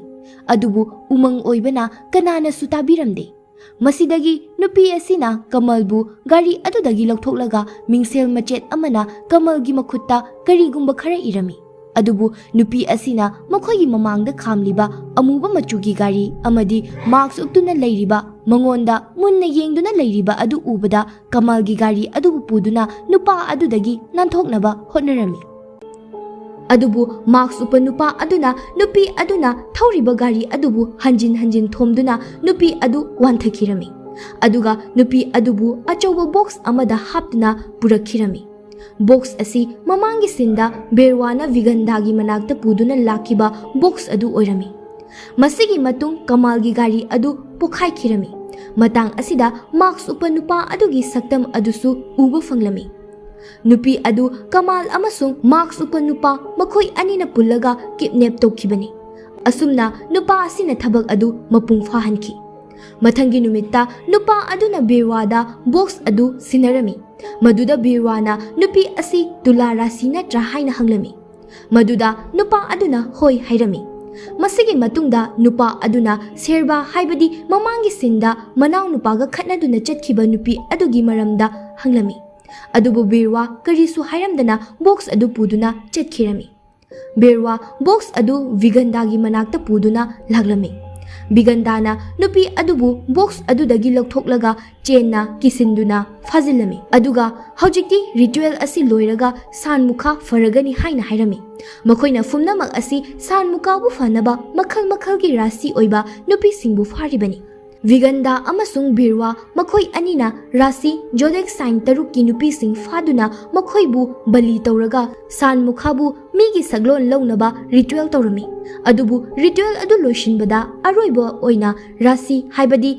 ꯑꯗꯨꯕꯨ ꯎꯃꯪ ꯑꯣꯏꯕꯅ ꯀꯅꯥꯅꯁꯨ ꯇꯥꯕꯤꯔꯝꯗꯦ꯫ ꯃꯁꯤꯗꯒꯤ ꯅꯨꯄꯤ ꯑꯁꯤꯅ ꯀꯃꯜꯕꯨ ꯒꯥꯔꯤ ꯑꯗꯨꯗꯒꯤ ꯂꯧꯊꯣꯛꯂꯒ ꯃꯤꯡꯁꯦꯜ ꯃꯆꯦꯠ ꯑꯃꯅ ꯀꯃꯜꯒꯤ ꯃꯈꯨꯠꯇ ꯀꯔꯤꯒꯨꯝꯕ ꯈꯔ ꯏꯔꯝꯃꯤ꯫ ꯑꯗꯨꯕꯨ ꯅꯨꯄꯤ ꯑꯁꯤꯅ ꯃꯈꯣꯏꯒꯤ ꯃꯃꯥꯡꯗ ꯈꯥꯝꯂꯤꯕ ꯑꯃꯨꯕ ꯃꯆꯨꯒꯤ ꯒꯥꯔꯤ ꯑꯃꯗꯤ mask ꯎꯞꯇꯨꯅ ꯂꯩꯔꯤꯕ, ꯃꯉꯣꯟꯗ ꯃꯨꯟꯅ ꯌꯦꯡꯗꯨꯅ ꯂꯩꯔꯤꯕ ꯑꯗꯨ ꯎꯕꯗ ꯀꯃꯜꯒꯤ ꯒꯥꯔꯤ ꯑꯗꯨꯕꯨ ꯄꯨꯗꯨꯅ ꯅꯨꯄꯥ ꯑꯗꯨꯗꯒꯤ ꯅꯥꯟꯊꯣꯛꯅꯕ ꯍꯣꯠꯅꯔꯝꯃꯤ꯫ ꯑꯗꯨꯕꯨ mask ꯎꯞꯄ ꯅꯨꯄꯥ ꯑꯗꯨꯅ ꯅꯨꯄꯤ ꯑꯗꯨꯅ ꯊꯧꯔꯤꯕ ꯒꯥꯔꯤ ꯑꯗꯨꯕꯨ ꯍꯟꯖꯤꯟ ꯍꯟꯖꯤꯟ ꯊꯣꯝꯗꯨꯅ ꯅꯨꯄꯤ ꯑꯗꯨ ꯋꯥꯟꯊꯈꯤꯔꯝꯃꯤ꯫ ꯑꯗꯨꯒ ꯅꯨꯄꯤ ꯑꯗꯨꯕꯨ ꯑꯆꯧꯕ box ꯑꯃꯗ ꯍꯥꯞꯇꯨꯅ ꯄꯨꯔꯛꯈꯤꯔꯝꯃꯤ꯫ Box ꯑꯁꯤ ꯃꯃꯥꯡꯒꯤ ꯁꯤꯟꯗ ꯕꯦꯔꯋꯥꯅ ꯚꯤꯒꯟꯗꯥꯒꯤ ꯃꯅꯥꯛꯇ ꯄꯨꯗꯨꯅ ꯂꯥꯛꯈꯤꯕ box ꯑꯗꯨ ꯑꯣꯏꯔꯝꯃꯤ꯫ ꯃꯁꯤꯒꯤ ꯃꯇꯨꯡ ꯀꯃꯥꯜꯒꯤ ꯒꯥꯔꯤ ꯑꯗꯨ ꯄꯣꯈꯥꯏꯈꯤꯔꯝꯃꯤ꯫ ꯃꯇꯥꯡ ꯑꯁꯤꯗ mask ꯎꯞꯄ ꯅꯨꯄꯥ ꯑꯗꯨꯒꯤ ꯁꯛꯇꯝ ꯑꯗꯨꯁꯨ ꯎꯕ ꯐꯪꯂꯝꯃꯤ꯫ ꯅꯨꯄꯤ ꯑꯗꯨ ꯀꯃꯥꯜ ꯑꯃꯁꯨꯡ mask ꯎꯞꯄ ꯅꯨꯄꯥ ꯃꯈꯣꯏ ꯑꯅꯤꯅ ꯄꯨꯜꯂꯒ kidnap ꯇꯧꯈꯤꯕꯅꯤ꯫ ꯑꯁꯨꯝꯅ ꯅꯨꯄꯥ ꯑꯁꯤꯅ ꯊꯕꯛ ꯑꯗꯨ ꯃꯄꯨꯡ ꯐꯥꯍꯟꯈꯤ꯫ ꯃꯊꯪꯒꯤ ꯅꯨꯃꯤꯠꯇ ꯅꯨꯄꯥ ꯑꯗꯨꯅ ꯕꯤꯔꯋꯥꯗ box ꯑꯗꯨ ꯁꯤꯟꯅꯔꯝꯃꯤ꯫ ꯃꯗꯨꯗ ꯕꯤꯔꯋꯥꯅ ꯅꯨꯄꯤ ꯑꯁꯤ ꯇꯨꯂꯥ ꯔꯥꯁꯤ ꯅꯠꯇ꯭ꯔꯥ ꯍꯥꯏꯅ ꯍꯪꯂꯝꯃꯤ꯫ ꯃꯗꯨꯗ ꯅꯨꯄꯥ ꯑꯗꯨꯅ ꯍꯣꯏ ꯍꯥꯏꯔꯝꯃꯤ꯫ ꯃꯁꯤꯒꯤ ꯃꯇꯨꯡꯗ ꯅꯨꯄꯥ ꯑꯗꯨꯅ ꯁꯦꯔꯕꯥ, ꯍꯥꯏꯕꯗꯤ ꯃꯃꯥꯡꯒꯤ ꯁꯤꯟꯗ ꯃꯅꯥꯎꯅꯨꯄꯥꯒ ꯈꯠꯅꯗꯨꯅ ꯆꯠꯈꯤꯕ ꯅꯨꯄꯤ ꯑꯗꯨꯒꯤ ꯃꯔꯝꯗ ꯍꯪꯂꯝꯃꯤ꯫ ꯑꯗꯨꯕꯨ ꯕꯤꯔꯋꯥ ꯀꯔꯤꯁꯨ ꯍꯥꯏꯔꯝꯗꯅ box ꯑꯗꯨ ꯄꯨꯗꯨꯅ ꯆꯠꯈꯤꯔꯝꯃꯤ꯫ ꯕꯤꯔꯋꯥ box ꯑꯗꯨ ꯚꯤꯒꯟꯗꯥꯒꯤ ꯃꯅꯥꯛꯇ ꯄꯨꯗꯨꯅ ꯂꯥꯛꯂꯝꯃꯤ꯫ ꯕꯤꯒꯟꯗꯥꯅ ꯅꯨꯄꯤ ꯑꯗꯨꯕꯨ ꯕꯣꯛꯁ ꯑꯗꯨꯗꯒꯤ ꯂꯧꯊꯣꯛꯂꯒ ꯆꯦꯟꯅ ꯀꯤꯁꯤꯟꯗꯨꯅ ꯐꯥꯖꯤꯜꯂꯝꯃꯤ꯫ ꯑꯗꯨꯒ ꯍꯧꯖꯤꯛꯇꯤ ꯔꯤꯆꯨꯋꯦꯜ ꯑꯁꯤ ꯂꯣꯏꯔꯒ ꯁꯥꯟꯃꯨꯈꯥ ꯐꯔꯒꯅꯤ ꯍꯥꯏꯅ ꯍꯥꯏꯔꯝꯃꯤ꯫ ꯃꯈꯣꯏꯅ ꯄꯨꯝꯅꯃꯛ ꯑꯁꯤ ꯁꯥꯟꯃꯨꯈꯥꯕꯨ ꯐꯅꯕ ꯃꯈꯜ ꯃꯈꯜꯒꯤ ꯔꯥꯁꯤ ꯑꯣꯏꯕ ꯅꯨꯄꯤꯁꯤꯡꯕꯨ ꯐꯥꯔꯤꯕꯅꯤ꯫ ꯕꯤꯒꯟꯗꯥ ꯑꯃꯁꯨꯡ ꯕꯤꯔꯋꯥ ꯃꯈꯣꯏ ꯑꯅꯤꯅ ꯔꯥꯁꯤ ꯖꯣꯗꯦꯛ ꯁꯥꯏꯟ ꯇꯔꯨꯛꯀꯤ ꯅꯨꯄꯤꯁꯤꯡ ꯐꯥꯗꯨꯅ ꯃꯈꯣꯏꯕꯨ ꯕꯂꯤ ꯇꯧꯔꯒ ꯁꯥꯟꯃꯨꯈꯥꯕꯨ ꯃꯤꯒꯤ ꯁꯛꯂꯣꯟ ꯂꯧꯅꯕ ꯔꯤꯆꯨꯋꯦꯜ ꯇꯧꯔꯝꯃꯤ꯫ ꯑꯗꯨꯕꯨ ꯔꯤꯆꯨꯋꯦꯜ ꯑꯗꯨ ꯂꯣꯏꯁꯤꯟꯕꯗ ꯑꯔꯣꯏꯕ ꯑꯣꯏꯅ ꯔꯥꯁꯤ, ꯍꯥꯏꯕꯗꯤ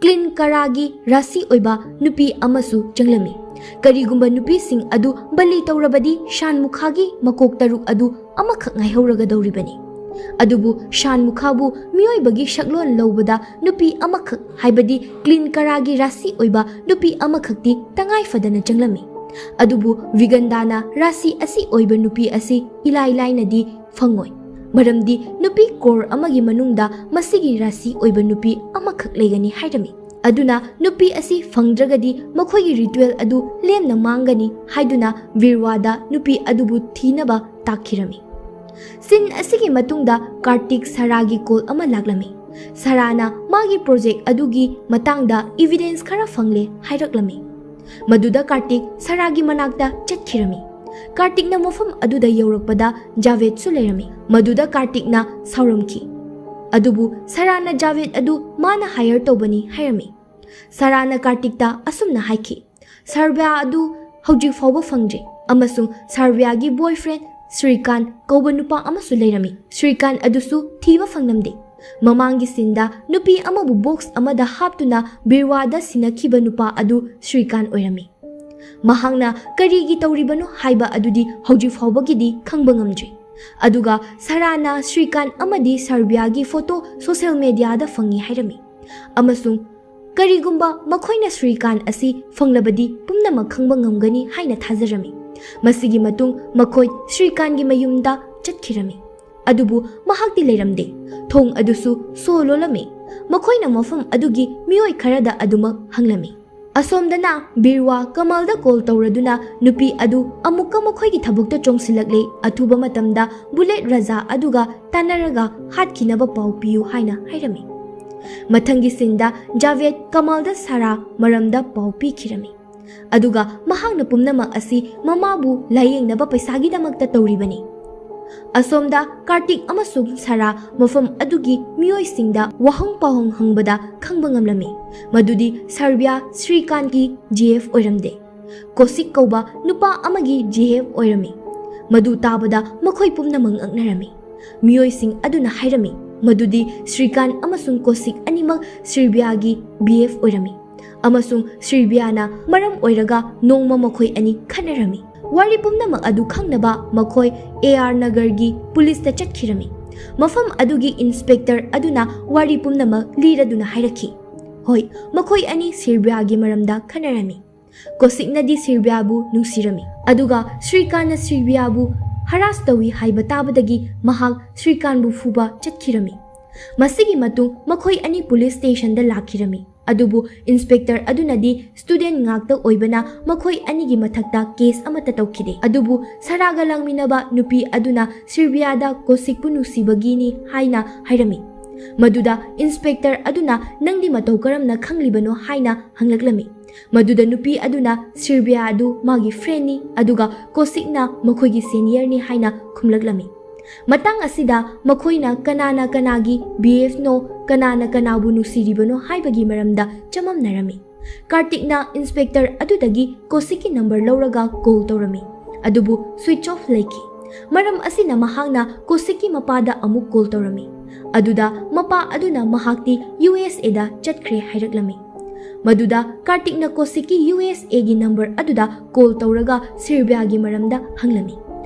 ꯀ꯭ꯂꯤꯟ ꯀꯔꯥꯒꯤ ꯔꯥꯁꯤ ꯑꯣꯏꯕ ꯅꯨꯄꯤ ꯑꯃꯁꯨ ꯆꯪꯂꯝꯃꯤ꯫ ꯀꯔꯤꯒꯨꯝꯕ ꯅꯨꯄꯤꯁꯤꯡ ꯑꯗꯨ ꯕꯂꯤ ꯇꯧꯔꯕꯗꯤ ꯁꯥꯟꯃꯨꯈꯥꯒꯤ ꯃꯀꯣꯛ ꯇꯔꯨꯛ ꯑꯗꯨ ꯑꯃꯈꯛ ꯉꯥꯏꯍꯧꯔꯒꯗꯧꯔꯤꯕꯅꯤ꯫ ꯑꯗꯨꯕꯨ ꯁꯥꯟꯃꯨꯈꯥꯕꯨ ꯃꯤꯑꯣꯏꯕꯒꯤ ꯁꯛꯂꯣꯟ ꯂꯧꯕꯗ ꯅꯨꯄꯤ ꯑꯃꯈꯛ, ꯍꯥꯏꯕꯗꯤ ꯀ꯭ꯂꯤꯟ ꯀꯔꯥꯒꯤ ꯔꯥꯁꯤ ꯑꯣꯏꯕ ꯅꯨꯄꯤ ꯑꯃꯈꯛꯇꯤ ꯇꯉꯥꯏ ꯐꯗꯅ ꯆꯪꯂꯝꯃꯤ꯫ ꯑꯗꯨꯕꯨ ꯕꯤꯒꯟꯗꯥꯅ ꯔꯥꯁꯤ ꯑꯁꯤ ꯑꯣꯏꯕ ꯅꯨꯄꯤ ꯑꯁꯤ ꯏꯂꯥꯏ ꯂꯥꯏꯅꯗꯤ ꯐꯪꯉꯣꯏ, ꯃꯔꯝꯗꯤ ꯅꯨꯄꯤ ꯀ꯭ꯔꯣꯔ ꯑꯃꯒꯤ ꯃꯅꯨꯡꯗ ꯃꯁꯤꯒꯤ ꯔꯥꯁꯤ ꯑꯣꯏꯕ ꯅꯨꯄꯤ ꯑꯃꯈꯛ ꯂꯩꯒꯅꯤ ꯍꯥꯏꯔꯝꯃꯤ꯫ ꯑꯗꯨꯅ ꯅꯨꯄꯤ ꯑꯁꯤ ꯐꯪꯗ꯭ꯔꯒꯗꯤ ꯃꯈꯣꯏꯒꯤ ꯔꯤꯆꯨꯋꯦꯜ ꯑꯗꯨ ꯂꯦꯝꯅ ꯃꯥꯡꯒꯅꯤ ꯍꯥꯏꯗꯨꯅ ꯕꯤꯔꯋꯥꯗ ꯅꯨꯄꯤ ꯑꯗꯨꯕꯨ ꯊꯤꯅꯕ ꯇꯥꯛꯈꯤꯔꯝꯃꯤ꯫ ꯁꯤꯟ ꯑꯁꯤꯒꯤ ꯃꯇꯨꯡꯗ ꯀꯥꯔꯇꯤꯛ ꯁꯥꯔꯥꯒꯤ ꯀꯣꯜ ꯑꯃ ꯂꯥꯛꯂꯝꯃꯤ꯫ ꯁꯥꯔꯥꯅ ꯃꯥꯒꯤ ꯄ꯭ꯔꯣꯖꯦꯛ ꯑꯗꯨꯒꯤ ꯃꯇꯥꯡꯗ ꯏꯚꯤꯗꯦꯟꯁ ꯈꯔ ꯐꯪꯂꯦ ꯍꯥꯏꯔꯛꯂꯝꯃꯤ꯫ ꯃꯗꯨꯗ ꯀꯥꯔꯇꯤꯛ ꯁꯥꯔꯥꯒꯤ ꯃꯅꯥꯛꯇ ꯆꯠꯈꯤꯔꯝꯃꯤ꯫ ꯀꯥꯔꯇꯤꯛꯅ ꯃꯐꯝ ꯑꯗꯨꯗ ꯌꯧꯔꯛꯄꯗ ꯖꯥꯚꯦꯗꯁꯨ ꯂꯩꯔꯝꯃꯤ꯫ ꯃꯗꯨꯗ ꯀꯥꯔꯇꯤꯛꯅ ꯁꯥꯎꯔꯝꯈꯤ꯫ ꯑꯗꯨꯕꯨ ꯁꯥꯔꯥꯅ ꯖꯥꯚꯦꯗ ꯑꯗꯨ ꯃꯥꯅ ꯍꯥꯏꯌꯔ ꯇꯧꯕꯅꯤ ꯍꯥꯏꯔꯝꯃꯤ꯫ ꯁꯥꯔꯥꯅ ꯀꯥꯔꯇꯤꯛꯇ ꯑꯁꯨꯝꯅ ꯍꯥꯏꯈꯤ, "ꯁꯥꯔꯕꯤꯌꯥ ꯑꯗꯨ ꯍꯧꯖꯤꯛ ꯐꯥꯎꯕ ꯐꯪꯗ꯭ꯔꯤ, ꯑꯃꯁꯨꯡ ꯁꯥꯔꯕꯤꯌꯥꯒꯤ ꯕꯣꯏꯐ꯭ꯔꯦꯟ ꯁ꯭ꯔꯤꯀꯥꯟ ꯀꯧꯕ ꯅꯨꯄꯥ ꯑꯃꯁꯨ ꯂꯩꯔꯝꯃꯤ꯫ ꯁ꯭ꯔꯤꯀꯥꯟ ꯑꯗꯨꯁꯨ ꯊꯤꯕ ꯐꯪꯂꯝꯗꯦ꯫ ꯃꯃꯥꯡꯒꯤ ꯁꯤꯟꯗ ꯅꯨꯄꯤ ꯑꯃꯕꯨ ꯕꯣꯛꯁ ꯑꯃꯗ ꯍꯥꯞꯇꯨꯅ ꯕꯤꯔꯋꯥꯗ ꯁꯤꯟꯅꯈꯤꯕ ꯅꯨꯄꯥ ꯑꯗꯨ ꯁ꯭ꯔꯤꯀꯥꯟ ꯑꯣꯏꯔꯝꯃꯤ꯫ ꯃꯍꯥꯛꯅ ꯀꯔꯤꯒꯤ ꯇꯧꯔꯤꯕꯅꯣ ꯍꯥꯏꯕ ꯑꯗꯨꯗꯤ ꯍꯧꯖꯤꯛ ꯐꯥꯎꯕꯒꯤꯗꯤ ꯈꯪꯕ ꯉꯝꯗ꯭ꯔꯤ꯫ ꯑꯗꯨꯒ ꯁꯥꯔꯥꯅ ꯁ꯭ꯔꯤꯀꯥꯟ ꯑꯃꯗꯤ ꯁꯥꯔꯕꯤꯌꯥꯒꯤ ꯐꯣꯇꯣ ꯁꯣꯁꯦꯜ ꯃꯦꯗꯤꯌꯥꯗ ꯐꯪꯉꯤ ꯍꯥꯏꯔꯝꯃꯤ꯫ ꯑꯃꯁꯨꯡ ꯀꯔꯤꯒꯨꯝꯕ ꯃꯈꯣꯏꯅ ꯁ꯭ꯔꯤꯀꯥꯟ ꯑꯁꯤ ꯐꯪꯂꯕꯗꯤ ꯄꯨꯝꯅꯃꯛ ꯈꯪꯕ ꯉꯝꯒꯅꯤ ꯍꯥꯏꯅ ꯊꯥꯖꯔꯝꯃꯤ꯫ ꯃꯁꯤꯒꯤ ꯃꯇꯨꯡ ꯃꯈꯣꯏ ꯁ꯭ꯔꯤꯀꯥꯟꯒꯤ ꯃꯌꯨꯝꯗ ꯆꯠꯈꯤꯔꯝꯃꯤ꯫ ꯑꯗꯨꯕꯨ ꯃꯍꯥꯛꯇꯤ ꯂꯩꯔꯝꯗꯦ꯫ ꯊꯣꯡ ꯑꯗꯨꯁꯨ ꯁꯣ ꯂꯣꯜꯂꯝꯃꯤ꯫ ꯃꯈꯣꯏꯅ ꯃꯐꯝ ꯑꯗꯨꯒꯤ ꯃꯤꯑꯣꯏ ꯈꯔꯗ ꯑꯗꯨꯃꯛ ꯍꯪꯂꯝꯃꯤ꯫ ꯑꯁꯣꯝꯗꯅ ꯕꯤꯔꯋꯥ ꯀꯃꯜꯗ ꯀꯣꯜ ꯇꯧꯔꯗꯨꯅ ꯅꯨꯄꯤ ꯑꯗꯨ ꯑꯃꯨꯛꯀ ꯃꯈꯣꯏꯒꯤ ꯊꯕꯛꯇ ꯆꯣꯡꯁꯤꯜꯂꯛꯂꯦ, ꯑꯊꯨꯕ ꯃꯇꯝꯗ ꯕꯨꯂꯦꯠ ꯔꯥꯖꯥ ꯑꯗꯨꯒ ꯇꯥꯟꯅꯔꯒ ꯍꯥꯠꯈꯤꯅꯕ ꯄꯥꯎ ꯄꯤꯌꯨ ꯍꯥꯏꯅ ꯍꯥꯏꯔꯝꯃꯤ꯫ ꯃꯊꯪꯒꯤ ꯁꯤꯟꯗ ꯖꯥꯚꯦꯗ ꯀꯃꯜꯗ ꯁꯥꯔꯥ ꯃꯔꯝꯗ ꯄꯥꯎ ꯄꯤꯈꯤꯔꯝꯃꯤ, ꯑꯗꯨꯒ ꯃꯍꯥꯛꯅ ꯄꯨꯝꯅꯃꯛ ꯑꯁꯤ ꯃꯃꯥꯕꯨ ꯂꯥꯌꯦꯡꯅꯕ ꯄꯩꯁꯥꯒꯤꯗꯃꯛꯇ ꯇꯧꯔꯤꯕꯅꯤ꯫ ꯑꯁꯣꯝꯗ ꯀꯥꯔꯇꯤꯛ ꯑꯃꯁꯨꯡ ꯁꯥꯔꯥ ꯃꯐꯝ ꯑꯗꯨꯒꯤ ꯃꯤꯑꯣꯏꯁꯤꯡꯗ ꯋꯥꯍꯪ ꯄꯥꯎꯍꯪ ꯍꯪꯕꯗ ꯈꯪꯕ ꯉꯝꯂꯝꯃꯤ, ꯃꯗꯨꯗꯤ ꯁꯔꯕꯤꯌꯥ ꯁ꯭ꯔꯤꯀꯥꯟꯠꯀꯤ ꯖꯤ ꯑꯦꯐ ꯑꯣꯏꯔꯝꯗꯦ, ꯀꯣꯁꯤꯛ ꯀꯧꯕ ꯅꯨꯄꯥ ꯑꯃꯒꯤ ꯖꯤ ꯑꯦꯐ ꯑꯣꯏꯔꯝꯃꯤ꯫ ꯃꯗꯨ ꯇꯥꯕꯗ ꯃꯈꯣꯏ ꯄꯨꯝꯅꯃꯛ ꯉꯛꯅꯔꯝꯃꯤ꯫ ꯃꯤꯑꯣꯏꯁꯤꯡ ꯑꯗꯨꯅ ꯍꯥꯏꯔꯝꯃꯤ ꯃꯗꯨꯗꯤ ꯁ꯭ꯔꯤꯀꯥꯟꯠ ꯑꯃꯁꯨꯡ ꯀꯣꯁꯤꯛ ꯑꯅꯤꯃꯛ ꯁꯔꯕꯤꯌꯥꯒꯤ ꯕꯤ ꯑꯦꯐ ꯑꯣꯏꯔꯝꯃꯤ, ꯑꯃꯁꯨꯡ ꯁꯔꯕꯤꯌꯥꯅ ꯃꯔꯝ ꯑꯣꯏꯔꯒ ꯅꯣꯡꯃ ꯃꯈꯣꯏ ꯑꯅꯤ ꯈꯠꯅꯔꯝꯃꯤ꯫ ꯋꯥꯔꯤ ꯄꯨꯝꯅꯃꯛ ꯑꯗꯨ ꯈꯪꯅꯕ ꯃꯈꯣꯏ ꯑꯦ ꯑꯥꯔ ꯅꯒꯔꯒꯤ ꯄꯨꯂꯤꯁꯇ ꯆꯠꯈꯤꯔꯝꯃꯤ꯫ ꯃꯐꯝ ꯑꯗꯨꯒꯤ ꯏꯟꯁꯄꯦꯛꯇꯔ ꯑꯗꯨꯅ ꯋꯥꯔꯤ ꯄꯨꯝꯅꯃꯛ ꯂꯤꯔꯗꯨꯅ ꯍꯥꯏꯔꯛꯈꯤ, ꯍꯣꯏ, ꯃꯈꯣꯏ ꯑꯅꯤ ꯁꯔꯕꯤꯌꯥꯒꯤ ꯃꯔꯝꯗ ꯈꯠꯅꯔꯝꯃꯤ꯫ ꯀꯣꯁꯤꯛꯅꯗꯤ ꯁꯔꯕꯤꯌꯥꯕꯨ ꯅꯨꯡꯁꯤꯔꯝꯃꯤ, ꯑꯗꯨꯒ ꯁ꯭ꯔꯤꯀꯥꯟꯠꯅ ꯁꯔꯕꯤꯌꯥꯕꯨ ꯍꯔꯥꯁ ꯇꯧꯏ ꯍꯥꯏꯕ ꯇꯥꯕꯗꯒꯤ ꯃꯍꯥꯛ ꯁ꯭ꯔꯤꯀꯥꯟꯠꯕꯨ ꯐꯨꯕ ꯆꯠꯈꯤꯔꯝꯃꯤ꯫ ꯃꯁꯤꯒꯤ ꯃꯇꯨꯡ ꯃꯈꯣꯏ ꯑꯅꯤ ꯄꯨꯂꯤꯁ ꯁ꯭ꯇꯦꯁꯟꯗ ꯂꯥꯛꯈꯤꯔꯝꯃꯤ, ꯑꯗꯨꯕꯨ ꯏꯟꯁꯄꯦꯛꯇꯔ ꯑꯗꯨꯅꯗꯤ ꯁ꯭ꯇꯨꯗꯦꯟꯠ ꯉꯥꯛꯇ ꯑꯣꯏꯕꯅ ꯃꯈꯣꯏ ꯑꯅꯤꯒꯤ ꯃꯊꯛꯇ ꯀꯦꯁ ꯑꯃꯠꯇ ꯇꯧꯈꯤꯗꯦ꯫ ꯑꯗꯨꯕꯨ ꯁꯥꯔꯥꯒ ꯂꯥꯡꯃꯤꯟꯅꯕ ꯅꯨꯄꯤ ꯑꯗꯨꯅ ꯁꯔꯕꯤꯌꯥꯗ ꯀꯣꯁꯤꯛꯄꯨ ꯅꯨꯡꯁꯤꯕꯒꯤꯅꯤ ꯍꯥꯏꯅ ꯍꯥꯏꯔꯝꯃꯤ꯫ ꯃꯗꯨꯗ ꯏꯟꯁꯄꯦꯛꯇꯔ ꯑꯗꯨꯅ ꯅꯪꯗꯤ ꯃꯇꯧ ꯀꯔꯝꯅ ꯈꯪꯂꯤꯕꯅꯣ ꯍꯥꯏꯅ ꯍꯪꯂꯛꯂꯝꯃꯤ꯫ ꯃꯗꯨꯗ ꯅꯨꯄꯤ ꯑꯗꯨꯅ ꯁꯔꯕꯤꯌꯥ ꯑꯗꯨ ꯃꯥꯒꯤ ꯐ꯭ꯔꯦꯟꯅꯤ, ꯑꯗꯨꯒ ꯀꯣꯁꯤꯛꯅ ꯃꯈꯣꯏꯒꯤ ꯁꯦꯅꯤꯌꯔꯅꯤ ꯍꯥꯏꯅ ꯈꯨꯝꯂꯛꯂꯝꯃꯤ꯫ ꯃꯇꯥꯡ ꯑꯁꯤꯗ ꯃꯈꯣꯏꯅ ꯀꯅꯥꯅ ꯀꯅꯥꯒꯤ ꯕꯤ ꯑꯦꯐꯅꯣ, ꯀꯅꯥꯅ ꯀꯅꯥꯕꯨ ꯅꯨꯡꯁꯤꯔꯤꯕꯅꯣ ꯍꯥꯏꯕꯒꯤ ꯃꯔꯝꯗ ꯆꯃꯝꯅꯔꯝꯃꯤ꯫ ꯀꯥꯔꯇꯤꯛꯅ ꯏꯟꯁꯄꯦꯛꯇꯔ ꯑꯗꯨꯗꯒꯤ ꯀꯣꯁꯤꯛꯀꯤ ꯅꯝꯕꯔ ꯂꯧꯔꯒ ꯀꯣꯜ ꯇꯧꯔꯝꯃꯤ, ꯑꯗꯨꯕꯨ ꯁ꯭ꯋꯤꯆ ꯑꯣꯐ ꯂꯩꯈꯤ꯫ ꯃꯔꯝ ꯑꯁꯤꯅ ꯃꯍꯥꯛꯅ ꯀꯣꯁꯤꯛꯀꯤ ꯃꯄꯥꯗ ꯑꯃꯨꯛ ꯀꯣꯜ ꯇꯧꯔꯝꯃꯤ, ꯑꯗꯨꯗ ꯃꯄꯥ ꯑꯗꯨꯅ ꯃꯍꯥꯛꯇꯤ ꯌꯨ ꯑꯦꯁ ꯑꯦꯗ ꯆꯠꯈ꯭ꯔꯦ ꯍꯥꯏꯔꯛꯂꯝꯃꯤ꯫ ꯃꯗꯨꯗ ꯀꯥꯔꯇꯤꯛꯅ ꯀꯣꯁꯤꯛꯀꯤ ꯌꯨ ꯑꯦꯁ ꯑꯦꯒꯤ ꯅꯝꯕꯔ ꯑꯗꯨꯗ ꯀꯣꯜ ꯇꯧꯔꯒ ꯁꯔꯕꯤꯌꯥꯒꯤ ꯃꯔꯝꯗ ꯍꯪꯂꯝꯃꯤ꯫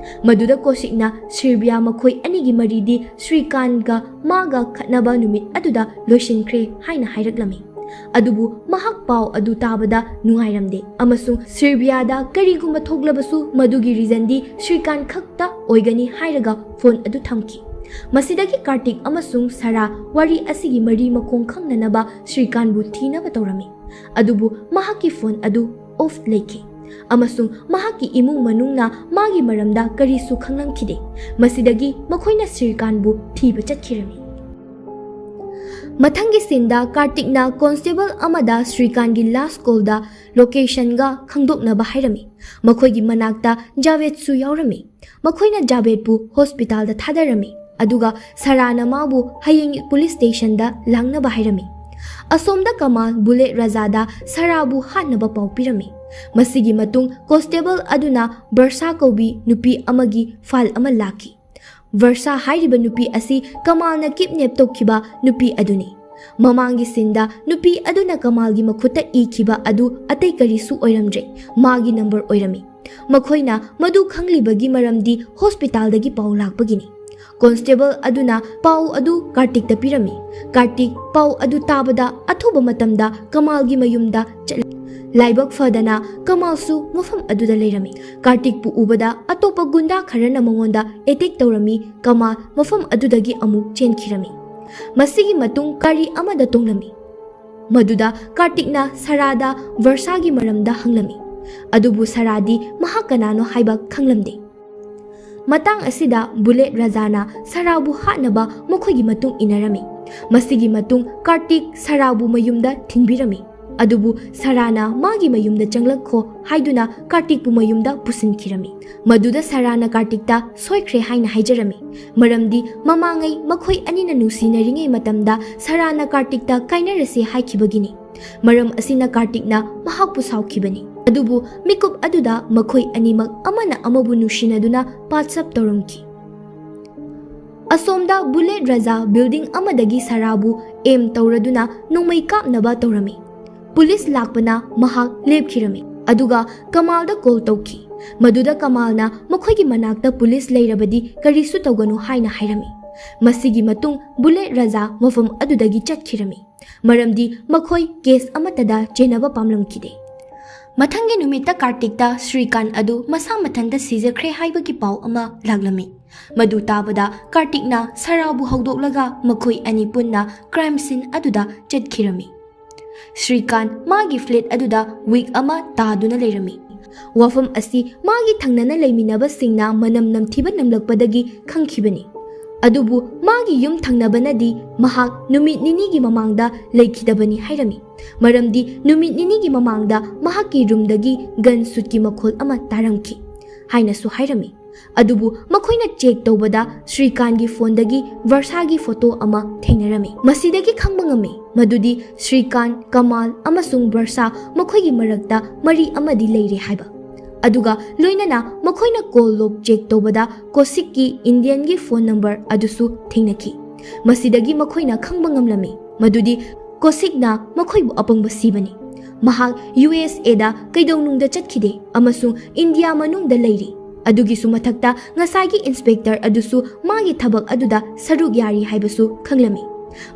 ꯃꯗꯨꯗ ꯀꯣꯁꯤꯛꯅ ꯁꯔꯕꯤꯌꯥ ꯃꯈꯣꯏ ꯑꯅꯤꯒꯤ ꯃꯔꯤꯗꯤ ꯁ꯭ꯔꯤꯀꯥꯟꯠꯒ ꯃꯥꯒ ꯈꯠꯅꯕ ꯅꯨꯃꯤꯠ ꯑꯗꯨꯗ ꯂꯣꯏꯁꯤꯟꯈ꯭ꯔꯦ ꯍꯥꯏꯅ ꯍꯥꯏꯔꯛꯂꯝꯃꯤ꯫ ꯑꯗꯨꯕꯨ ꯃꯍꯥꯛ ꯄꯥꯎ ꯑꯗꯨ ꯇꯥꯕꯗ ꯅꯨꯡꯉꯥꯏꯔꯝꯗꯦ, ꯑꯃꯁꯨꯡ ꯁꯔꯕꯤꯌꯥꯗ ꯀꯔꯤꯒꯨꯝꯕ ꯊꯣꯛꯂꯕꯁꯨ ꯃꯗꯨꯒꯤ ꯔꯤꯖꯟꯗꯤ ꯁ꯭ꯔꯤꯀꯥꯟꯠ ꯈꯛꯇ ꯑꯣꯏꯒꯅꯤ ꯍꯥꯏꯔꯒ ꯐꯣꯟ ꯑꯗꯨ ꯊꯝꯈꯤ꯫ ꯃꯁꯤꯗꯒꯤ ꯀꯥꯔꯇꯤꯛ ꯑꯃꯁꯨꯡ ꯁꯥꯔꯥ ꯋꯥꯔꯤ ꯑꯁꯤꯒꯤ ꯃꯔꯤ ꯃꯈꯣꯡ ꯈꯪꯅꯅꯕ ꯁ꯭ꯔꯤꯀꯥꯟꯠꯕꯨ ꯊꯤꯅꯕ ꯇꯧꯔꯝꯃꯤ꯫ ꯑꯗꯨꯕꯨ ꯃꯍꯥꯛꯀꯤ ꯐꯣꯟ ꯑꯗꯨ ꯑꯣꯐ ꯂꯩꯈꯤ, ꯑꯃꯁꯨꯡ ꯃꯍꯥꯛꯀꯤ ꯏꯃꯨꯡ ꯃꯅꯨꯡꯅ ꯃꯥꯒꯤ ꯃꯔꯝꯗ ꯀꯔꯤꯁꯨ ꯈꯪꯂꯝꯈꯤꯗꯦ꯫ ꯃꯁꯤꯗꯒꯤ ꯃꯈꯣꯏꯅ ꯁ꯭ꯔꯤꯀꯥꯟꯕꯨ ꯊꯤꯕ ꯆꯠꯈꯤꯔꯝꯃꯤ꯫ ꯃꯊꯪꯒꯤ ꯁꯤꯟꯗ ꯀꯥꯔꯇꯤꯛꯅ ꯀꯣꯟꯁꯇꯦꯕꯜ ꯑꯃꯗ ꯁ꯭ꯔꯤꯀꯥꯟꯒꯤ ꯂꯥꯁ ꯀꯣꯜꯗ ꯂꯣꯀꯦꯁꯟꯒ ꯈꯪꯗꯣꯛꯅꯕ ꯍꯥꯏꯔꯝꯃꯤ꯫ ꯃꯈꯣꯏꯒꯤ ꯃꯅꯥꯛꯇ ꯖꯥꯕꯦꯗꯁꯨ ꯌꯥꯎꯔꯝꯃꯤ꯫ ꯃꯈꯣꯏꯅ ꯖꯥꯕꯦꯗꯄꯨ ꯍꯣꯁꯄꯤꯇꯥꯜꯗ ꯊꯥꯗꯔꯝꯃꯤ, ꯑꯗꯨꯒ ꯁꯔꯥꯅ ꯃꯥꯕꯨ ꯍꯌꯦꯡ ꯄꯨꯂꯤꯁ ꯁ꯭ꯇꯦꯁꯟꯗ ꯂꯥꯛꯅꯕ ꯍꯥꯏꯔꯝꯃꯤ꯫ ꯑꯁꯣꯝꯗ ꯀꯃꯥꯜ ꯕꯨꯂꯦꯠ ꯔꯥꯖꯥꯗ ꯁꯔꯥꯕꯨ ꯍꯥꯠꯅꯕ ꯄꯥꯎ ꯄꯤꯔꯝꯃꯤ꯫ ꯃꯁꯤꯒꯤ ꯃꯇꯨꯡ ꯀꯣꯟꯁꯇꯦꯕꯜ ꯑꯗꯨꯅ ꯕꯔꯁꯥ ꯀꯧꯕꯤ ꯅꯨꯄꯤ ꯑꯃꯒꯤ ꯐꯥꯏꯜ ꯑꯃ ꯂꯥꯛꯈꯤ꯫ ꯕꯔꯁꯥ ꯍꯥꯏꯔꯤꯕ ꯅꯨꯄꯤ ꯑꯁꯤ ꯀꯃꯥꯜꯅ ꯀꯤꯗꯅꯦꯞ ꯇꯧꯈꯤꯕ ꯅꯨꯄꯤ ꯑꯗꯨꯅꯤ꯫ ꯃꯃꯥꯡꯒꯤ ꯁꯤꯟꯗ ꯅꯨꯄꯤ ꯑꯗꯨꯅ ꯀꯃꯥꯜꯒꯤ ꯃꯈꯨꯠꯇ ꯏꯈꯤꯕ ꯑꯗꯨ ꯑꯇꯩ ꯀꯔꯤꯁꯨ ꯑꯣꯏꯔꯝꯗ꯭ꯔꯦ, ꯃꯥꯒꯤ ꯅꯝꯕꯔ ꯑꯣꯏꯔꯝꯃꯤ꯫ ꯃꯈꯣꯏꯅ ꯃꯗꯨ ꯈꯪꯂꯤꯕꯒꯤ ꯃꯔꯝꯗꯤ ꯍꯣꯁꯄꯤꯇꯥꯜꯗꯒꯤ ꯄꯥꯎ ꯂꯥꯛꯄꯒꯤꯅꯤ꯫ ꯀꯣꯟꯁꯇꯦꯕꯜ ꯑꯗꯨꯅ ꯄꯥꯎ ꯑꯗꯨ ꯀꯥꯔꯇꯤꯛꯇ ꯄꯤꯔꯝꯃꯤ꯫ ꯀꯥꯔꯇꯤꯛ ꯄꯥꯎ ꯑꯗꯨ ꯇꯥꯕꯗ ꯑꯊꯨꯕ ꯃꯇꯝꯗ ꯀꯃꯥꯜꯒꯤ ꯃꯌꯨꯝꯗ ꯆꯠꯂꯤ꯫ ꯂꯥꯏꯕꯛ ꯐꯗꯅ ꯀꯃꯥꯜꯁꯨ ꯃꯐꯝ ꯑꯗꯨꯗ ꯂꯩꯔꯝꯃꯤ꯫ ꯀꯥꯔꯇꯤꯛꯄꯨ ꯎꯕꯗ ꯑꯇꯣꯞꯄ ꯒꯨꯟꯗꯥ ꯈꯔꯅ ꯃꯉꯣꯟꯗ ꯑꯦꯇꯦꯛ ꯇꯧꯔꯝꯃꯤ꯫ ꯀꯃꯥꯜ ꯃꯐꯝ ꯑꯗꯨꯗꯒꯤ ꯑꯃꯨꯛ ꯆꯦꯟꯈꯤꯔꯝꯃꯤ꯫ ꯃꯁꯤꯒꯤ ꯃꯇꯨꯡ ꯒꯥꯔꯤ ꯑꯃꯗ ꯇꯣꯡꯂꯝꯃꯤ꯫ ꯃꯗꯨꯗ ꯀꯥꯔꯇꯤꯛꯅ ꯁꯔꯥꯗ ꯕꯔꯁꯥꯒꯤ ꯃꯔꯝꯗ ꯍꯪꯂꯝꯃꯤ, ꯑꯗꯨꯕꯨ ꯁꯔꯥꯗꯤ ꯃꯍꯥꯛ ꯀꯅꯥꯅꯣ ꯍꯥꯏꯕ ꯈꯪꯂꯝꯗꯦ꯫ ꯃꯇꯥꯡ ꯑꯁꯤꯗ ꯕꯨꯂꯦꯠ ꯔꯥꯖꯥꯅ ꯁꯔꯥꯕꯨ ꯍꯥꯠꯅꯕ ꯃꯈꯣꯏꯒꯤ ꯃꯇꯨꯡ ꯏꯟꯅꯔꯝꯃꯤ꯫ ꯃꯁꯤꯒꯤ ꯃꯇꯨꯡ ꯀꯥꯔꯇꯤꯛ ꯁꯔꯥꯕꯨ ꯃꯌꯨꯝꯗ ꯊꯤꯟꯕꯤꯔꯝꯃꯤ, ꯑꯗꯨꯕꯨ ꯁꯔꯥꯅ ꯃꯥꯒꯤ ꯃꯌꯨꯝꯗ ꯆꯪꯂꯛꯈꯣ ꯍꯥꯏꯗꯨꯅ ꯀꯥꯔꯇꯤꯛꯄꯨ ꯃꯌꯨꯝꯗ ꯄꯨꯁꯤꯟꯈꯤꯔꯝꯃꯤ꯫ ꯃꯗꯨꯗ ꯁꯔꯥꯅ ꯀꯥꯔꯇꯤꯛꯇ ꯁꯣꯏꯈ꯭ꯔꯦ ꯍꯥꯏꯅ ꯍꯥꯏꯖꯔꯝꯃꯤ, ꯃꯔꯝꯗꯤ ꯃꯃꯥꯡꯉꯩ ꯃꯈꯣꯏ ꯑꯅꯤꯅ ꯅꯨꯡꯁꯤꯅꯔꯤꯉꯩ ꯃꯇꯝꯗ ꯁꯔꯥꯅ ꯀꯥꯔꯇꯤꯛꯇ ꯀꯥꯏꯅꯔꯁꯦ ꯍꯥꯏꯈꯤꯕꯒꯤꯅꯤ꯫ ꯃꯔꯝ ꯑꯁꯤꯅ ꯀꯥꯔꯇꯤꯛꯅ ꯃꯍꯥꯛꯄꯨ ꯁꯥꯎꯈꯤꯕꯅꯤ꯫ ꯑꯗꯨꯕꯨ ꯃꯤꯀꯨꯞ ꯑꯗꯨꯗ ꯃꯈꯣꯏ ꯑꯅꯤꯃꯛ ꯑꯃꯅ ꯑꯃꯕꯨ ꯅꯨꯡꯁꯤꯅꯗꯨꯅ ꯄꯥꯠꯁꯞ ꯇꯧꯔꯝꯈꯤ꯫ ꯑꯁꯣꯝꯗ ꯕꯨꯂꯦꯠ ꯔꯥꯖꯥ ꯕꯤꯜꯗꯤꯡ ꯑꯃꯗꯒꯤ ꯁꯔꯥꯕꯨ ꯑꯦꯝ ꯇꯧꯔꯗꯨꯅ ꯅꯣꯡꯃꯩ ꯀꯥꯞꯅꯕ ꯇꯧꯔꯝꯃꯤ꯫ ꯄꯨꯂꯤꯁ ꯂꯥꯛꯄꯅ ꯃꯍꯥꯛ ꯂꯦꯞꯈꯤꯔꯝꯃꯤ, ꯑꯗꯨꯒ ꯀꯃꯥꯜꯗ ꯀꯣꯜ ꯇꯧꯈꯤ꯫ ꯃꯗꯨꯗ ꯀꯃꯥꯜꯅ ꯃꯈꯣꯏꯒꯤ ꯃꯅꯥꯛꯇ ꯄꯨꯂꯤꯁ ꯂꯩꯔꯕꯗꯤ ꯀꯔꯤꯁꯨ ꯇꯧꯒꯅꯨ ꯍꯥꯏꯅ ꯍꯥꯏꯔꯝꯃꯤ꯫ ꯃꯁꯤꯒꯤ ꯃꯇꯨꯡ ꯕꯨꯂꯦꯠ ꯔꯥꯖꯥ ꯃꯐꯝ ꯑꯗꯨꯗꯒꯤ ꯆꯠꯈꯤꯔꯝꯃꯤ, ꯃꯔꯝꯗꯤ ꯃꯈꯣꯏ ꯀꯦꯁ ꯑꯃꯠꯇꯗ ꯆꯦꯟꯅꯕ ꯄꯥꯝꯂꯝꯈꯤꯗꯦ꯫ ꯃꯊꯪꯒꯤ ꯅꯨꯃꯤꯠꯇ ꯀꯥꯔꯇꯤꯛꯇ ꯁ꯭ꯔꯤꯀꯥꯟ ꯑꯗꯨ ꯃꯁꯥ ꯃꯊꯟꯇ ꯁꯤꯖꯈ꯭ꯔꯦ ꯍꯥꯏꯕꯒꯤ ꯄꯥꯎ ꯑꯃ ꯂꯥꯛꯂꯝꯃꯤ꯫ ꯃꯗꯨ ꯇꯥꯕꯗ ꯀꯥꯔꯇꯤꯛꯅ ꯁꯔꯥꯕꯨ ꯍꯧꯗꯣꯛꯂꯒ ꯃꯈꯣꯏ ꯑꯅꯤ ꯄꯨꯟꯅ ꯀ꯭ꯔꯥꯏꯝ ꯁꯤꯟ ꯑꯗꯨꯗ ꯆꯠꯈꯤꯔꯝꯃꯤ꯫ ꯁ꯭ꯔꯤꯀꯥꯟ ꯃꯥꯒꯤ ꯐ꯭ꯂꯦꯠ ꯑꯗꯨꯗ ꯋꯤꯛ ꯑꯃ ꯇꯥꯗꯨꯅ ꯂꯩꯔꯝꯃꯤ꯫ ꯋꯥꯐꯝ ꯑꯁꯤ ꯃꯥꯒꯤ ꯊꯪꯅꯅ ꯂꯩꯃꯤꯟꯅꯕꯁꯤꯡꯅ ꯃꯅꯝ ꯅꯝꯊꯤꯕ ꯅꯝꯂꯛꯄꯗꯒꯤ ꯈꯪꯈꯤꯕꯅꯤ꯫ ꯑꯗꯨꯕꯨ ꯃꯥꯒꯤ ꯌꯨꯝ ꯊꯪꯅꯕꯅꯗꯤ ꯃꯍꯥꯛ ꯅꯨꯃꯤꯠ ꯅꯤꯅꯤꯒꯤ ꯃꯃꯥꯡꯗ ꯂꯩꯈꯤꯗꯕꯅꯤ ꯍꯥꯏꯔꯝꯃꯤ, ꯃꯔꯝꯗꯤ ꯅꯨꯃꯤꯠ ꯅꯤꯅꯤꯒꯤ ꯃꯃꯥꯡꯗ ꯃꯍꯥꯛꯀꯤ ꯔꯨꯝꯗꯒꯤ ꯒꯟ ꯁꯨꯠꯀꯤ ꯃꯈꯣꯜ ꯑꯃ ꯇꯥꯔꯝꯈꯤ ꯍꯥꯏꯅꯁꯨ ꯍꯥꯏꯔꯝꯃꯤ꯫ ꯑꯗꯨꯕꯨ ꯃꯈꯣꯏꯅ ꯆꯦꯛ ꯇꯧꯕꯗ ꯁ꯭ꯔꯤꯀꯥꯟꯒꯤ ꯐꯣꯟꯗꯒꯤ ꯕꯔꯁꯥꯒꯤ ꯐꯣꯇꯣ ꯑꯃ ꯊꯦꯡꯅꯔꯝꯃꯤ꯫ ꯃꯁꯤꯗꯒꯤ ꯈꯪꯕ ꯉꯝꯃꯤ ꯃꯗꯨꯗꯤ ꯁ꯭ꯔꯤꯀꯥꯟ, ꯀꯃꯥꯜ ꯑꯃꯁꯨꯡ ꯕꯔꯁꯥ ꯃꯈꯣꯏꯒꯤ ꯃꯔꯛꯇ ꯃꯔꯤ ꯑꯃꯗꯤ ꯂꯩꯔꯦ ꯍꯥꯏꯕ꯫ ꯑꯗꯨꯒ ꯂꯣꯏꯅꯅ ꯃꯈꯣꯏꯅ ꯀꯣꯜ ꯂꯣꯒ ꯆꯦꯛ ꯇꯧꯕꯗ ꯀꯣꯁꯤꯛꯀꯤ ꯏꯟꯗꯤꯌꯟꯒꯤ ꯐꯣꯟ ꯅꯝꯕꯔ ꯑꯗꯨꯁꯨ ꯊꯦꯡꯅꯈꯤ꯫ ꯃꯁꯤꯗꯒꯤ ꯃꯈꯣꯏꯅ ꯈꯪꯕ ꯉꯝꯂꯝꯃꯤ ꯃꯗꯨꯗꯤ ꯀꯣꯁꯤꯛꯅ ꯃꯈꯣꯏꯕꯨ ꯑꯄꯪꯕ ꯁꯤꯕꯅꯤ꯫ ꯃꯍꯥꯛ ꯌꯨ ꯑꯦꯁ ꯑꯦꯗ ꯀꯩꯗꯧꯅꯨꯡꯗ ꯆꯠꯈꯤꯗꯦ ꯑꯃꯁꯨꯡ ꯏꯟꯗꯤꯌꯥ ꯃꯅꯨꯡꯗ ꯂꯩꯔꯤ꯫ ꯑꯗꯨꯒꯤꯁꯨ ꯃꯊꯛꯇ ꯉꯁꯥꯏꯒꯤ ꯏꯟꯁꯄꯦꯛꯇꯔ ꯑꯗꯨꯁꯨ ꯃꯥꯒꯤ ꯊꯕꯛ ꯑꯗꯨꯗ ꯁꯔꯨꯛ ꯌꯥꯔꯤ ꯍꯥꯏꯕꯁꯨ ꯈꯪꯂꯝꯃꯤ꯫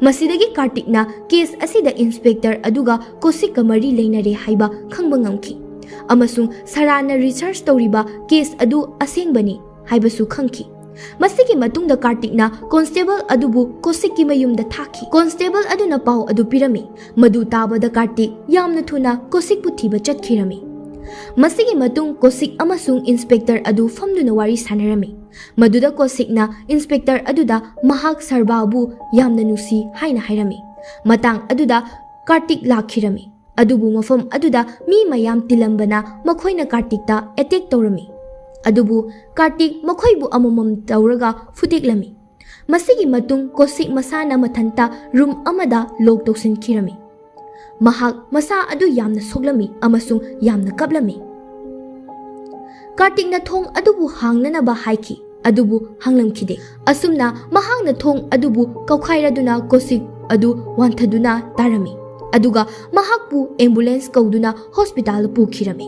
ꯃꯁꯤꯗꯒꯤ ꯀꯥꯔꯇꯤꯛꯅ ꯀꯦꯁ ꯑꯁꯤꯗ ꯏꯟꯁꯄꯦꯛꯇꯔ ꯑꯗꯨꯒ ꯀꯣꯁꯤꯛꯀ ꯃꯔꯤ ꯂꯩꯅꯔꯦ ꯍꯥꯏꯕ ꯈꯪꯕ ꯉꯝꯈꯤ ꯑꯃꯁꯨꯡ ꯁꯔꯥꯅ ꯔꯤꯁꯔꯆ ꯇꯧꯔꯤꯕ ꯀꯦꯁ ꯑꯗꯨ ꯑꯁꯦꯡꯕꯅꯤ ꯍꯥꯏꯕꯁꯨ ꯈꯪꯈꯤ꯫ ꯃꯁꯤꯒꯤ ꯃꯇꯨꯡꯗ ꯀꯥꯔꯇꯤꯛꯅ ꯀꯣꯟꯁꯇꯦꯕꯜ ꯑꯗꯨꯕꯨ ꯀꯣꯁꯤꯛꯀꯤ ꯃꯌꯨꯝꯗ ꯊꯥꯈꯤ꯫ ꯀꯣꯟꯁꯇꯦꯕꯜ ꯑꯗꯨꯅ ꯄꯥꯎ ꯑꯗꯨ ꯄꯤꯔꯝꯃꯤ꯫ ꯃꯗꯨ ꯇꯥꯕꯗ ꯀꯥꯔꯇꯤꯛ ꯌꯥꯝꯅ ꯊꯨꯅ ꯀꯣꯁꯤꯛꯄꯨ ꯊꯤꯕ ꯆꯠꯈꯤꯔꯝꯃꯤ꯫ ꯃꯁꯤꯒꯤ ꯃꯇꯨꯡ ꯀꯣꯁꯤꯛ ꯑꯃꯁꯨꯡ ꯏꯟꯁꯄꯦꯛꯇꯔ ꯑꯗꯨ ꯐꯝꯗꯨꯅ ꯋꯥꯔꯤ ꯁꯥꯟꯅꯔꯝꯃꯤ꯫ ꯃꯗꯨꯗ ꯀꯣꯁꯤꯛꯅ ꯏꯟꯁꯄꯦꯛꯇꯔ ꯑꯗꯨꯗ ꯃꯍꯥꯛ ꯁꯔꯕꯥꯕꯨ ꯌꯥꯝꯅ ꯅꯨꯡꯁꯤ ꯍꯥꯏꯅ ꯍꯥꯏꯔꯝꯃꯤ꯫ ꯃꯇꯥꯡ ꯑꯗꯨꯗ ꯀꯥꯔꯇꯤꯛ ꯂꯥꯛꯈꯤꯔꯝꯃꯤ꯫ ꯑꯗꯨꯕꯨ ꯃꯐꯝ ꯑꯗꯨꯗ ꯃꯤ ꯃꯌꯥꯝ ꯇꯤꯜꯂꯝꯕꯅ ꯃꯈꯣꯏꯅ ꯀꯥꯔꯇꯤꯛꯇ ꯑꯦꯇꯦꯛ ꯇꯧꯔꯝꯃꯤ꯫ ꯑꯗꯨꯕꯨ ꯀꯥꯔꯇꯤꯛ ꯃꯈꯣꯏꯕꯨ ꯑꯃꯃꯝ ꯇꯧꯔꯒ ꯐꯨꯗꯦꯛꯂꯝꯃꯤ꯫ ꯃꯁꯤꯒꯤ ꯃꯇꯨꯡ ꯀꯣꯁꯤꯛ ꯃꯁꯥꯅ ꯃꯊꯟꯇ ꯔꯨꯝ ꯑꯃꯗ ꯂꯣꯛ ꯇꯧꯁꯤꯟꯈꯤꯔꯝꯃꯤ꯫ ꯃꯍꯥꯛ ꯃꯁꯥ ꯑꯗꯨ ꯌꯥꯝꯅ ꯁꯣꯛꯂꯝꯃꯤ ꯑꯃꯁꯨꯡ ꯌꯥꯝꯅ ꯀꯞꯂꯝꯃꯤ꯫ ꯀꯥꯔꯇꯤꯛꯅ ꯊꯣꯡ ꯑꯗꯨꯕꯨ ꯍꯥꯡꯅꯅꯕ ꯍꯥꯏꯈꯤ, ꯑꯗꯨꯕꯨ ꯍꯥꯡꯂꯝꯈꯤꯗꯦ꯫ ꯑꯁꯨꯝꯅ ꯃꯍꯥꯛꯅ ꯊꯣꯡ ꯑꯗꯨꯕꯨ ꯀꯧꯈꯥꯏꯔꯗꯨꯅ ꯀꯣꯁꯤꯛ ꯑꯗꯨ ꯋꯥꯟꯊꯗꯨꯅ ꯇꯥꯔꯝꯃꯤ, ꯑꯗꯨꯒ ꯃꯍꯥꯛꯄꯨ ꯑꯦꯝꯕꯨꯂꯦꯟꯁ ꯀꯧꯗꯨꯅ ꯍꯣꯁꯄꯤꯇꯥꯜꯗ ꯄꯨꯈꯤꯔꯝꯃꯤ꯫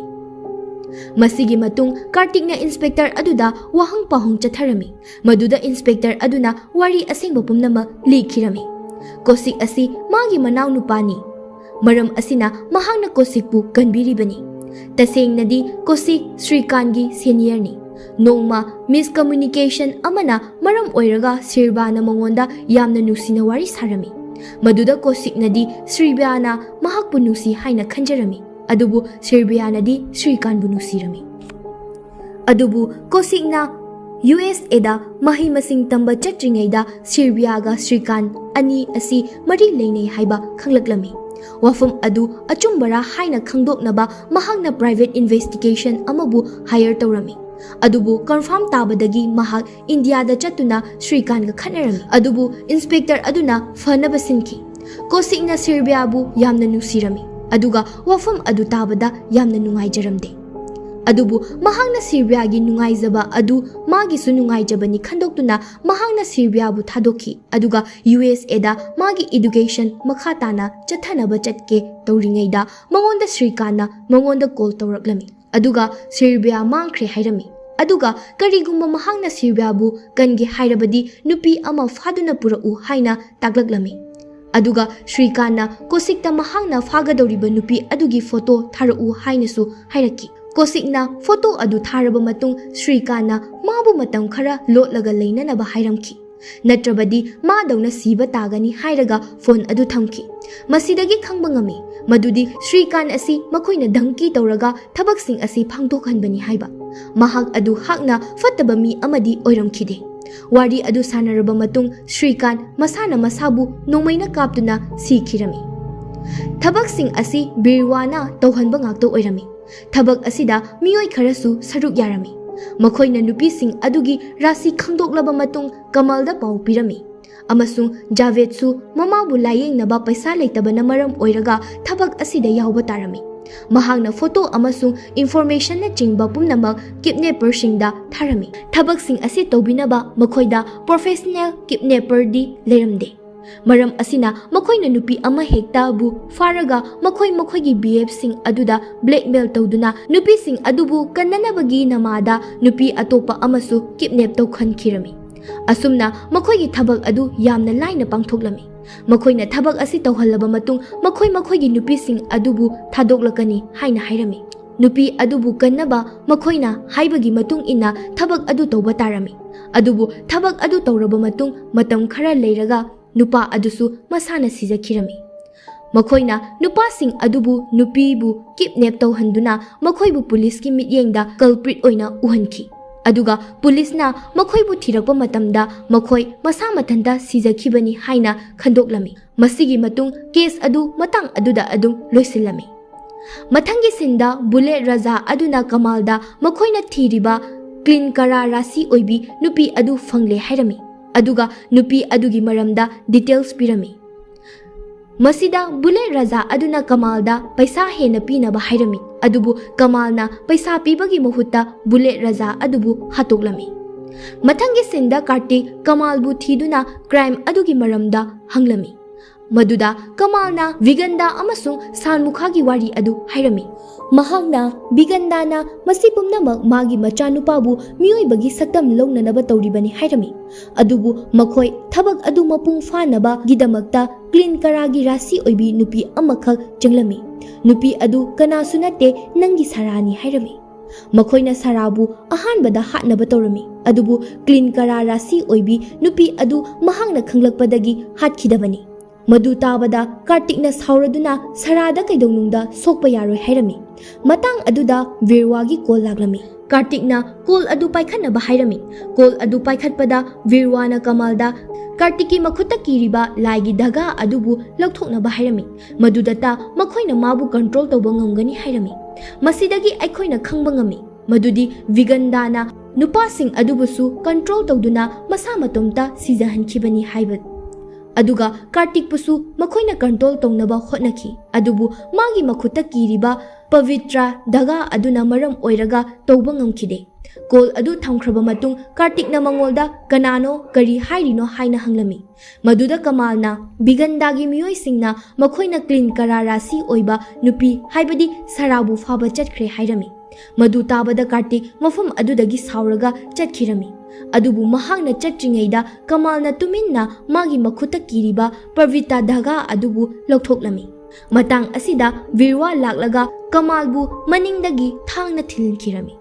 ꯃꯁꯤꯒꯤ ꯃꯇꯨꯡ ꯀꯥꯔꯇꯤꯛꯅ ꯏꯟꯁꯄꯦꯛꯇꯔ ꯑꯗꯨꯗ ꯋꯥꯍꯪ ꯄꯥꯎꯍꯪ ꯆꯠꯊꯔꯝꯃꯤ, ꯃꯗꯨꯗ ꯏꯟꯁꯄꯦꯛꯇꯔ ꯑꯗꯨꯅ ꯋꯥꯔꯤ ꯑꯁꯦꯡꯕ ꯄꯨꯝꯅꯃꯛ ꯂꯤꯈꯤꯔꯝꯃꯤ꯫ ꯀꯣꯁꯤꯛ ꯑꯁꯤ ꯃꯥꯒꯤ ꯃꯅꯥꯎꯅꯨꯄꯥꯅꯤ꯫ ꯃꯔꯝ ꯑꯁꯤꯅ ꯃꯍꯥꯛꯅ ꯀꯣꯁꯤꯛꯄꯨ ꯀꯟꯕꯤꯔꯤꯕꯅꯤ꯫ ꯇꯁꯦꯡꯅꯗꯤ ꯀꯣꯁꯤꯛ ꯁ꯭ꯔꯤꯀꯥꯟꯒꯤ ꯁꯦꯅꯤꯌꯔꯅꯤ꯫ ꯅꯣꯡꯃ ꯃꯤꯁꯀꯝꯃ꯭ꯌꯨꯅꯤꯀꯦꯁꯟ ꯑꯃꯅ ꯃꯔꯝ ꯑꯣꯏꯔꯒ ꯁꯤꯔꯕꯥꯅ ꯃꯉꯣꯟꯗ ꯌꯥꯝꯅ ꯅꯨꯡꯁꯤꯅ ꯋꯥꯔꯤ ꯁꯥꯔꯝꯃꯤ꯫ ꯃꯗꯨꯗ ꯀꯣꯁꯤꯛꯅꯗꯤ ꯁ꯭ꯔꯤꯕꯤꯌꯥꯅ ꯃꯍꯥꯛꯄꯨ ꯅꯨꯡꯁꯤ ꯍꯥꯏꯅ ꯈꯟꯖꯔꯝꯃꯤ, ꯑꯗꯨꯕꯨ ꯁ꯭ꯔꯤꯕꯤꯌꯥꯅꯗꯤ ꯁ꯭ꯔꯤꯀꯥꯟꯕꯨ ꯅꯨꯡꯁꯤꯔꯝꯃꯤ꯫ ꯑꯗꯨꯕꯨ ꯀꯣꯁꯤꯛꯅ ꯌꯨ ꯑꯦꯁ ꯑꯦꯗ ꯃꯍꯩ ꯃꯁꯤꯡ ꯇꯝꯕ ꯆꯠꯇ꯭ꯔꯤꯉꯩꯗ ꯁ꯭ꯔꯤꯕꯤꯌꯥꯒ ꯁ꯭ꯔꯤꯀꯥꯟ ꯑꯅꯤ ꯑꯁꯤ ꯃꯔꯤ ꯂꯩꯅꯩ ꯍꯥꯏꯕ ꯈꯪꯂꯛꯂꯝꯃꯤ꯫ ꯋꯥꯐꯝ ꯑꯗꯨ ꯑꯆꯨꯝꯕꯔꯥ ꯍꯥꯏꯅ ꯈꯪꯗꯣꯛꯅꯕ ꯃꯍꯥꯛꯅ private investigation ꯑꯃꯕꯨ hire ꯇꯧꯔꯝꯃꯤ꯫ ꯑꯗꯨꯕꯨ confirm ꯇꯥꯕꯗꯒꯤ ꯃꯍꯥꯛ ꯏꯟꯗꯤꯌꯥꯗ ꯆꯠꯇꯨꯅ ꯁ꯭ꯔꯤꯀꯥꯟꯒ ꯈꯠꯅꯔꯝꯃꯤ꯫ ꯑꯗꯨꯕꯨ inspector ꯑꯗꯨꯅ ꯐꯅꯕ ꯁꯤꯟꯈꯤ꯫ ꯀꯣꯁꯤꯛꯅ ꯁ꯭ꯔꯤꯕꯤꯌꯥꯕꯨ ꯌꯥꯝꯅ ꯅꯨꯡꯁꯤꯔꯝꯃꯤ, ꯑꯗꯨꯒ ꯋꯥꯐꯝ ꯑꯗꯨ ꯇꯥꯕꯗ ꯌꯥꯝꯅ ꯅꯨꯡꯉꯥꯏꯖꯔꯝꯗꯦ꯫ ꯑꯗꯨꯕꯨ ꯃꯍꯥꯛꯅ ꯁ꯭ꯔꯤꯕꯤꯌꯥꯒꯤ ꯅꯨꯡꯉꯥꯏꯖꯕ ꯑꯗꯨ ꯃꯥꯒꯤꯁꯨ ꯅꯨꯡꯉꯥꯏꯖꯕꯅꯤ ꯈꯟꯗꯣꯛꯇꯨꯅ ꯃꯍꯥꯛꯅ ꯁ꯭ꯔꯤꯕꯤꯌꯥꯕꯨ ꯊꯥꯗꯣꯛꯈꯤ, ꯑꯗꯨꯒ ꯌꯨ ꯑꯦꯁ ꯑꯦꯗ ꯃꯥꯒꯤ education ꯃꯈꯥ ꯇꯥꯅ ꯆꯠꯊꯅꯕ ꯆꯠꯀꯦ ꯇꯧꯔꯤꯉꯩꯗ ꯃꯉꯣꯟꯗ ꯁ꯭ꯔꯤꯀꯥꯟꯅ ꯃꯉꯣꯟꯗ call ꯇꯧꯔꯛꯂꯝꯃꯤ, ꯑꯗꯨꯒ ꯁ꯭ꯔꯤꯕꯤꯌꯥ ꯃꯥꯡꯈ꯭ꯔꯦ ꯍꯥꯏꯔꯝꯃꯤ꯫ ꯑꯗꯨꯒ ꯀꯔꯤꯒꯨꯝꯕ ꯃꯍꯥꯛꯅ ꯁ꯭ꯔꯤꯕꯤꯌꯥꯕꯨ ꯀꯟꯒꯦ ꯍꯥꯏꯔꯕꯗꯤ ꯅꯨꯄꯤ ꯑꯃ ꯐꯥꯗꯨꯅ ꯄꯨꯔꯛꯎ ꯍꯥꯏꯅ ꯇꯥꯛꯂꯛꯂꯝꯃꯤ꯫ ꯑꯗꯨꯒ ꯁ꯭ꯔꯤꯀꯥꯟꯅ ꯀꯣꯁꯤꯛꯇ ꯃꯍꯥꯛꯅ ꯐꯥꯒꯗꯧꯔꯤꯕ ꯅꯨꯄꯤ ꯑꯗꯨꯒꯤ photo ꯊꯥꯔꯛꯎ ꯍꯥꯏꯅꯁꯨ ꯍꯥꯏꯔꯛꯈꯤ꯫ ꯀꯣꯁꯤꯛꯅ photo ꯑꯗꯨ ꯊꯥꯔꯕ ꯃꯇꯨꯡ ꯁ꯭ꯔꯤꯀꯥꯟꯅ ꯃꯥꯕꯨ ꯃꯇꯝ ꯈꯔ ꯂꯣꯠꯂꯒ ꯂꯩꯅꯅꯕ ꯍꯥꯏꯔꯝꯈꯤ, ꯅꯠꯇ꯭ꯔꯕꯗꯤ ꯃꯥꯗꯧꯅ ꯁꯤꯕ ꯇꯥꯒꯅꯤ ꯍꯥꯏꯔꯒ phone ꯑꯗꯨ ꯊꯝꯈꯤ꯫ ꯃꯁꯤꯗꯒꯤ ꯈꯪꯕ ꯉꯝꯃꯤ ꯃꯗꯨꯗꯤ ꯁ꯭ꯔꯤꯀꯥꯟ ꯑꯁꯤ ꯃꯈꯣꯏꯅ ꯙꯝꯀꯤ ꯇꯧꯔꯒ ꯊꯕꯛꯁꯤꯡ ꯑꯁꯤ ꯄꯥꯡꯊꯣꯛꯍꯟꯕꯅꯤ ꯍꯥꯏꯕ꯫ ꯃꯍꯥꯛ ꯑꯗꯨ ꯍꯥꯛꯅ ꯐꯠꯇꯕ ꯃꯤ ꯑꯃꯗꯤ ꯑꯣꯏꯔꯝꯈꯤꯗꯦ꯫ ꯋꯥꯔꯤ ꯑꯗꯨ ꯁꯥꯟꯅꯔꯕ ꯃꯇꯨꯡ ꯁ꯭ꯔꯤꯀꯥꯟ ꯃꯁꯥꯅ ꯃꯁꯥꯕꯨ ꯅꯣꯡꯃꯩꯅ ꯀꯥꯞꯇꯨꯅ ꯁꯤꯈꯤꯔꯝꯃꯤ꯫ ꯊꯕꯛꯁꯤꯡ ꯑꯁꯤ ꯕꯤꯔꯋꯥꯅ ꯇꯧꯍꯟꯕ ꯉꯥꯛꯇ ꯑꯣꯏꯔꯝꯃꯤ꯫ ꯊꯕꯛ ꯑꯁꯤꯗ ꯃꯤꯑꯣꯏ ꯈꯔꯁꯨ ꯁꯔꯨꯛ ꯌꯥꯔꯝꯃꯤ꯫ ꯃꯈꯣꯏꯅ ꯅꯨꯄꯤꯁꯤꯡ ꯑꯗꯨꯒꯤ ꯔꯥꯁꯤ ꯈꯪꯗꯣꯛꯂꯕ ꯃꯇꯨꯡ ꯀꯃꯜꯗ ꯄꯥꯎ ꯄꯤꯔꯝꯃꯤ, ꯑꯃꯁꯨꯡ ꯖꯥꯚꯦꯗꯁꯨ ꯃꯃꯥꯕꯨ ꯂꯥꯌꯦꯡꯅꯕ ꯄꯩꯁꯥ ꯂꯩꯇꯕꯅ ꯃꯔꯝ ꯑꯣꯏꯔꯒ ꯊꯕꯛ ꯑꯁꯤꯗ ꯌꯥꯎꯕ ꯇꯥꯔꯝꯃꯤ꯫ ꯃꯍꯥꯛꯅ photo ꯑꯃꯁꯨꯡ informationꯅꯆꯤꯡꯕ ꯄꯨꯝꯅꯃꯛ kidnapperꯁꯤꯡꯗ ꯊꯥꯔꯝꯃꯤ꯫ ꯊꯕꯛꯁꯤꯡ ꯑꯁꯤ ꯇꯧꯕꯤꯅꯕ ꯃꯈꯣꯏꯗ professional kidnapperꯗꯤ ꯂꯩꯔꯝꯗꯦ꯫ ꯃꯔꯝ ꯑꯁꯤꯅ ꯃꯈꯣꯏꯅ ꯅꯨꯄꯤ ꯑꯃꯍꯦꯛꯇꯕꯨ ꯐꯥꯔꯒ ꯃꯈꯣꯏ ꯃꯈꯣꯏꯒꯤ ꯕꯤꯑꯦꯐꯁꯤꯡ ꯑꯗꯨꯗ blackmail ꯇꯧꯗꯨꯅ ꯅꯨꯄꯤꯁꯤꯡ ꯑꯗꯨꯕꯨ ꯀꯟꯅꯅꯕꯒꯤ ꯅꯃꯥꯗ ꯅꯨꯄꯤ ꯑꯇꯣꯞꯄ ꯑꯃꯁꯨ kidnap ꯇꯧꯈꯟꯈꯤꯔꯝꯃꯤ꯫ ꯑꯁꯨꯝꯅ ꯃꯈꯣꯏꯒꯤ ꯊꯕꯛ ꯑꯗꯨ ꯌꯥꯝꯅ ꯂꯥꯏꯅ ꯄꯥꯡꯊꯣꯛꯂꯝꯃꯤ꯫ ꯃꯈꯣꯏꯅ ꯊꯕꯛ ꯑꯁꯤ ꯇꯧꯍꯜꯂꯕ ꯃꯇꯨꯡ ꯃꯈꯣꯏ ꯃꯈꯣꯏꯒꯤ ꯅꯨꯄꯤꯁꯤꯡ ꯑꯗꯨꯕꯨ ꯊꯥꯗꯣꯛꯂꯛꯀꯅꯤ ꯍꯥꯏꯅ ꯍꯥꯏꯔꯝꯃꯤ꯫ ꯅꯨꯄꯤ ꯑꯗꯨꯕꯨ ꯀꯟꯅꯕ ꯃꯈꯣꯏꯅ ꯍꯥꯏꯕꯒꯤ ꯃꯇꯨꯡ ꯏꯟꯅ ꯊꯕꯛ ꯑꯗꯨ ꯇꯧꯕ ꯇꯥꯔꯝꯃꯤ꯫ ꯑꯗꯨꯕꯨ ꯊꯕꯛ ꯑꯗꯨ ꯇꯧꯔꯕ ꯃꯇꯨꯡ ꯃꯇꯝ ꯈꯔ ꯂꯩꯔꯒ ꯅꯨꯄꯥ ꯑꯗꯨꯁꯨ ꯃꯁꯥꯅ ꯁꯤꯖꯈꯤꯔꯝꯃꯤ꯫ ꯃꯈꯣꯏꯅ ꯅꯨꯄꯥꯁꯤꯡ ꯑꯗꯨꯕꯨ ꯅꯨꯄꯤꯕꯨ ꯀꯤꯗꯅꯦꯞ ꯇꯧꯍꯟꯗꯨꯅ ꯃꯈꯣꯏꯕꯨ ꯄꯨꯂꯤꯁꯀꯤ ꯃꯤꯠꯌꯦꯡꯗ ꯀꯜꯄ꯭ꯔꯤꯠ ꯑꯣꯏꯅ ꯎꯍꯟꯈꯤ꯫ ꯑꯗꯨꯒ ꯄꯨꯂꯤꯁꯅ ꯃꯈꯣꯏꯕꯨ ꯊꯤꯔꯛꯄ ꯃꯇꯝꯗ ꯃꯈꯣꯏ ꯃꯁꯥ ꯃꯊꯟꯇ ꯁꯤꯖꯈꯤꯕꯅꯤ ꯍꯥꯏꯅ ꯈꯟꯗꯣꯛꯂꯝꯃꯤ꯫ ꯃꯁꯤꯒꯤ ꯃꯇꯨꯡ ꯀꯦꯁ ꯑꯗꯨ ꯃꯇꯥꯡ ꯑꯗꯨꯗ ꯑꯗꯨꯝ ꯂꯣꯏꯁꯤꯜꯂꯝꯃꯤ꯫ ꯃꯊꯪꯒꯤ ꯁꯤꯟꯗ ꯕꯨꯂꯦꯠ ꯔꯥꯖꯥ ꯑꯗꯨꯅ ꯀꯃꯥꯜꯗ ꯃꯈꯣꯏꯅ ꯊꯤꯔꯤꯕ ꯀ꯭ꯂꯤꯟ ꯀꯔꯥ ꯔꯥꯁꯤ ꯑꯣꯏꯕꯤ ꯅꯨꯄꯤ ꯑꯗꯨ ꯐꯪꯂꯦ ꯍꯥꯏꯔꯝꯃꯤ꯫ ꯑꯗꯨꯒ ꯅꯨꯄꯤ ꯑꯗꯨꯒꯤ ꯃꯔꯝꯗ ꯗꯤꯇꯦꯜꯁ ꯄꯤꯔꯝꯃꯤ꯫ ꯃꯁꯤꯗ ꯕꯨꯂꯦꯠ ꯔꯥꯖꯥ ꯑꯗꯨꯅ ꯀꯃꯥꯜꯗ ꯄꯩꯁꯥ ꯍꯦꯟꯅ ꯄꯤꯅꯕ ꯍꯥꯏꯔꯝꯃꯤ꯫ ꯑꯗꯨꯕꯨ ꯀꯃꯥꯜꯅ ꯄꯩꯁꯥ ꯄꯤꯕꯒꯤ ꯃꯍꯨꯠꯇ ꯕꯨꯂꯦꯠ ꯔꯥꯖꯥ ꯑꯗꯨꯕꯨ ꯍꯥꯠꯇꯣꯛꯂꯝꯃꯤ꯫ ꯃꯊꯪꯒꯤ ꯁꯤꯟꯗ ꯀꯥꯔꯇꯤꯛ ꯀꯃꯥꯜꯕꯨ ꯊꯤꯗꯨꯅ ꯀ꯭ꯔꯥꯏꯝ ꯑꯗꯨꯒꯤ ꯃꯔꯝꯗ ꯍꯪꯂꯝꯃꯤ꯫ ꯃꯗꯨꯗ ꯀꯃꯥꯜꯅ ꯕꯤꯒꯟꯗꯥ ꯑꯃꯁꯨꯡ ꯁꯥꯟꯃꯨꯈꯥꯒꯤ ꯋꯥꯔꯤ ꯑꯗꯨ ꯍꯥꯏꯔꯝꯃꯤ꯫ ꯃꯍꯥꯛꯅ ꯕꯤꯒꯟꯗꯥꯅ ꯃꯁꯤ ꯄꯨꯝꯅꯃꯛ ꯃꯥꯒꯤ ꯃꯆꯥꯅꯨꯄꯥꯕꯨ ꯃꯤꯑꯣꯏꯕꯒꯤ ꯁꯛꯇꯝ ꯂꯧꯅꯅꯕ ꯇꯧꯔꯤꯕꯅꯤ ꯍꯥꯏꯔꯝꯃꯤ꯫ ꯑꯗꯨꯕꯨ ꯃꯈꯣꯏ ꯊꯕꯛ ꯑꯗꯨ ꯃꯄꯨꯡ ꯐꯥꯅꯕꯒꯤꯗꯃꯛꯇ ꯀ꯭ꯂꯤꯟ ꯀꯔꯥꯒꯤ ꯔꯥꯁꯤ ꯑꯣꯏꯕꯤ ꯅꯨꯄꯤ ꯑꯃꯈꯛ ꯆꯪꯂꯝꯃꯤ꯫ ꯅꯨꯄꯤ ꯑꯗꯨ ꯀꯅꯥꯁꯨ ꯅꯠꯇꯦ, ꯅꯪꯒꯤ ꯁꯥꯔꯥꯅꯤ ꯍꯥꯏꯔꯝꯃꯤ꯫ ꯃꯈꯣꯏꯅ ꯁꯥꯔꯥꯕꯨ ꯑꯍꯥꯟꯕꯗ ꯍꯥꯠꯅꯕ ꯇꯧꯔꯝꯃꯤ, ꯑꯗꯨꯕꯨ ꯀ꯭ꯂꯤꯟ ꯀꯔꯥ ꯔꯥꯁꯤ ꯑꯣꯏꯕꯤ ꯅꯨꯄꯤ ꯑꯗꯨ ꯃꯍꯥꯛꯅ ꯈꯪꯂꯛꯄꯗꯒꯤ ꯍꯥꯠꯈꯤꯗꯕꯅꯤ꯫ ꯃꯗꯨ ꯇꯥꯕꯗ ꯀꯥꯔꯇꯤꯛꯅ ꯁꯥꯎꯔꯗꯨꯅ ꯁꯥꯔꯥꯗ ꯀꯩꯗꯧꯅꯨꯡꯗ ꯁꯣꯛꯄ ꯌꯥꯔꯣꯏ ꯍꯥꯏꯔꯝꯃꯤ꯫ ꯃꯇꯥꯡ ꯑꯗꯨꯗ ꯕꯤꯔꯋꯥꯒꯤ ꯀꯣꯜ ꯂꯥꯛꯂꯝꯃꯤ꯫ ꯀꯥꯔꯇꯤꯛꯅ ꯀꯣꯜ ꯑꯗꯨ ꯄꯥꯏꯈꯠꯅꯕ ꯍꯥꯏꯔꯝꯃꯤ꯫ ꯀꯣꯜ ꯑꯗꯨ ꯄꯥꯏꯈꯠꯄꯗ ꯕꯤꯔꯋꯥꯅ ꯀꯃꯥꯜꯗ ꯀꯥꯔꯇꯤꯛꯀꯤ ꯃꯈꯨꯠꯇ ꯀꯤꯔꯤꯕ ꯂꯥꯏꯒꯤ ꯙꯒꯥ ꯑꯗꯨꯕꯨ ꯂꯧꯊꯣꯛꯅꯕ ꯍꯥꯏꯔꯝꯃꯤ꯫ ꯃꯗꯨꯗꯇ ꯃꯈꯣꯏꯅ ꯃꯥꯕꯨ ꯀꯟꯇ꯭ꯔꯣꯜ ꯇꯧꯕ ꯉꯝꯒꯅꯤ ꯍꯥꯏꯔꯝꯃꯤ꯫ ꯃꯁꯤꯗꯒꯤ ꯑꯩꯈꯣꯏꯅ ꯈꯪꯕ ꯉꯝꯃꯤ ꯃꯗꯨꯗꯤ ꯕꯤꯒꯟꯗꯥꯅ ꯅꯨꯄꯥꯁꯤꯡ ꯑꯗꯨꯕꯨꯁꯨ ꯀꯟꯇ꯭ꯔꯣꯜ ꯇꯧꯗꯨꯅ ꯃꯁꯥ ꯃꯇꯣꯝꯇ ꯁꯤꯖꯍꯟꯈꯤꯕꯅꯤ ꯍꯥꯏꯕ꯫ ꯑꯗꯨꯒ ꯀꯥꯔꯇꯤꯛꯄꯨꯁꯨ ꯃꯈꯣꯏꯅ ꯀꯟꯇ꯭ꯔꯣꯜ ꯇꯧꯅꯕ ꯍꯣꯠꯅꯈꯤ, ꯑꯗꯨꯕꯨ ꯃꯥꯒꯤ ꯃꯈꯨꯠꯇ ꯀꯤꯔꯤꯕ ꯄꯕꯤꯇ꯭ꯔ ꯙꯒꯥ ꯑꯗꯨꯅ ꯃꯔꯝ ꯑꯣꯏꯔꯒ ꯇꯧꯕ ꯉꯝꯈꯤꯗꯦ꯫ ꯀꯣꯜ ꯑꯗꯨ ꯊꯝꯈ꯭ꯔꯕ ꯃꯇꯨꯡ ꯀꯥꯔꯇꯤꯛꯅ ꯃꯉꯣꯟꯗ ꯀꯅꯥꯅꯣ, ꯀꯔꯤ ꯍꯥꯏꯔꯤꯅꯣ ꯍꯥꯏꯅ ꯍꯪꯂꯝꯃꯤ꯫ ꯃꯗꯨꯗ ꯀꯃꯥꯜꯅ ꯕꯤꯒꯟꯗꯥꯒꯤ ꯃꯤꯑꯣꯏꯁꯤꯡꯅ ꯃꯈꯣꯏꯅ ꯀ꯭ꯂꯤꯟ ꯀꯔꯥ ꯔꯥꯁꯤ ꯑꯣꯏꯕ ꯅꯨꯄꯤ, ꯍꯥꯏꯕꯗꯤ ꯁꯥꯔꯥꯕꯨ ꯐꯥꯕ ꯆꯠꯈ꯭ꯔꯦ ꯍꯥꯏꯔꯝꯃꯤ꯫ ꯃꯗꯨ ꯇꯥꯕꯗ ꯀꯥꯔꯇꯤꯛ ꯃꯐꯝ ꯑꯗꯨꯗꯒꯤ ꯁꯥꯎꯔꯒ ꯆꯠꯈꯤꯔꯝꯃꯤ꯫ ꯑꯗꯨꯕꯨ ꯃꯍꯥꯛꯅ ꯆꯠꯇ꯭ꯔꯤꯉꯩꯗ ꯀꯃꯥꯜꯅ ꯇꯨꯃꯤꯟꯅ ꯃꯥꯒꯤ ꯃꯈꯨꯠꯇ ꯀꯤꯔꯤꯕ ꯄ꯭ꯔꯕꯤꯇꯥ ꯙꯒꯥ ꯑꯗꯨꯕꯨ ꯂꯧꯊꯣꯛꯂꯝꯃꯤ꯫ ꯃꯇꯥꯡ ꯑꯁꯤꯗ ꯕꯤꯔꯋꯥ ꯂꯥꯛꯂꯒ ꯀꯃꯥꯜꯕꯨ ꯃꯅꯤꯡꯗꯒꯤ ꯊꯥꯡꯅ ꯊꯤꯟꯈꯤꯔꯝꯃꯤ꯫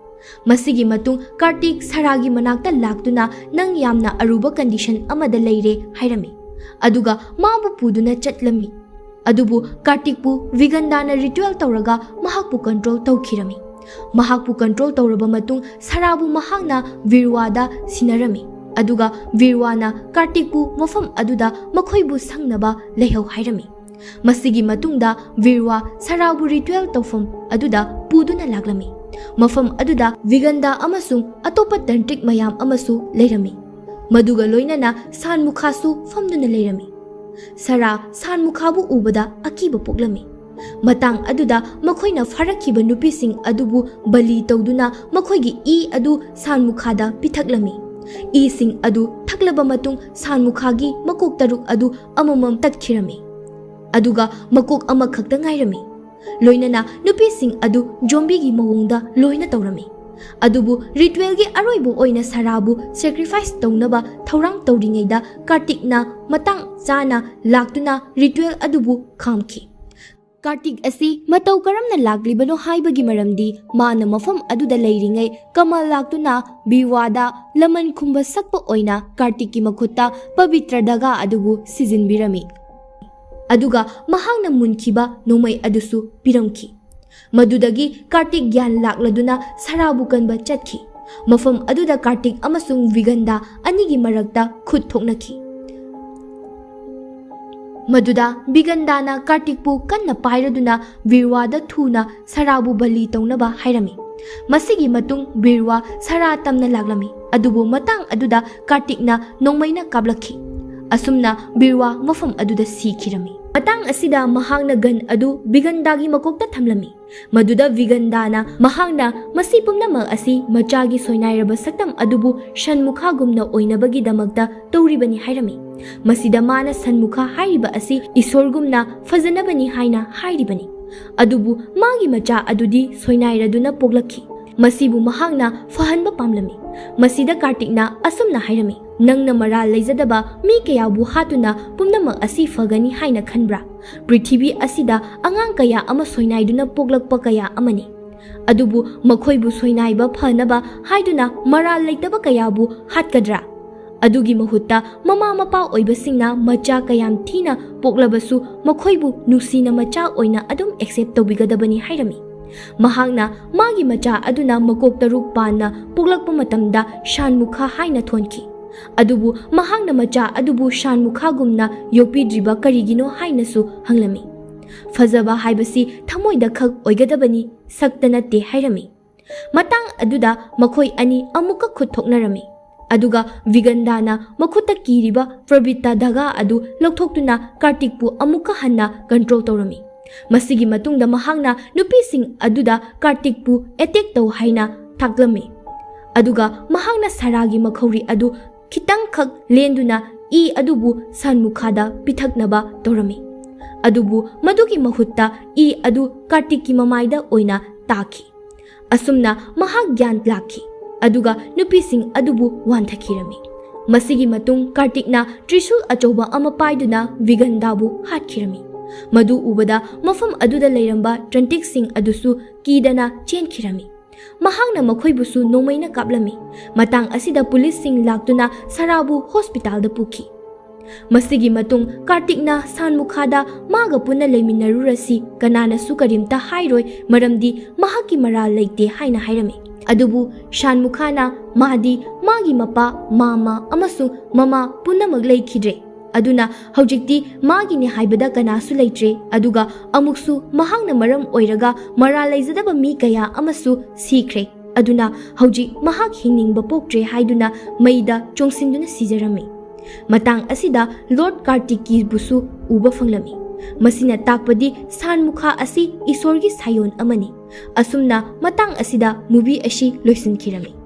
ꯃꯁꯤꯒꯤ ꯃꯇꯨꯡ ꯀꯥꯔꯇꯤꯛ ꯁꯥꯔꯥꯒꯤ ꯃꯅꯥꯛꯇ ꯂꯥꯛꯇꯨꯅ, "ꯅꯪ ꯌꯥꯝꯅ ꯑꯔꯨꯕ ꯀꯟꯗꯤꯁꯟ ꯑꯃꯗ ꯂꯩꯔꯦ" ꯍꯥꯏꯔꯝꯃꯤ꯫ ꯑꯗꯨꯒ ꯃꯥꯕꯨ ꯄꯨꯗꯨꯅ ꯆꯠꯂꯝꯃꯤ꯫ ꯑꯗꯨꯕꯨ ꯀꯥꯔꯇꯤꯛꯄꯨ ꯚꯤꯒꯟꯗꯥꯅ ꯔꯤꯆꯨꯋꯦꯜ ꯇꯧꯔꯒ ꯃꯍꯥꯛꯄꯨ ꯀꯟꯇ꯭ꯔꯣꯜ ꯇꯧꯈꯤꯔꯝꯃꯤ꯫ ꯃꯍꯥꯛꯄꯨ ꯀꯟꯇ꯭ꯔꯣꯜ ꯇꯧꯔꯕ ꯃꯇꯨꯡ ꯁꯔꯥꯕꯨ ꯃꯍꯥꯛꯅ ꯚꯤꯔꯋꯥꯗ ꯁꯤꯟꯅꯔꯝꯃꯤ꯫ ꯑꯗꯨꯒ ꯚꯤꯔꯋꯥꯅ ꯀꯥꯔꯇꯤꯛꯄꯨ ꯃꯐꯝ ꯑꯗꯨꯗ ꯃꯈꯣꯏꯕꯨ ꯁꯪꯅꯕ ꯂꯩꯍꯧ ꯍꯥꯏꯔꯝꯃꯤ꯫ ꯃꯁꯤꯒꯤ ꯃꯇꯨꯡꯗ ꯚꯤꯔꯋꯥ ꯁꯔꯥꯕꯨ ꯔꯤꯆꯨꯋꯦꯜ ꯇꯧꯐꯝ ꯑꯗꯨꯗ ꯄꯨꯗꯨꯅ ꯂꯥꯛꯂꯝꯃꯤ꯫ ꯃꯐꯝ ꯑꯗꯨꯗ ꯚꯤꯒꯟꯗꯥ ꯑꯃꯁꯨꯡ ꯑꯇꯣꯞꯄ ꯇꯟꯇ꯭ꯔꯤꯛ ꯃꯌꯥꯝ ꯑꯃꯁꯨ ꯂꯩꯔꯝꯃꯤ꯫ ꯃꯗꯨꯒ ꯂꯣꯏꯅꯅ ꯁꯥꯟ ꯃꯨꯈꯥꯁꯨ ꯐꯝꯗꯨꯅ ꯂꯩꯔꯝꯃꯤ꯫ ꯁꯔꯥ ꯁꯥꯟ ꯃꯨꯈꯥꯕꯨ ꯎꯕꯗ ꯑꯀꯤꯕ ꯄꯣꯛꯂꯝꯃꯤ꯫ ꯃꯇꯥꯡ ꯑꯗꯨꯗ ꯃꯈꯣꯏꯅ ꯐꯥꯔꯛꯈꯤꯕ ꯅꯨꯄꯤꯁꯤꯡ ꯑꯗꯨꯕꯨ ꯕꯂꯤ ꯇꯧꯗꯨꯅ ꯃꯈꯣꯏꯒꯤ ꯏ ꯑꯗꯨ ꯁꯥꯟ ꯃꯨꯈꯥꯗ ꯄꯤꯊꯛꯂꯝꯃꯤ꯫ ꯏꯁꯤꯡ ꯑꯗꯨ ꯊꯛꯂꯕ ꯃꯇꯨꯡ ꯁꯥꯟ ꯃꯨꯈꯥꯒꯤ ꯃꯀꯣꯛ ꯇꯔꯨꯛ ꯑꯗꯨ ꯑꯃꯃꯝ ꯇꯠꯈꯤꯔꯝꯃꯤ꯫ ꯑꯗꯨꯒ ꯃꯀꯣꯛ ꯑꯃꯈꯛꯇ ꯉꯥꯏꯔꯝꯃꯤ꯫ ꯂꯣꯏꯅꯅ ꯅꯨꯄꯤꯁꯤꯡ ꯑꯗꯨ ꯖꯣꯝꯕꯤꯒꯤ ꯃꯑꯣꯡꯗ ꯂꯣꯏꯅ ꯇꯧꯔꯝꯃꯤ꯫ ꯑꯗꯨꯕꯨ ꯔꯤꯆꯨꯋꯦꯜꯒꯤ ꯑꯔꯣꯏꯕ ꯑꯣꯏꯅ ꯁꯔꯥꯕꯨ ꯁꯦꯀ꯭ꯔꯤꯐꯥꯏꯁ ꯇꯧꯅꯕ ꯊꯧꯔꯥꯡ ꯇꯧꯔꯤꯉꯩꯗ ꯀꯥꯔꯇꯤꯛꯅ ꯃꯇꯥꯡ ꯆꯥꯅ ꯂꯥꯛꯇꯨꯅ ꯔꯤꯆꯨꯋꯦꯜ ꯑꯗꯨꯕꯨ ꯈꯥꯝꯈꯤ꯫ ꯀꯥꯔꯇꯤꯛ ꯑꯁꯤ ꯃꯇꯧ ꯀꯔꯝꯅ ꯂꯥꯛꯂꯤꯕꯅꯣ ꯍꯥꯏꯕꯒꯤ ꯃꯔꯝꯗꯤ ꯃꯥꯅ ꯃꯐꯝ ꯑꯗꯨꯗ ꯂꯩꯔꯤꯉꯩ ꯀꯃꯜ ꯂꯥꯛꯇꯨꯅ ꯚꯤꯔꯋꯥꯗ ꯂꯃꯟ ꯈꯨꯝꯕ ꯁꯛꯄ ꯑꯣꯏꯅ ꯀꯥꯔꯇꯤꯛꯀꯤ ꯃꯈꯨꯠꯇ ꯄꯕꯤꯇ꯭ꯔ ꯙꯥꯒꯥ ꯑꯗꯨꯕꯨ ꯁꯤꯖꯤꯟꯕꯤꯔꯝꯃꯤ꯫ ꯑꯗꯨꯒ ꯃꯍꯥꯛꯅ ꯃꯨꯟꯈꯤꯕ ꯅꯣꯡꯃꯩ ꯑꯗꯨꯁꯨ ꯄꯤꯔꯝꯈꯤ꯫ ꯃꯗꯨꯗꯒꯤ ꯀꯥꯔꯇꯤꯛ ꯒ꯭ꯌꯥꯟ ꯂꯥꯛꯂꯗꯨꯅ ꯁꯔꯥꯕꯨ ꯀꯟꯕ ꯆꯠꯈꯤ꯫ ꯃꯐꯝ ꯑꯗꯨꯗ ꯀꯥꯔꯇꯤꯛ ꯑꯃꯁꯨꯡ ꯚꯤꯒꯟꯗꯥ ꯑꯅꯤꯒꯤ ꯃꯔꯛꯇ ꯈꯨꯠ ꯊꯣꯛꯅꯈꯤ꯫ ꯃꯗꯨꯗ ꯚꯤꯒꯟꯗꯥꯅ ꯀꯥꯔꯇꯤꯛꯄꯨ ꯀꯟꯅ ꯄꯥꯏꯔꯗꯨꯅ ꯚꯤꯔꯋꯥꯗ ꯊꯨꯅ ꯁꯔꯥꯕꯨ ꯕꯂꯤ ꯇꯧꯅꯕ ꯍꯥꯏꯔꯝꯃꯤ꯫ ꯃꯁꯤꯒꯤ ꯃꯇꯨꯡ ꯚꯤꯔꯋꯥ ꯁꯔꯥ ꯇꯝꯅ ꯂꯥꯛꯂꯝꯃꯤ, ꯑꯗꯨꯕꯨ ꯃꯇꯥꯡ ꯑꯗꯨꯗ ꯀꯥꯔꯇꯤꯛꯅ ꯅꯣꯡꯃꯩꯅ ꯀꯥꯞꯂꯛꯈꯤ꯫ ꯑꯁꯨꯝꯅ ꯚꯤꯔꯋꯥ ꯃꯐꯝ ꯑꯗꯨꯗ ꯁꯤꯈꯤꯔꯝꯃꯤ꯫ ꯃꯇꯥꯡ ꯑꯁꯤꯗ ꯃꯍꯥꯛꯅ ꯒꯟ ꯑꯗꯨ ꯚꯤꯒꯟꯗꯥꯒꯤ ꯃꯀꯣꯛꯇ ꯊꯝꯂꯝꯃꯤ꯫ ꯃꯗꯨꯗ ꯚꯤꯒꯟꯗꯥꯅ ꯃꯍꯥꯛꯅ ꯃꯁꯤ ꯄꯨꯝꯅꯃꯛ ꯑꯁꯤ ꯃꯆꯥꯒꯤ ꯁꯣꯏꯅꯥꯏꯔꯕ ꯁꯛꯇꯝ ꯑꯗꯨꯕꯨ ꯁꯟꯃꯨꯈꯥꯒꯨꯝꯅ ꯑꯣꯏꯅꯕꯒꯤꯗꯃꯛꯇ ꯇꯧꯔꯤꯕꯅꯤ ꯍꯥꯏꯔꯝꯃꯤ꯫ ꯃꯁꯤꯗ ꯃꯥꯅ ꯁꯟꯃꯨꯈꯥ ꯍꯥꯏꯔꯤꯕ ꯑꯁꯤ ꯏꯁꯣꯔꯒꯨꯝꯅ ꯐꯖꯅꯕꯅꯤ ꯍꯥꯏꯅ ꯍꯥꯏꯔꯤꯕꯅꯤ꯫ ꯑꯗꯨꯕꯨ ꯃꯥꯒꯤ ꯃꯆꯥ ꯑꯗꯨꯗꯤ ꯁꯣꯏꯅꯥꯏꯔꯗꯨꯅ ꯄꯣꯛꯂꯛꯈꯤ꯫ ꯃꯁꯤꯕꯨ ꯃꯍꯥꯛꯅ ꯐꯍꯟꯕ ꯄꯥꯝꯂꯝꯃꯤ꯫ ꯃꯁꯤꯗ ꯀꯥꯔꯇꯤꯛꯅ ꯑꯁꯨꯝꯅ ꯍꯥꯏꯔꯝꯃꯤ, "ꯅꯪꯅ ꯃꯔꯥꯜ ꯂꯩꯖꯗꯕ ꯃꯤ ꯀꯌꯥꯕꯨ ꯍꯥꯠꯇꯨꯅ ꯄꯨꯝꯅꯃꯛ ꯑꯁꯤ ꯐꯒꯅꯤ ꯍꯥꯏꯅ ꯈꯟꯕ꯭ꯔꯥ? ꯄ꯭ꯔꯤꯊꯤꯕꯤ ꯑꯁꯤꯗ ꯑꯉꯥꯡ ꯀꯌꯥ ꯑꯃ ꯁꯣꯏꯅꯥꯏꯗꯨꯅ ꯄꯣꯛꯂꯛꯄ ꯀꯌꯥ ꯑꯃꯅꯤ꯫ ꯑꯗꯨꯕꯨ ꯃꯈꯣꯏꯕꯨ ꯁꯣꯏꯅꯥꯏꯕ ꯐꯅꯕ ꯍꯥꯏꯗꯨꯅ ꯃꯔꯥꯜ ꯂꯩꯇꯕ ꯀꯌꯥꯕꯨ ꯍꯥꯠꯀꯗ꯭ꯔꯥ? ꯑꯗꯨꯒꯤ ꯃꯍꯨꯠꯇ ꯃꯃꯥ ꯃꯄꯥ ꯑꯣꯏꯕꯁꯤꯡꯅ ꯃꯆꯥ ꯀꯌꯥꯝ ꯊꯤꯅ ꯄꯣꯛꯂꯕꯁꯨ ꯃꯈꯣꯏꯕꯨ ꯅꯨꯡꯁꯤꯅ ꯃꯆꯥ ꯑꯣꯏꯅ ꯑꯗꯨꯝ ꯑꯦꯛꯁꯦꯞ ꯇꯧꯕꯤꯒꯗꯕꯅꯤ ꯍꯥꯏꯔꯝꯃꯤ꯫ ꯃꯍꯥꯛꯅ ꯃꯥꯒꯤ ꯃꯆꯥ ꯑꯗꯨꯅ ꯃꯀꯣꯛ ꯇꯔꯨꯛ ꯄꯥꯟꯅ ꯄꯣꯛꯂꯛꯄ ꯃꯇꯝꯗ ꯁꯥꯟꯃꯨꯈꯥ ꯍꯥꯏꯅ ꯊꯣꯟꯈꯤ꯫ ꯑꯗꯨꯕꯨ ꯃꯍꯥꯛꯅ ꯃꯆꯥ ꯑꯗꯨꯕꯨ ꯁꯥꯟꯃꯨꯈꯥꯒꯨꯝꯅ ꯌꯣꯛꯄꯤꯗ꯭ꯔꯤꯕ ꯀꯔꯤꯒꯤꯅꯣ ꯍꯥꯏꯅꯁꯨ ꯍꯪꯂꯝꯃꯤ꯫ ꯐꯖꯕ ꯍꯥꯏꯕꯁꯤ ꯊꯃꯣꯏꯗ ꯈꯛ ꯑꯣꯏꯒꯗꯕꯅꯤ, ꯁꯛꯇ ꯅꯠꯇꯦ ꯍꯥꯏꯔꯝꯃꯤ꯫ ꯃꯇꯥꯡ ꯑꯗꯨꯗ ꯃꯈꯣꯏ ꯑꯅꯤ ꯑꯃꯨꯛꯀ ꯈꯨꯠ ꯊꯣꯛꯅꯔꯝꯃꯤ꯫ ꯑꯗꯨꯒ ꯚꯤꯒꯟꯗꯥꯅ ꯃꯈꯨꯠꯇ ꯀꯤꯔꯤꯕ ꯄ꯭ꯔꯕꯤꯇꯥ ꯙꯥꯒꯥ ꯑꯗꯨ ꯂꯧꯊꯣꯛꯇꯨꯅ ꯀꯥꯔꯇꯤꯛꯄꯨ ꯑꯃꯨꯛꯀ ꯍꯟꯅ ꯀꯟꯇ꯭ꯔꯣꯜ ꯇꯧꯔꯝꯃꯤ꯫ ꯃꯁꯤꯒꯤ ꯃꯇꯨꯡꯗ ꯃꯍꯥꯛꯅ ꯅꯨꯄꯤꯁꯤꯡ ꯑꯗꯨꯗ ꯀꯥꯔꯇꯤꯛꯄꯨ ꯑꯦꯇꯦꯛ ꯇꯧ ꯍꯥꯏꯅ ꯇꯥꯛꯂꯝꯃꯤ꯫ ꯑꯗꯨꯒ ꯃꯍꯥꯛꯅ ꯁꯥꯔꯥꯒꯤ ꯃꯈꯧꯔꯤ ꯑꯗꯨ ꯈꯤꯇꯪꯈꯛ ꯂꯦꯟꯗꯨꯅ ꯏ ꯑꯗꯨꯕꯨ ꯁꯥꯟꯃꯨꯈꯥꯗ ꯄꯤꯊꯛꯅꯕ ꯇꯧꯔꯝꯃꯤ꯫ ꯑꯗꯨꯕꯨ ꯃꯗꯨꯒꯤ ꯃꯍꯨꯠꯇ ꯏ ꯑꯗꯨ ꯀꯥꯔꯇꯤꯛꯀꯤ ꯃꯃꯥꯏꯗ ꯑꯣꯏꯅ ꯇꯥꯈꯤ꯫ ꯑꯁꯨꯝꯅ ꯃꯍꯥꯛ ꯒ꯭ꯌꯥꯟ ꯂꯥꯛꯈꯤ, ꯑꯗꯨꯒ ꯅꯨꯄꯤꯁꯤꯡ ꯑꯗꯨꯕꯨ ꯋꯥꯟꯊꯈꯤꯔꯝꯃꯤ꯫ ꯃꯁꯤꯒꯤ ꯃꯇꯨꯡ ꯀꯥꯔꯇꯤꯛꯅ ꯇ꯭ꯔꯤꯁꯨꯜ ꯑꯆꯧꯕ ꯑꯃ ꯄꯥꯏꯗꯨꯅ ꯚꯤꯒꯟꯗꯥꯕꯨ ꯍꯥꯠꯈꯤꯔꯝꯃꯤ꯫ ꯃꯗꯨ ꯎꯕꯗ ꯃꯐꯝ ꯑꯗꯨꯗ ꯂꯩꯔꯝꯕ ꯇ꯭ꯔꯟꯇꯤꯛꯁꯤꯡ ꯑꯗꯨꯁꯨ ꯀꯤꯗꯅ ꯆꯦꯟꯈꯤꯔꯝꯃꯤ꯫ ꯃꯍꯥꯛꯅ ꯃꯈꯣꯏꯕꯨꯁꯨ ꯅꯣꯡꯃꯩꯅ ꯀꯥꯞꯂꯝꯃꯤ꯫ ꯃꯇꯥꯡ ꯑꯁꯤꯗ ꯄꯨꯂꯤꯁꯁꯤꯡ ꯂꯥꯛꯇꯨꯅ ꯁꯥꯔꯥꯕꯨ ꯍꯣꯁꯄꯤꯇꯥꯜꯗ ꯄꯨꯈꯤ꯫ ꯃꯁꯤꯒꯤ ꯃꯇꯨꯡ ꯀꯥꯔꯇꯤꯛꯅ ꯁꯥꯟꯃꯨꯈꯥꯗ ꯃꯥꯒ ꯄꯨꯟꯅ ꯂꯩꯃꯤꯟꯅꯔꯨꯔꯁꯤ, ꯀꯅꯥꯅꯁꯨ ꯀꯔꯤꯝꯇ ꯍꯥꯏꯔꯣꯏ, ꯃꯔꯝꯗꯤ ꯃꯍꯥꯛꯀꯤ ꯃꯔꯥꯜ ꯂꯩꯇꯦ ꯍꯥꯏꯅ ꯍꯥꯏꯔꯝꯃꯤ꯫ ꯑꯗꯨꯕꯨ ꯁꯥꯟꯃꯨꯈꯥꯅ ꯃꯥꯗꯤ ꯃꯥꯒꯤ ꯃꯄꯥ, ꯃꯥꯃ ꯑꯃꯁꯨꯡ ꯃꯃꯥ ꯄꯨꯝꯅꯃꯛ ꯂꯩꯈꯤꯗ꯭ꯔꯦ꯫ ꯑꯗꯨꯅ ꯍꯧꯖꯤꯛꯇꯤ ꯃꯥꯒꯤꯅꯤ ꯍꯥꯏꯕꯗ ꯀꯅꯥꯁꯨ ꯂꯩꯇ꯭ꯔꯦ, ꯑꯗꯨꯒ ꯑꯃꯨꯛꯁꯨ ꯃꯍꯥꯛꯅ ꯃꯔꯝ ꯑꯣꯏꯔꯒ ꯃꯔꯥꯜ ꯂꯩꯖꯗꯕ ꯃꯤ ꯀꯌꯥ ꯑꯃꯁꯨ ꯁꯤꯈ꯭ꯔꯦ꯫ ꯑꯗꯨꯅ ꯍꯧꯖꯤꯛ ꯃꯍꯥꯛ ꯍꯤꯡꯅꯤꯡꯕ ꯄꯣꯛꯇ꯭ꯔꯦ ꯍꯥꯏꯗꯨꯅ ꯃꯩꯗ ꯆꯣꯡꯁꯤꯟꯗꯨꯅ ꯁꯤꯖꯔꯝꯃꯤ꯫ ꯃꯇꯥꯡ ꯑꯁꯤꯗ ꯂꯣꯔꯗ ꯀꯥꯔꯇꯤꯛꯀꯤꯕꯨꯁꯨ ꯎꯕ ꯐꯪꯂꯝꯃꯤ꯫ ꯃꯁꯤꯅ ꯇꯥꯛꯄꯗꯤ ꯁꯥꯟꯃꯨꯈꯥ ꯑꯁꯤ ꯏꯁꯣꯔꯒꯤ ꯁꯥꯌꯣꯟ ꯑꯃꯅꯤ꯫ ꯑꯁꯨꯝꯅ ꯃꯇꯥꯡ ꯑꯁꯤꯗ ꯃꯨꯚꯤ ꯑꯁꯤ ꯂꯣꯏꯁꯤꯟꯈꯤꯔꯝꯃꯤ꯫